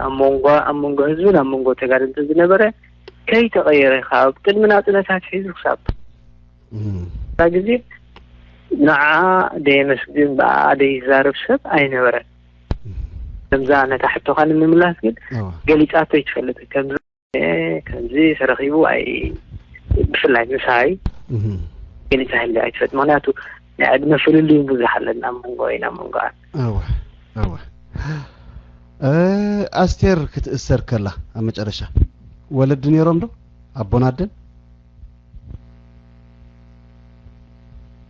ኣብ መንጎ፣ ኣብ መንጎ ህዝብን ኣብ መንጎ ተጋደልቲ ዝነበረ ከይተቐየረ ካብ ቅድሚ ናጽነት ኣትሒዙ ክሳብ እም። እታ ግዜ ንዓ ደየመስግን ብኣ ደይዛረብ ሰብ ኣይነበረን። እም። ከምዛ ነታ ሕቶኻ ንምምላስ ግን እዋ። ገሊጻቶ ይትፈልጥ። ከምዚ ከምዚ ተረኺቡ ኣይ-፣ ብፍላይ ምሳይ እም። ገሊጻ ህልያ ኣይትፈልጥ። ምኽንያቱ ናይ ዕድመ ፍልልይ ብዙሕ ኣለና ኣብ መንጎ፣ ኣብ መንጎ። እዋ፣ እዋ። እ፣ ኣስቴር ክትእሰር ከላ ኣብ መጨረሻ ወለዲ ነይሮም ዶ? ኣቦን ኣደን?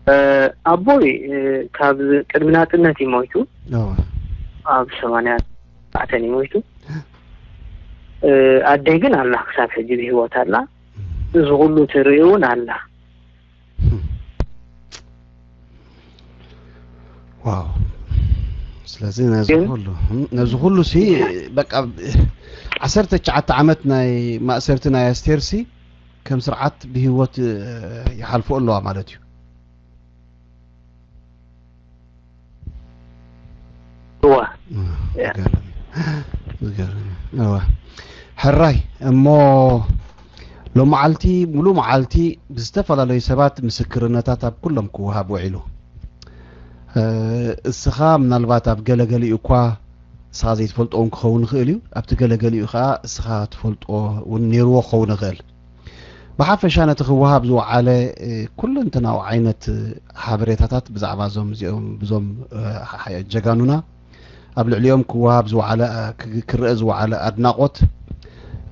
እ፣ ኣቦይ፣ እ፣ ካብ ቅድሚ ናጽነት እዩ ሞይቱ። እዋ። ኣብ ሰማንያ ኣርባዕተ እዩ ሞይቱ። እ፣ ኣደይ ግን ኣላ፣ ክሳብ ሕጂ ብህይወት ኣላ። እዚ ኩሉ ትርኢ እውን ኣላ። ዋው። ስለዚ ነዚ ግን ኩሉ፣ ነዚ ኩሉ ሲ በቃ ዓሰርተ ትሽዓተ ዓመት ናይ ማእሰርቲ ናይ ኣስቴር ሲ ከም ስርዓት ብህይወት፣ እ፣ ይሓልፎ ኣለዋ ማለት እዩ። እዋ። እዋ፣ ያ። ዝገርም እዩ። ዝገርም እዩ። እዋ። ሕራይ እሞ ሎም መዓልቲ፣ ሙሉ መዓልቲ ብዝተፈላለዩ ሰባት ምስክርነታት ኣብ ኩሎም ክወሃብ ውዒሉ። እ፣ እስኻ ምናልባት ኣብ ገለገሊኡ እኳ እስኻ ዘይትፈልጦ እውን ክኸውን ይኽእል እዩ። ኣብቲ ገለገሊኡ ኸዓ እስኻ ትፈልጦ እውን ነይርዎ ክኸውን ይኽእል። ብሓፈሻ ነቲ ክወሃብ ዝወዓለ፣ እ፣ ኩለንተናዊ ዓይነት፣ እ፣ ሓበሬታታት ብዛዕባ እዞም እዚኦም፣ ብዞም፣ እ፣ ሓ-፣ ጀጋኑና ኣብ ልዕሊኦም ክወሃብ ዝወዓለ፣ እ፣ ክ-፣ ክረአ ዝወዓለ ኣድናቖት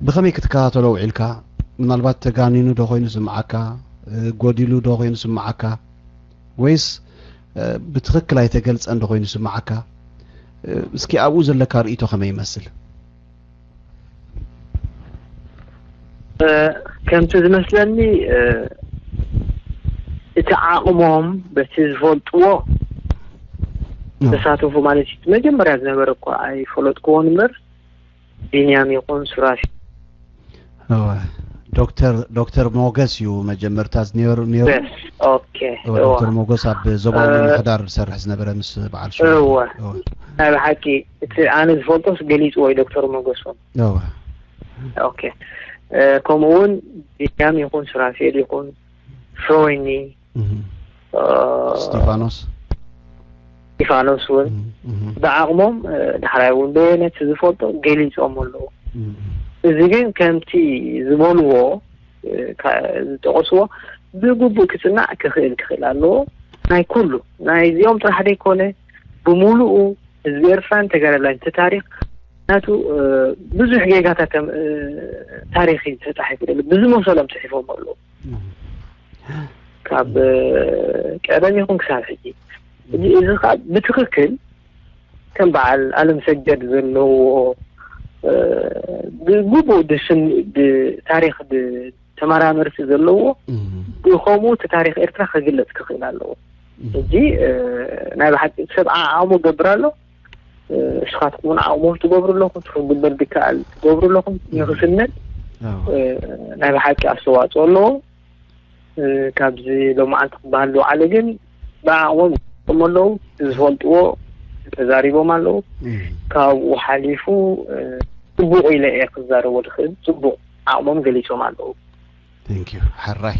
ብኸመይ ክትከታተሎ ውዒልካ? ምናልባት ተጋኒኑ ዶ ኮይኑ ዝስምዓካ? እ፣ ጎዲሉ ዶ ኮይኑ ዝስምዓካ? ወይስ፣ እ፣ ብትኽክል ኣይተገልጸን ዶ ኮይኑ ዝስምዓካ? እ፣ እስኪ ኣብኡ ዘለካ ርእይቶ ከመይ ይመስል? እ፣ ከምቲ ዝመስለኒ፣ እ፣ እቲ ዓቕሞም በቲ ዝፈልጥዎ ኖ። ተሳተፉ ማለት እዩ። መጀመርያ ዝነበረ እኳ ኣይፈለጥክዎን እምበር፣ ቢንያም ይኹን ሱራፊ እወ። ዶክተር ዶክተር ሞገስ እዩ መጀመርታ ዝነሩ ነሩ። ኦኬ እወ፣ ዶክተር ሞገስ ኣብ ዞባዊ ምምሕዳር ዝሰርሕ ዝነበረ ምስ በዓል ሽሙ። እወ። ናይ ብሓቂ እቲ ኣነ ዝፈልጦስ ገሊጽ ወይ ዶክተር ሞገስ እውን። እወ። ኦኬ። ከምኡ እውን ቢንያም ይኹን ሱራፌል ይኹን ፍሮይኒ እስጢፋኖስ እስጢፋኖስ እውን ብዓቕሞም፣ ዳሕራይ እውን በየነት ዝፈልጦ ገሊፆም ኣለዉ። እዚ ግን ከምቲ ዝበልዎ ዝጠቐስዎ ብግቡእ ክፅናዕ ክኽእል ክኽእል ኣለዎ። ናይ ኩሉ ናይ እዚኦም ጥራሕ ዘይኮነ ብምሉኡ ህዝቢ ኤርትራን ተጋዳላይን እቲ ታሪኽ ናቱ ብዙሕ ጌጋታት ታሪኽ እዩ ተፃሒፉ ዘሎ። ብዝመሰሎም ፅሒፎም ኣለዉ። ካብ ቀደም ይኹን ክሳብ ሕጂ። እዚ ከዓ ብትኽክል ከም በዓል ኣለም ሰገድ ዘለዎ ብግቡእ ድስን ታሪኽ ተመራመርቲ ዘለዎ ብኸምኡ እቲ ታሪኽ ኤርትራ ክግለፅ ክኽእል ኣለዎ። ሕጂ ናይ ብሓቂ ሰብ ዓቕሙ ገብር ኣሎ። ንስኻትኩም እውን ዓቕሞም ትገብሩ ኣለኹም፣ ትኽግበር ዝከኣል ትገብሩ ኣለኹም። ንኽስነድ ናይ ብሓቂ ኣስተዋፅኦ ኣለዎ። ካብዚ ሎማዓንቲ ክበሃል ዝወዓለ ግን ብዓቕሞም ዝጥቀሙ ኣለዉ፣ ዝፈልጥዎ ተዛሪቦም ኣለዉ። ካብኡ ሓሊፉ ፅቡቕ ኢለ እየ ክዛረቦ ዝኽእል፣ ፅቡቕ ዓቕሞም ገሊፆም ኣለዉ። Thank you። ሕራይ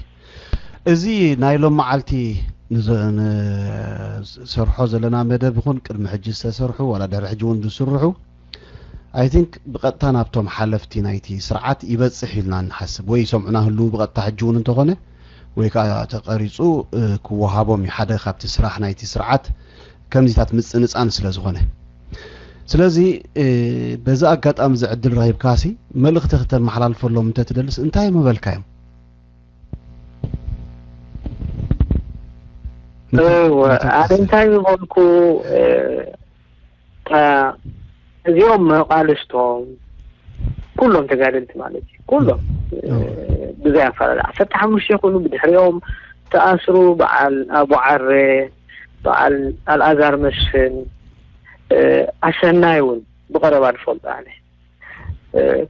እዚ ናይ ሎም መዓልቲ ንሰርሖ ዘለና መደብ ይኹን ቅድሚ ሕጂ ዝተሰርሑ ዋላ ድሕሪ ሕጂ እውን ዝስርሑ I think ብቐጥታ ናብቶም ሓለፍቲ ናይቲ ስርዓት ይበፅሕ ኢልና ንሓስብ ወይ ይሰምዑና ህልው ብቐጥታ ሕጂ እውን እንተኾነ ወይ ከዓ ተቐሪፁ ክወሃቦም እዩ ሓደ ካብቲ ስራሕ ናይቲ ስርዓት ከምዚታት ምፅንፃን ስለ ዝኾነ ስለዚ በዚ ኣጋጣሚ እዚ ዕድል ረኺብካሲ መልእኽቲ ክተመሓላልፈሎም እንተትደልስ እንታይ ምበልካዮም? እወ ኣነ እንታይ ምበልኩ እዚኦም መቃልስቶም ኩሎም ተጋደልቲ ማለት እዩ ኩሎም ብዘይ ኣፈላለ ዓሰርተ ሓሙሽተ ይኹኑ ብድሕሪኦም ተኣስሩ በዓል ኣቡዓረ በዓል ኣልኣዛር መስፍን ኣሰናይ እውን ብቐረባ ዝፈልጦ ኣነ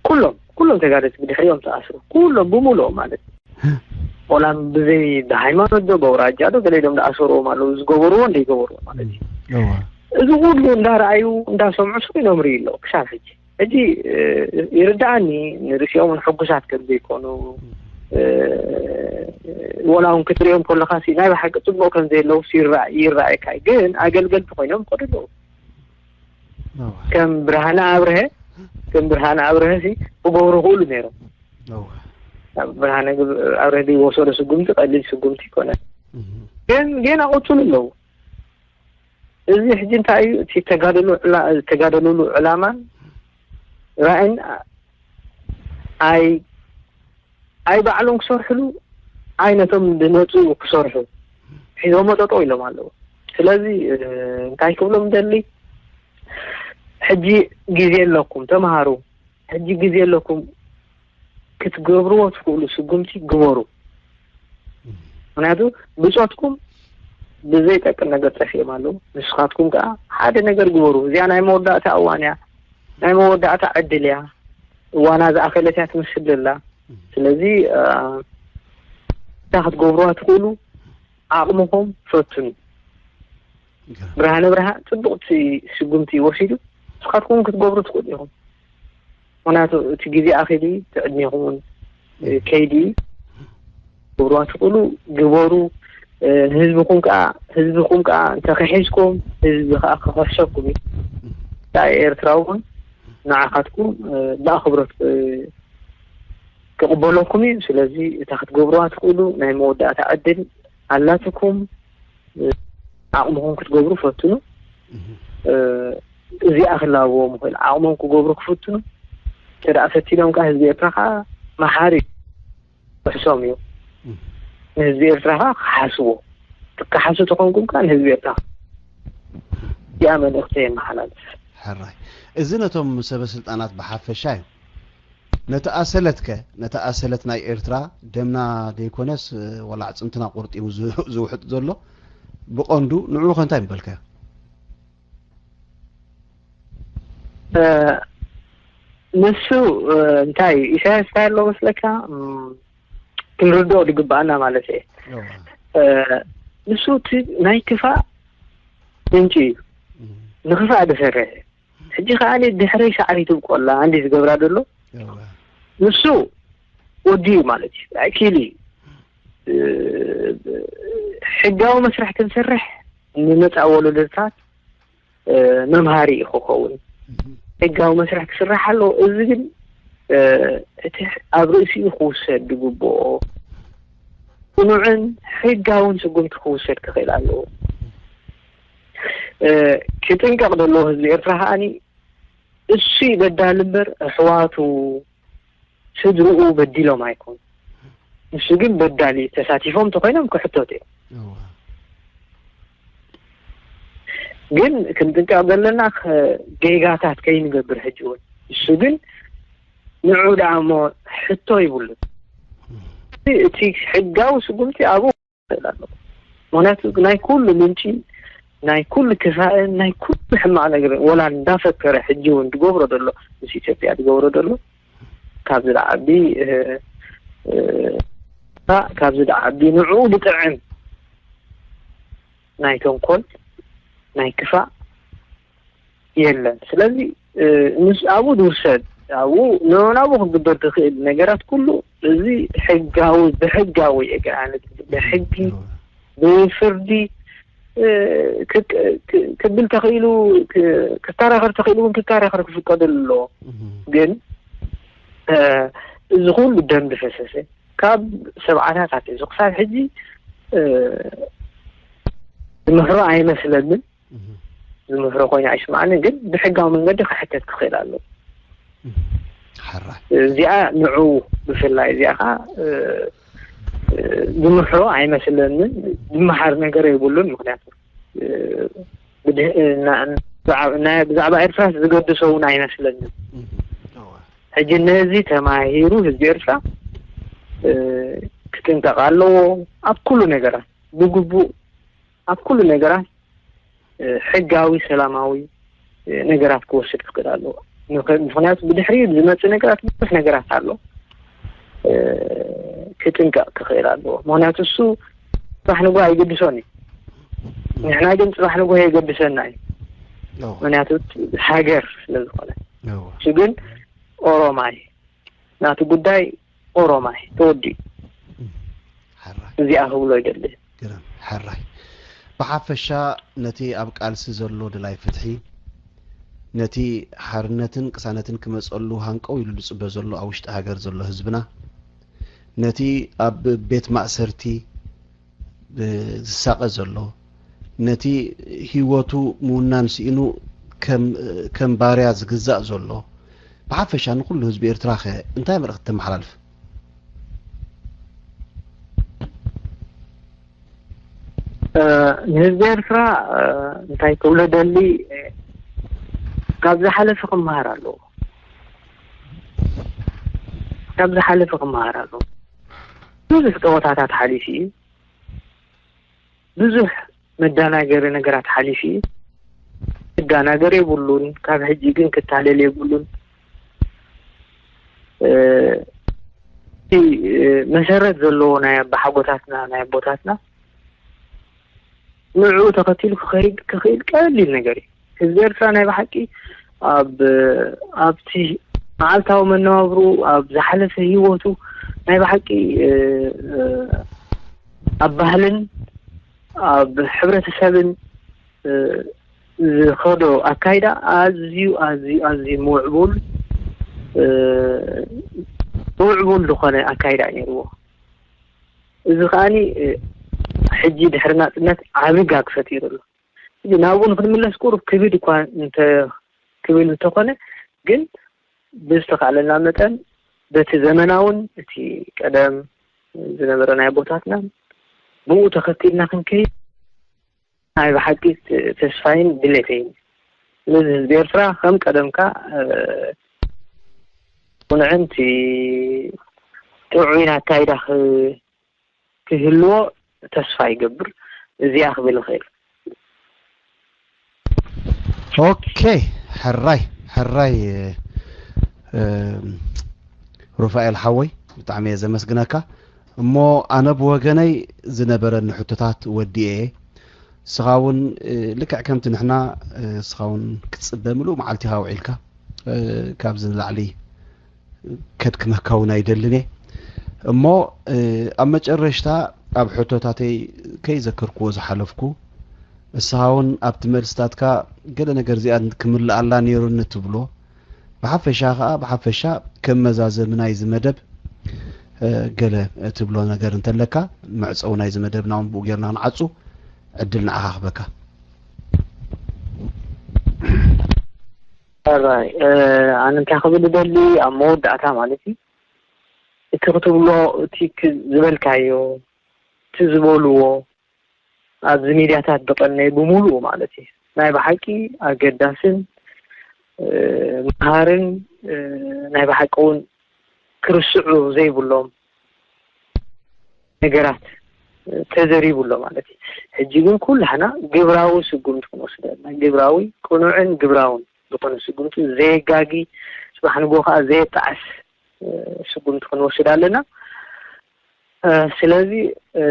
ኩሎም ኩሎም ተጋደልቲ ብድሕሪኦም ተኣስሩ ኩሎም ብምልኦም ማለት እዩ። ቆላም ብዘይ ብሃይማኖት ዶ በውራጃ ዶ ገለ ኢሎም ዝኣሰርዎም ኣለዉ ዝገበርዎ እንደይገበርዎ ማለት እዩ። እዚ ኩሉ እንዳረኣዩ እንዳሰምዑ ስቕ ኢሎም ርእዩ ኣለዉ ክሳብ ሕጂ። ሕጂ ይርድኣኒ ንርእሲኦም እውን ሕጉሳት ከም ዘይኮኑ ወላ እውን ክትርእዮም ከለኻ ሲ ናይ ብሓቂ ፅቡቕ ከም ዘየለዉ ይረኣየካ እዩ። ግን ኣገልገልቲ ኮይኖም ይኸዱ ኣለዉ። ከም ብርሃነ ኣብርሀ ከም ብርሃነ ኣብርሀ ሲ ክገብሩ ክእሉ ነይሮም። ብርሃነ ኣብርሀ ዝወሰዶ ስጉምቲ ቀሊል ስጉምቲ ይኮነ። ግን ጌና ቀፅሉ ኣለዉ። እዚ ሕጂ እንታይ እዩ እቲ ተጋደሉሉ ዕላማን ራእን ኣይ ኣይ ባዕሎም ክሰርሕሉ ኣይ ነቶም ዝመፁ ክሰርሑ ሒዞሞ ጠጠው ኢሎም ኣለዉ። ስለዚ እንታይ ክብሎም ደሊ ሕጂ ግዜ ኣለኩም ተምሃሩ። ሕጂ ግዜ ኣለኩም ክትገብርዎ ትኽእሉ ስጉምቲ ግበሩ። ምክንያቱ ብፆትኩም ብዘይጠቅም ነገር ጠፊኦም ኣለዉ። ንስኻትኩም ከዓ ሓደ ነገር ግበሩ። እዚኣ ናይ መወዳእታ እዋን እያ፣ ናይ መወዳእታ ዕድል እያ። እዋና ዝኣኸለት እያ ትመስል ዘላ። ስለዚ እታ ክትገብርዋ ትኽእሉ ዓቕምኹም ፈትኑ። ብርሃነ ብርሃ ፅቡቕቲ ስጉምቲ ወሲዱ ንስኻትኩም ክትገብሩ ትኽእሉ ኢኹም። ምክንያቱ እቲ ግዜ ኣኺሉ እቲ ዕድሜኹም እውን ከይዲ እዩ። ክገብርዋ ትኽእሉ ግበሩ። ንህዝብኹም ከዓ ህዝብኹም ከዓ እንተክሒዝኩም ህዝቢ ከዓ ክክሕሰኩም እዩ። እንታይ ኤርትራዊ እውን ንዓኻትኩም ብኣኽብሮት ክቕበለኩም እዩ። ስለዚ እታ ክትገብርዋ ትኽእሉ ናይ መወዳእታ ዕድል ኣላትኩም። ዓቕምኹም ክትገብሩ ፈትኑ። እዚኣ ክላብዎም ይኽእል ዓቕሞም ክገብሩ ክፍትኑ እንተ ደኣ ፈቲኖም ከዓ ህዝቢ ኤርትራ ከዓ መሓሪ እዩ። ክሕሶም እዩ። ንህዝቢ ኤርትራ ከዓ ክሓስዎ ትከሓሱ ተኾንኩም ከዓ ንህዝቢ ኤርትራ እዚኣ መልእኽቲ የመሓላልፍ። ሕራይ እዚ ነቶም ሰበ ስልጣናት ብሓፈሻ እዩ። ነቲ ኣሰለት ከ ነቲ ኣሰለት ናይ ኤርትራ ደምና ደይኮነስ ወላ ኣዕፅምትና ቆርጢሙ ዝውሕጥ ዘሎ ብቐንዱ ንዕኡ ከ እንታይ ምበልካዮ? ንሱ እንታይ ኢሳያስ እንታይ ኣሎ መስለካ? ክንርድኦ ዝግባኣና ማለት እየ። ንሱ እቲ ናይ ክፋእ ምንጪ እዩ። ንክፋእ ዝሰርሕ ሕጂ ከዓ ድሕረይ ሳዕሪ ትብቆላ እንዲ ዝገብራ ዘሎ ንሱ ወዲ እዩ ማለት እዩ። ኣኪሊ ሕጋዊ መስርሕ ክንሰርሕ ንመፃእ ወለዶታት መምሃሪ እዩ ክኸውን። ሕጋዊ መስርሕ ክስራሕ ኣለዎ። እዚ ግን እቲ ኣብ ርእሲኡ ክውሰድ ዝግብኦ ቅኑዕን ሕጋውን ስጉምቲ ክውሰድ ክኽእል ኣለዎ። ክጥንቀቕ ዘለዎ ህዝቢ ኤርትራ ከዓኒ እሱ በዳሊ እምበር ኣሕዋቱ ስድርኡ በዲሎም ኣይኮኑ። ንሱ ግን በዳሊ ተሳቲፎም ተኮይኖም ክሕተቱ እዮም። ግን ክንጥንቀቕ ዘለና ጌጋታት ከይንገብር ሕጂ እውን እሱ ግን ንዑ ደኣ እሞ ሕቶ ይብሉን። እቲ ሕጋዊ ስጉምቲ ኣብኡ ክኽእል ኣለዎ። ምክንያቱ ናይ ኩሉ ምንጪ ናይ ኩሉ ክፋእን ናይ ኩሉ ሕማቕ ነገር ወላ እንዳፈከረ ሕጂ እውን ዝገብሮ ዘሎ ምስ ኢትዮጵያ ዝገብሮ ዘሎ ካብዚ ዝዓቢ ካብዚ ዝዓቢ ንዑ ዝጥዕም ናይ ተንኮል ናይ ክፋእ የለን። ስለዚ ምስ ኣብኡ ዝውሰድ ኣብኡ ንናብኡ ክግበር ዝኽእል ነገራት ኩሉ እዚ ሕጋዊ ብሕጋዊ የገኣነት ብሕጊ ብፍርዲ ክብል ተኽኢሉ ክከራኸር ተኽኢሉ እውን ክከራኸር ክፍቀደሉ ኣለዎ። ግን እዚ ኩሉ ደም ዝፈሰሰ ካብ ሰብዓታት ኣትሒዙ ክሳብ ሕጂ ዝምሕሮ ኣይመስለንን። ዝምህሮ ኮይኑ ኣይስማዕንን፣ ግን ብሕጋዊ መንገዲ ክሕተት ክኽእል ኣለዎ። ሓራይ እዚኣ ንዑ ብፍላይ እዚኣ ከዓ ዝምሕሮ ኣይመስለንን። ዝመሓር ነገር የብሉን። ምክንያቱ ብዛዕባ ኤርትራ ዝገድሶ እውን ኣይመስለንን። ሕጂ ነዚ ተማሂሩ ህዝቢ ኤርትራ ክጥንቀቕ ኣለዎ። ኣብ ኩሉ ነገራት ብግቡእ ኣብ ኩሉ ነገራት ሕጋዊ ሰላማዊ ነገራት ክወስድ ክኽእል ኣለዎ። ምክንያቱ ብድሕሪ ዝመፅእ ነገራት ብዙሕ ነገራት ኣሎ። ክጥንቀቕ ክኽእል ኣለዎ። ምክንያቱ እሱ ፅባሕ ንግሆ ኣይገድሶን እዩ። ንሕና ግን ፅባሕ ንግሆ የገድሰና እዩ። ምክንያቱ ሃገር ስለዝኾነ እሱ ግን ኦሮማይ ናቱ ጉዳይ ኦሮማይ ተወዲኡ። እዚኣ ክብሎ ይደሊ። ግርም ሕራይ። ብሓፈሻ ነቲ ኣብ ቃልሲ ዘሎ ድላይ ፍትሒ፣ ነቲ ሓርነትን ቅሳነትን ክመጸሉ ሃንቀው ኢሉ ዝጽበ ዘሎ ኣብ ውሽጢ ሃገር ዘሎ ህዝብና፣ ነቲ ኣብ ቤት ማእሰርቲ ዝሳቐ ዘሎ፣ ነቲ ህይወቱ ምውናን ስኢኑ ከም ባርያ ዝግዛእ ዘሎ፣ ብሓፈሻ ንኹሉ ህዝቢ ኤርትራ ከ እንታይ መልእኽቲ ተመሓላልፍ? ንህዝቢ ኤርትራ እንታይ ክብሎ ደሊ፣ ካብ ዝሓለፈ ክመሃር ኣለዎ። ካብ ዝሓለፈ ክመሃር ኣለዎ። ብዙሕ ጸወታታት ሓሊፉ እዩ። ብዙሕ መዳናገሪ ነገራት ሓሊፉ እዩ። ክዳናገር የብሉን። ካብ ሕጂ ግን ክታለል የብሉን። እቲ መሰረት ዘለዎ ናይ ኣባሓጎታትና ናይ ኣቦታትና ንዕኡ ተኸቲሉ ክኸይድ ክኽእል ቀሊል ነገር እዩ። ህዝቢ ኤርትራ ናይ ብሓቂ ኣብ ኣብቲ መዓልታዊ መነባብሩ ኣብ ዝሓለፈ ህይወቱ ናይ ብሓቂ ኣብ ባህልን ኣብ ሕብረተሰብን ዝኸዶ ኣካይዳ ኣዝዩ ኣዝዩ ኣዝዩ ምውዕቡል ምውዕቡል ዝኾነ ኣካይዳ እዩ ነይርዎ። እዚ ከዓኒ ሕጂ ድሕሪ ናፅነት ዓብዪ ጋግ ፈጢሩ ኣሎ። ሕጂ ናብኡ ንክንምለስ ቁሩብ ክብድ እኳ እንተ ክብል እንተኾነ ግን ብዝተኻእለና መጠን በቲ ዘመናውን እቲ ቀደም ዝነበረ ናይ ኣቦታትናን ብኡ ተኸቲልና ክንከይድ ናይ ብሓቂ ተስፋይን ድሌተይን። ስለዚ ህዝቢ ኤርትራ ከም ቀደምካ ቁንዕንቲ ጥዑይን ኣካይዳ ክህልዎ ተስፋ ይገብር። እዚኣ ክብል እኽእል። ኦኬ ሕራይ ሕራይ ሩፋኤል ሓወይ፣ ብጣዕሚ እየ ዘመስግነካ። እሞ ኣነ ብወገነይ ዝነበረኒ ሕቶታት ወዲኤ እየ። ንስኻ እውን ልክዕ ከምቲ ንሕና ንስኻ እውን ክትፅበ ምሉእ መዓልቲ ኢኻ ውዒልካ። ካብዚ ንላዕሊ ከድክመካ እውን ኣይደልን እየ። እሞ ኣብ መጨረሽታ ኣብ ሕቶታተይ ከይዘከርክዎ ዝሓለፍኩ፣ ንስኻ እውን ኣብቲ መልስታትካ ገለ ነገር እዚኣ ክምልኣላ ነይሩኒ ትብሎ፣ ብሓፈሻ ከኣ ብሓፈሻ ከም መዛዘሚ ናይዚ መደብ ገለ ትብሎ ነገር እንተለካ፣ መዕጸዊ ናይዚ መደብና እውን ብኡ ጌርና ክንዓጹ ዕድል ንዓኻ ክበካ። ሕራይ ኣነ እንታይ ክብል እደሊ፣ ኣብ መወዳእታ ማለት እዩ፣ እቲ ክትብሎ እቲ ዝበልካዮ፣ እቲ ዝበልዎ ኣብዚ ሚድያታት ዝቐነየ ብምሉኡ ማለት እዩ፣ ናይ ብሓቂ ኣገዳስን መሃርን ናይ ብሓቂ እውን ክርስዑ ዘይብሎም ነገራት ተዘሪቡ ኣሎ ማለት እዩ። ሕጂ ግን ኩላህና ግብራዊ ስጉምቲ ክንወስድ ኣለና። ግብራዊ፣ ቅኑዕን ግብራውን ዝኾነ ስጉምቲ፣ ዘየጋጊ፣ ጽባሕ ንግሆ ከኣ ዘየጣዕስ ስጉምቲ ክንወስድ ኣለና። ስለዚ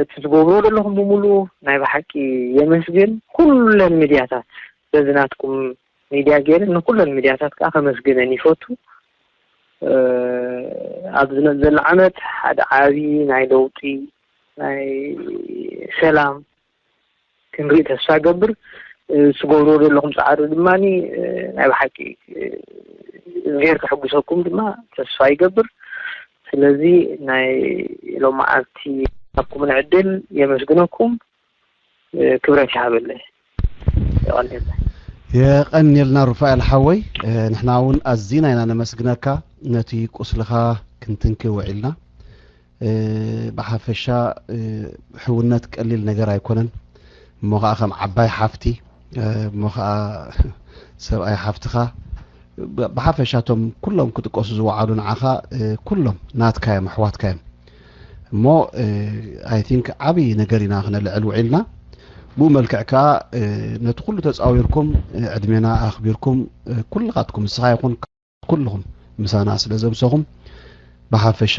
እቲ ትገብርዎ ዘለኹም ብምሉኡ ናይ ብሓቂ የመስግን። ኩለን ሚድያታት በዚ ናትኩም ሚድያ ገይረ ንኩለን ሚድያታት ከኣ ከመስግነን ይፈቱ። ኣብ ዝመጽእ ዘሎ ዓመት ሓደ ዓቢ ናይ ለውጢ፣ ናይ ሰላም ክንርኢ ተስፋ ገብር። ትገብርዎ ዘለኹም ጻዕሪ ድማ ናይ ብሓቂ እግዜር ከሕጉሰኩም ድማ ተስፋ ይገብር። ስለዚ ናይ ሎማዓንቲ ሃብኩምኒ ዕድል የመስግነኩም። ክብረት ይሃበለይ። የቐንየለይ። የቐንየልና ሩፋኤል ሓወይ፣ ንሕና እውን ኣዚና ኢና ነመስግነካ። ነቲ ቁስልኻ ክንትንኪ ውዒልና። ብሓፈሻ ሕውነት ቀሊል ነገር ኣይኮነን። እሞ ኸዓ ከም ዓባይ ሓፍቲ፣ እሞ ኸዓ ሰብኣይ ሓፍትኻ፣ ብሓፈሻ እቶም ኩሎም ክጥቀሱ ዝወዓሉ ንዓኻ ኩሎም ናትካ እዮም፣ ኣሕዋትካ እዮም። እሞ I think ዓብዪ ነገር ኢና ክነልዕል ውዒልና። ብኡ መልክዕ ከኣ ነቲ ኩሉ ተጻዊርኩም፣ ዕድሜና ኣኽቢርኩም፣ ኩልኻትኩም፣ ንስኻ ይኹን ኩልኹም ምሳና ስለ ዘምሰኹም፣ ብሓፈሻ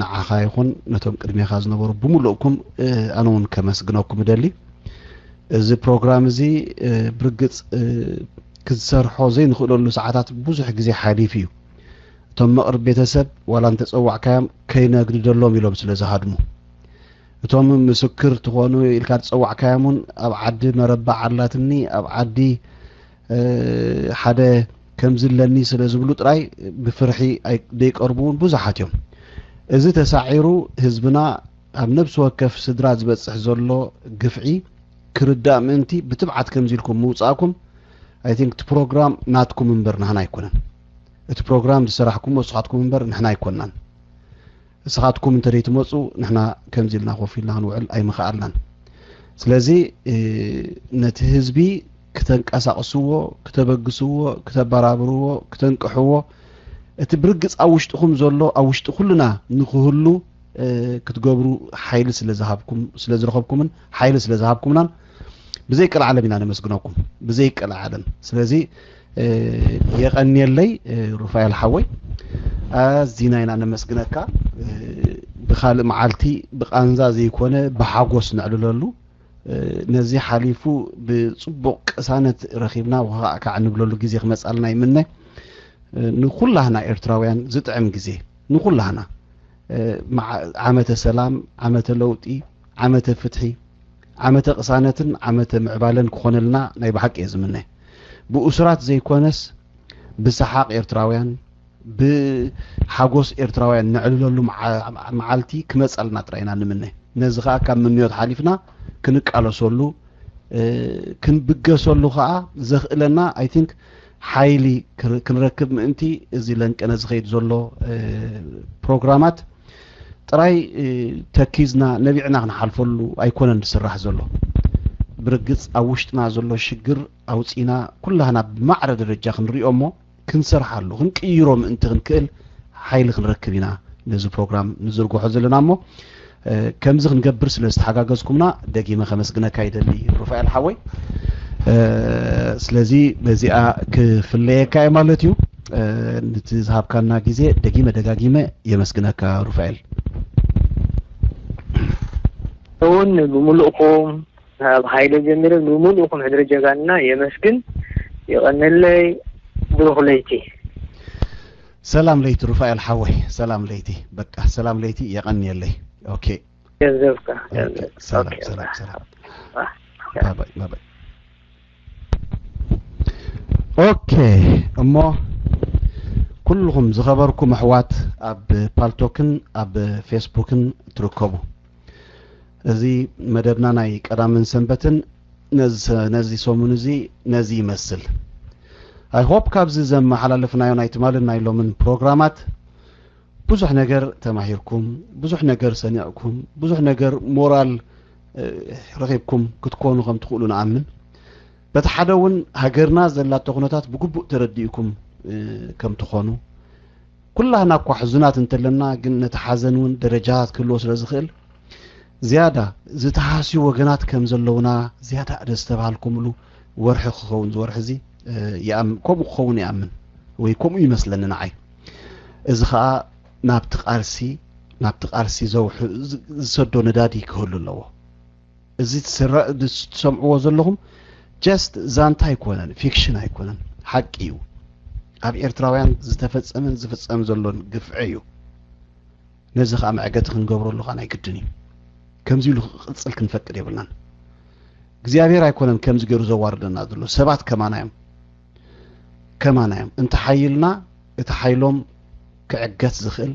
ንዓኻ ይኹን ነቶም ቅድሜኻ ዝነበሩ ብምሉእኩም ኣነ እውን ከመስግነኩም እደሊ። እዚ ፕሮግራም እዚ ብርግጽ ክትሰርሖ ዘይንኽእለሉ ሰዓታት ብዙሕ ግዜ ሓሊፉ እዩ። እቶም መቕርብ ቤተሰብ ዋላ እንተጸዋዕካዮም ከይነግድደሎም ኢሎም ስለ ዝሃድሙ፣ እቶም ምስክር ትኾኑ ኢልካ ዝጸዋዕካዮም እውን ኣብ ዓዲ መረባ ዓላትኒ፣ ኣብ ዓዲ ሓደ ከምዚ ኣለኒ ስለ ዝብሉ ጥራይ ብፍርሒ ደይቀርቡ እውን ብዙሓት እዮም። እዚ ተሳዒሩ ህዝብና ኣብ ነብሲ ወከፍ ስድራ ዝበጽሕ ዘሎ ግፍዒ ክርዳእ ምእንቲ ብትብዓት ከምዚ ኢልኩም ምውጻእኩም፣ I think እቲ ፕሮግራም ናትኩም እምበር ናህና ኣይኮነን። እቲ ፕሮግራም ዝሰራሕኩሞ ንስኻትኩም እምበር ንሕና ኣይኮንናን። ንስኻትኩም እንተደይትመጹ ንሕና ከምዚ ኢልና ኮፍ ኢልና ክንውዕል ኣይምኸኣልናን። ስለዚ ነቲ ህዝቢ ክተንቀሳቕስዎ፣ ክተበግስዎ፣ ክተበራብርዎ፣ ክተንቅሕዎ፣ እቲ ብርግጽ ኣብ ውሽጥኹም ዘሎ ኣብ ውሽጢ ኩልና ንክህሉ ክትገብሩ ሓይሊ ስለ ዝሃብኩም፣ ስለ ዝረኸብኩምን ሓይሊ ስለ ዝሃብኩምናን ብዘይ ቀልዓለም ኢና ነመስግነኩም፣ ብዘይ ቀልዓለም። ስለዚ የቐንየለይ ሩፋኤል ሓወይ፣ ኣዚና ኢና ነመስግነካ። ብኻልእ መዓልቲ ብቓንዛ ዘይኮነ ብሓጎስ ነዕልለሉ፣ ነዚ ሓሊፉ ብጽቡቕ ቅሳነት ረኺብና ወኻዕካዕ ንብለሉ ግዜ ክመጻልና ይምነ። ንኹላህና ኤርትራውያን ዝጥዕም ግዜ፣ ንኹላህና ዓመተ ሰላም፣ ዓመተ ለውጢ፣ ዓመተ ፍትሒ፣ ዓመተ ቅሳነትን ዓመተ ምዕባለን ክኾነልና ናይ ብሓቂ እየ ዝምነ። ብእሱራት ዘይኮነስ ብሰሓቕ ኤርትራውያን፣ ብሓጎስ ኤርትራውያን ነዕልለሉ መዓልቲ ክመጸልና ጥራይ ኢና ንምነ። ነዚ ከኣ ካብ ምንዮት ሓሊፍና ክንቃለሰሉ፣ ክንብገሰሉ ከኣ ዘኽእለና I think ሓይሊ ክንረክብ ምእንቲ፣ እዚ ለንቀነ ዝኸይድ ዘሎ ፕሮግራማት ጥራይ ተኪዝና ነቢዕና ክንሓልፈሉ ኣይኮነን ዝስራሕ ዘሎ። ብርግጽ ኣብ ውሽጥና ዘሎ ሽግር ኣውጺና ኩላህና ብማዕረ ደረጃ ክንሪኦ እሞ ክንሰርሓሉ፣ ክንቅይሮ ምእንቲ ክንክእል ሓይሊ ክንረክብ ኢና ነዚ ፕሮግራም ንዝርግሖ ዘለና እሞ፣ ከምዚ ክንገብር ስለ ዝተሓጋገዝኩምና ደጊመ ከመስግነካ ይደሊ ሩፋኤል ሓወይ። ስለዚ በዚኣ ክፍለየካ እየ ማለት እዩ። ነቲ ዝሃብካና ግዜ ደጊመ ደጋጊመ የመስግነካ ሩፋኤል። እውን ብምሉእኩም ካብ ሃይለ ጀሚረ ብምሉእኩም ሕድሪ ጀጋንና የመስግን። የቐንለይ። ብሩኽ ለይቲ። ሰላም ለይቲ ሩፋኤል ሓወይ፣ ሰላም ለይቲ። በቃ ሰላም ለይቲ፣ የቐንየለይ። ኦኬ። ገንዘብካ ሰላም ሰላም ሰላም። ባይ ባይ ባይ። ኦኬ፣ እሞ ኩልኹም ዝኸበርኩም ኣሕዋት ኣብ ፓልቶክን ኣብ ፌስቡክን ትርከቡ፣ እዚ መደብና ናይ ቀዳምን ሰንበትን ነዚ ሰ- ነዚ ሰሙን እዚ ነዚ ይመስል። I hope ካብዚ ዘመሓላለፍናዮ ናይ ትማልን ናይ ሎምን ፕሮግራማት ብዙሕ ነገር ተማሂርኩም፣ ብዙሕ ነገር ሰኒቕኩም፣ ብዙሕ ነገር ሞራል ረኺብኩም ክትኮኑ ከም ትኽእሉ ንኣምን። በቲ ሓደ እውን ሃገርና ዘላቶ ኩነታት ብግቡእ ተረዲእኩም ከም ትኾኑ፣ ኩላህና እኳ ሕዙናት እንተለና ግን ነቲ ሓዘን እውን ደረጃታት ክህልዎ ስለ ዝኽእል ዝያዳ ዝተሃስዩ ወገናት ከም ዘለውና ዝያዳ ደስ ተባሃልኩምሉ ወርሒ ክኸውን ዝወርሒ እዚ ከምኡ ክኸውን ይኣምን ወይ ከምኡ ይመስለኒ ንዓይ። እዚ ከዓ ናብቲ ቃልሲ ናብቲ ቃልሲ ዘውሕ ዝሰዶ ነዳዲ ክህሉ ኣለዎ። እዚ ትሰምዕዎ ዘለኹም ጀስት ዛንታ ኣይኮነን፣ ፊክሽን ኣይኮነን፣ ሓቂ እዩ። ኣብ ኤርትራውያን ዝተፈጸመን ዝፍጸም ዘሎን ግፍዒ እዩ። ነዚ ከዓ መዕገቲ ክንገብረሉ ከዓ ናይ ግድን እዩ። ከምዚ ኢሉ ክቕጽል ክንፈቅድ የብልናን። እግዚኣብሔር ኣይኮነን ከምዚ ገይሩ ዘዋርደና ዘሎ፣ ሰባት ከማና እዮም። ከማና እዮም። እንተሓይልና እቲ ሓይሎም ክዕገት ዝኽእል፣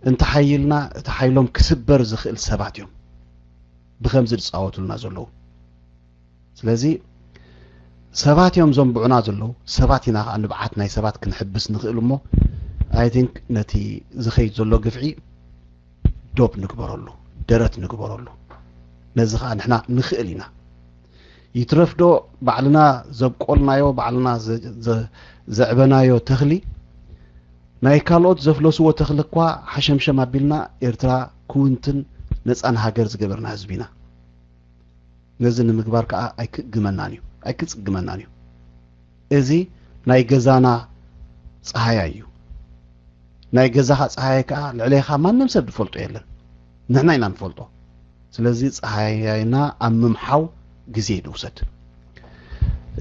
እንተሓይልና እቲ ሓይሎም ክስበር ዝኽእል ሰባት እዮም ብኸምዚ ዝፃወቱልና ዘለዉ። ስለዚ ሰባት እዮም ዘንብዑና ዘለዉ። ሰባት ኢና ከዓ ንብዓት ናይ ሰባት ክንሕብስ ንኽእል እሞ፣ I think ነቲ ዝኸይድ ዘሎ ግፍዒ ዶብ ንግበረሉ፣ ደረት ንግበረሉ። ነዚ ከዓ ንሕና ንኽእል ኢና። ይትረፍ ዶ ባዕልና ዘብቆልናዮ፣ ባዕልና ዘዕበናዮ ተኽሊ ናይ ካልኦት ዘፍለስዎ ተኽሊ እኳ ሓሸምሸም ኣቢልና ኤርትራ ክውንትን ነፃን ሃገር ዝገበርና ህዝቢ ኢና። ነዚ ንምግባር ከዓ ኣይክእግመናን እዩ፣ ኣይክፅግመናን እዩ። እዚ ናይ ገዛና ፀሃያይ እዩ። ናይ ገዛኻ ፀሃያይ ከዓ ልዕሌኻ ማንም ሰብ ዝፈልጦ የለን፣ ንሕና ኢና ንፈልጦ። ስለዚ ፀሃያይና ኣብ ምምሓው ግዜ ንውሰድ።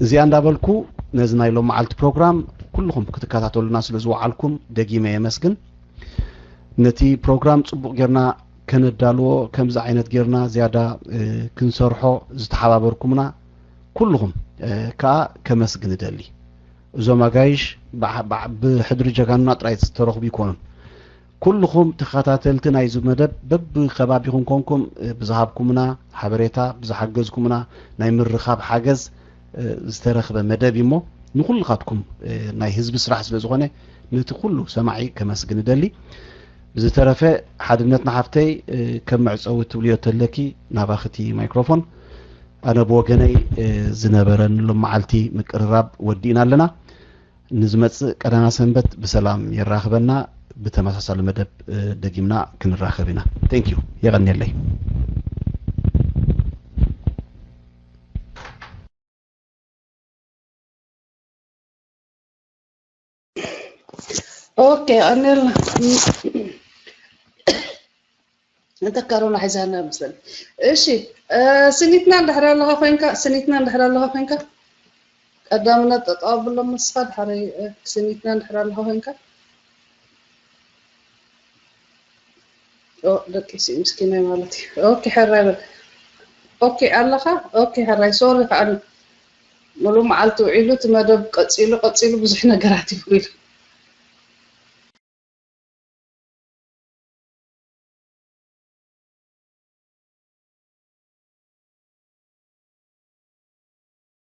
እዚኣ እንዳበልኩ ነዚ ናይ ሎም መዓልቲ ፕሮግራም ኩልኹም ክትከታተሉና ስለ ዝወዓልኩም ደጊመ የመስግን። ነቲ ፕሮግራም ፅቡቕ ጌርና ከነዳልዎ ከምዚ ዓይነት ጌርና ዝያዳ ክንሰርሖ ዝተሓባበርኩምና ኩልኹም ከዓ ከመስግን እደሊ። እዞም ኣጋይሽ ብሕድሪ ጀጋኑና ጥራይ ዝተረኽቡ ይኮኑን። ኩልኹም ተኸታተልቲ ናይዚ መደብ በብከባቢኹም ኮንኩም ብዝሃብኩምና ሓበሬታ ብዝሓገዝኩምና ናይ ምርኻብ ሓገዝ ዝተረኽበ መደብ እዩ እሞ ንኩልኻትኩም ናይ ህዝቢ ስራሕ ስለ ዝኾነ ነቲ ኩሉ ሰማዒ ከመስግን እደሊ። ብዝተረፈ ሓድነት ንሓፍተይ ከም መዕፀዊ ትብልዮ ተለኪ ናባኽቲ ማይክሮፎን። ኣነ ብወገነይ ዝነበረን ሎም መዓልቲ ምቅርራብ ወዲእና ኣለና። ንዝመጽእ ቀዳማ ሰንበት ብሰላም የራኽበና። ብተመሳሳሊ መደብ ደጊምና ክንራኸብ ኢና። Thank you። የቐንየለይ። ኦኬ ኣነል እንተ ካሮና ሒዛና መስለኒ። እሺ ስኒትና እንድሕር ኣለኻ ኮይንካ ስኒትና እንድሕር ኣለኻ ኮይንካ ቀዳምነት ጠጠው ኣብሎም መስኻ ድሓረይ ስኒትና እንድሕር ኣለኻ ኮይንካ ደቂሲ ምስኪናይ ማለት እዩ። ኦኬ ሕራይ በል። ኦኬ ኣለኻ? ኦኬ ሕራይ ሶሪ ከኣ ሙሉእ መዓልቲ ውዒሉ እቲ መደብ ቀጺሉ ቀጺሉ ብዙሕ ነገራት ይብሉ ኢሉ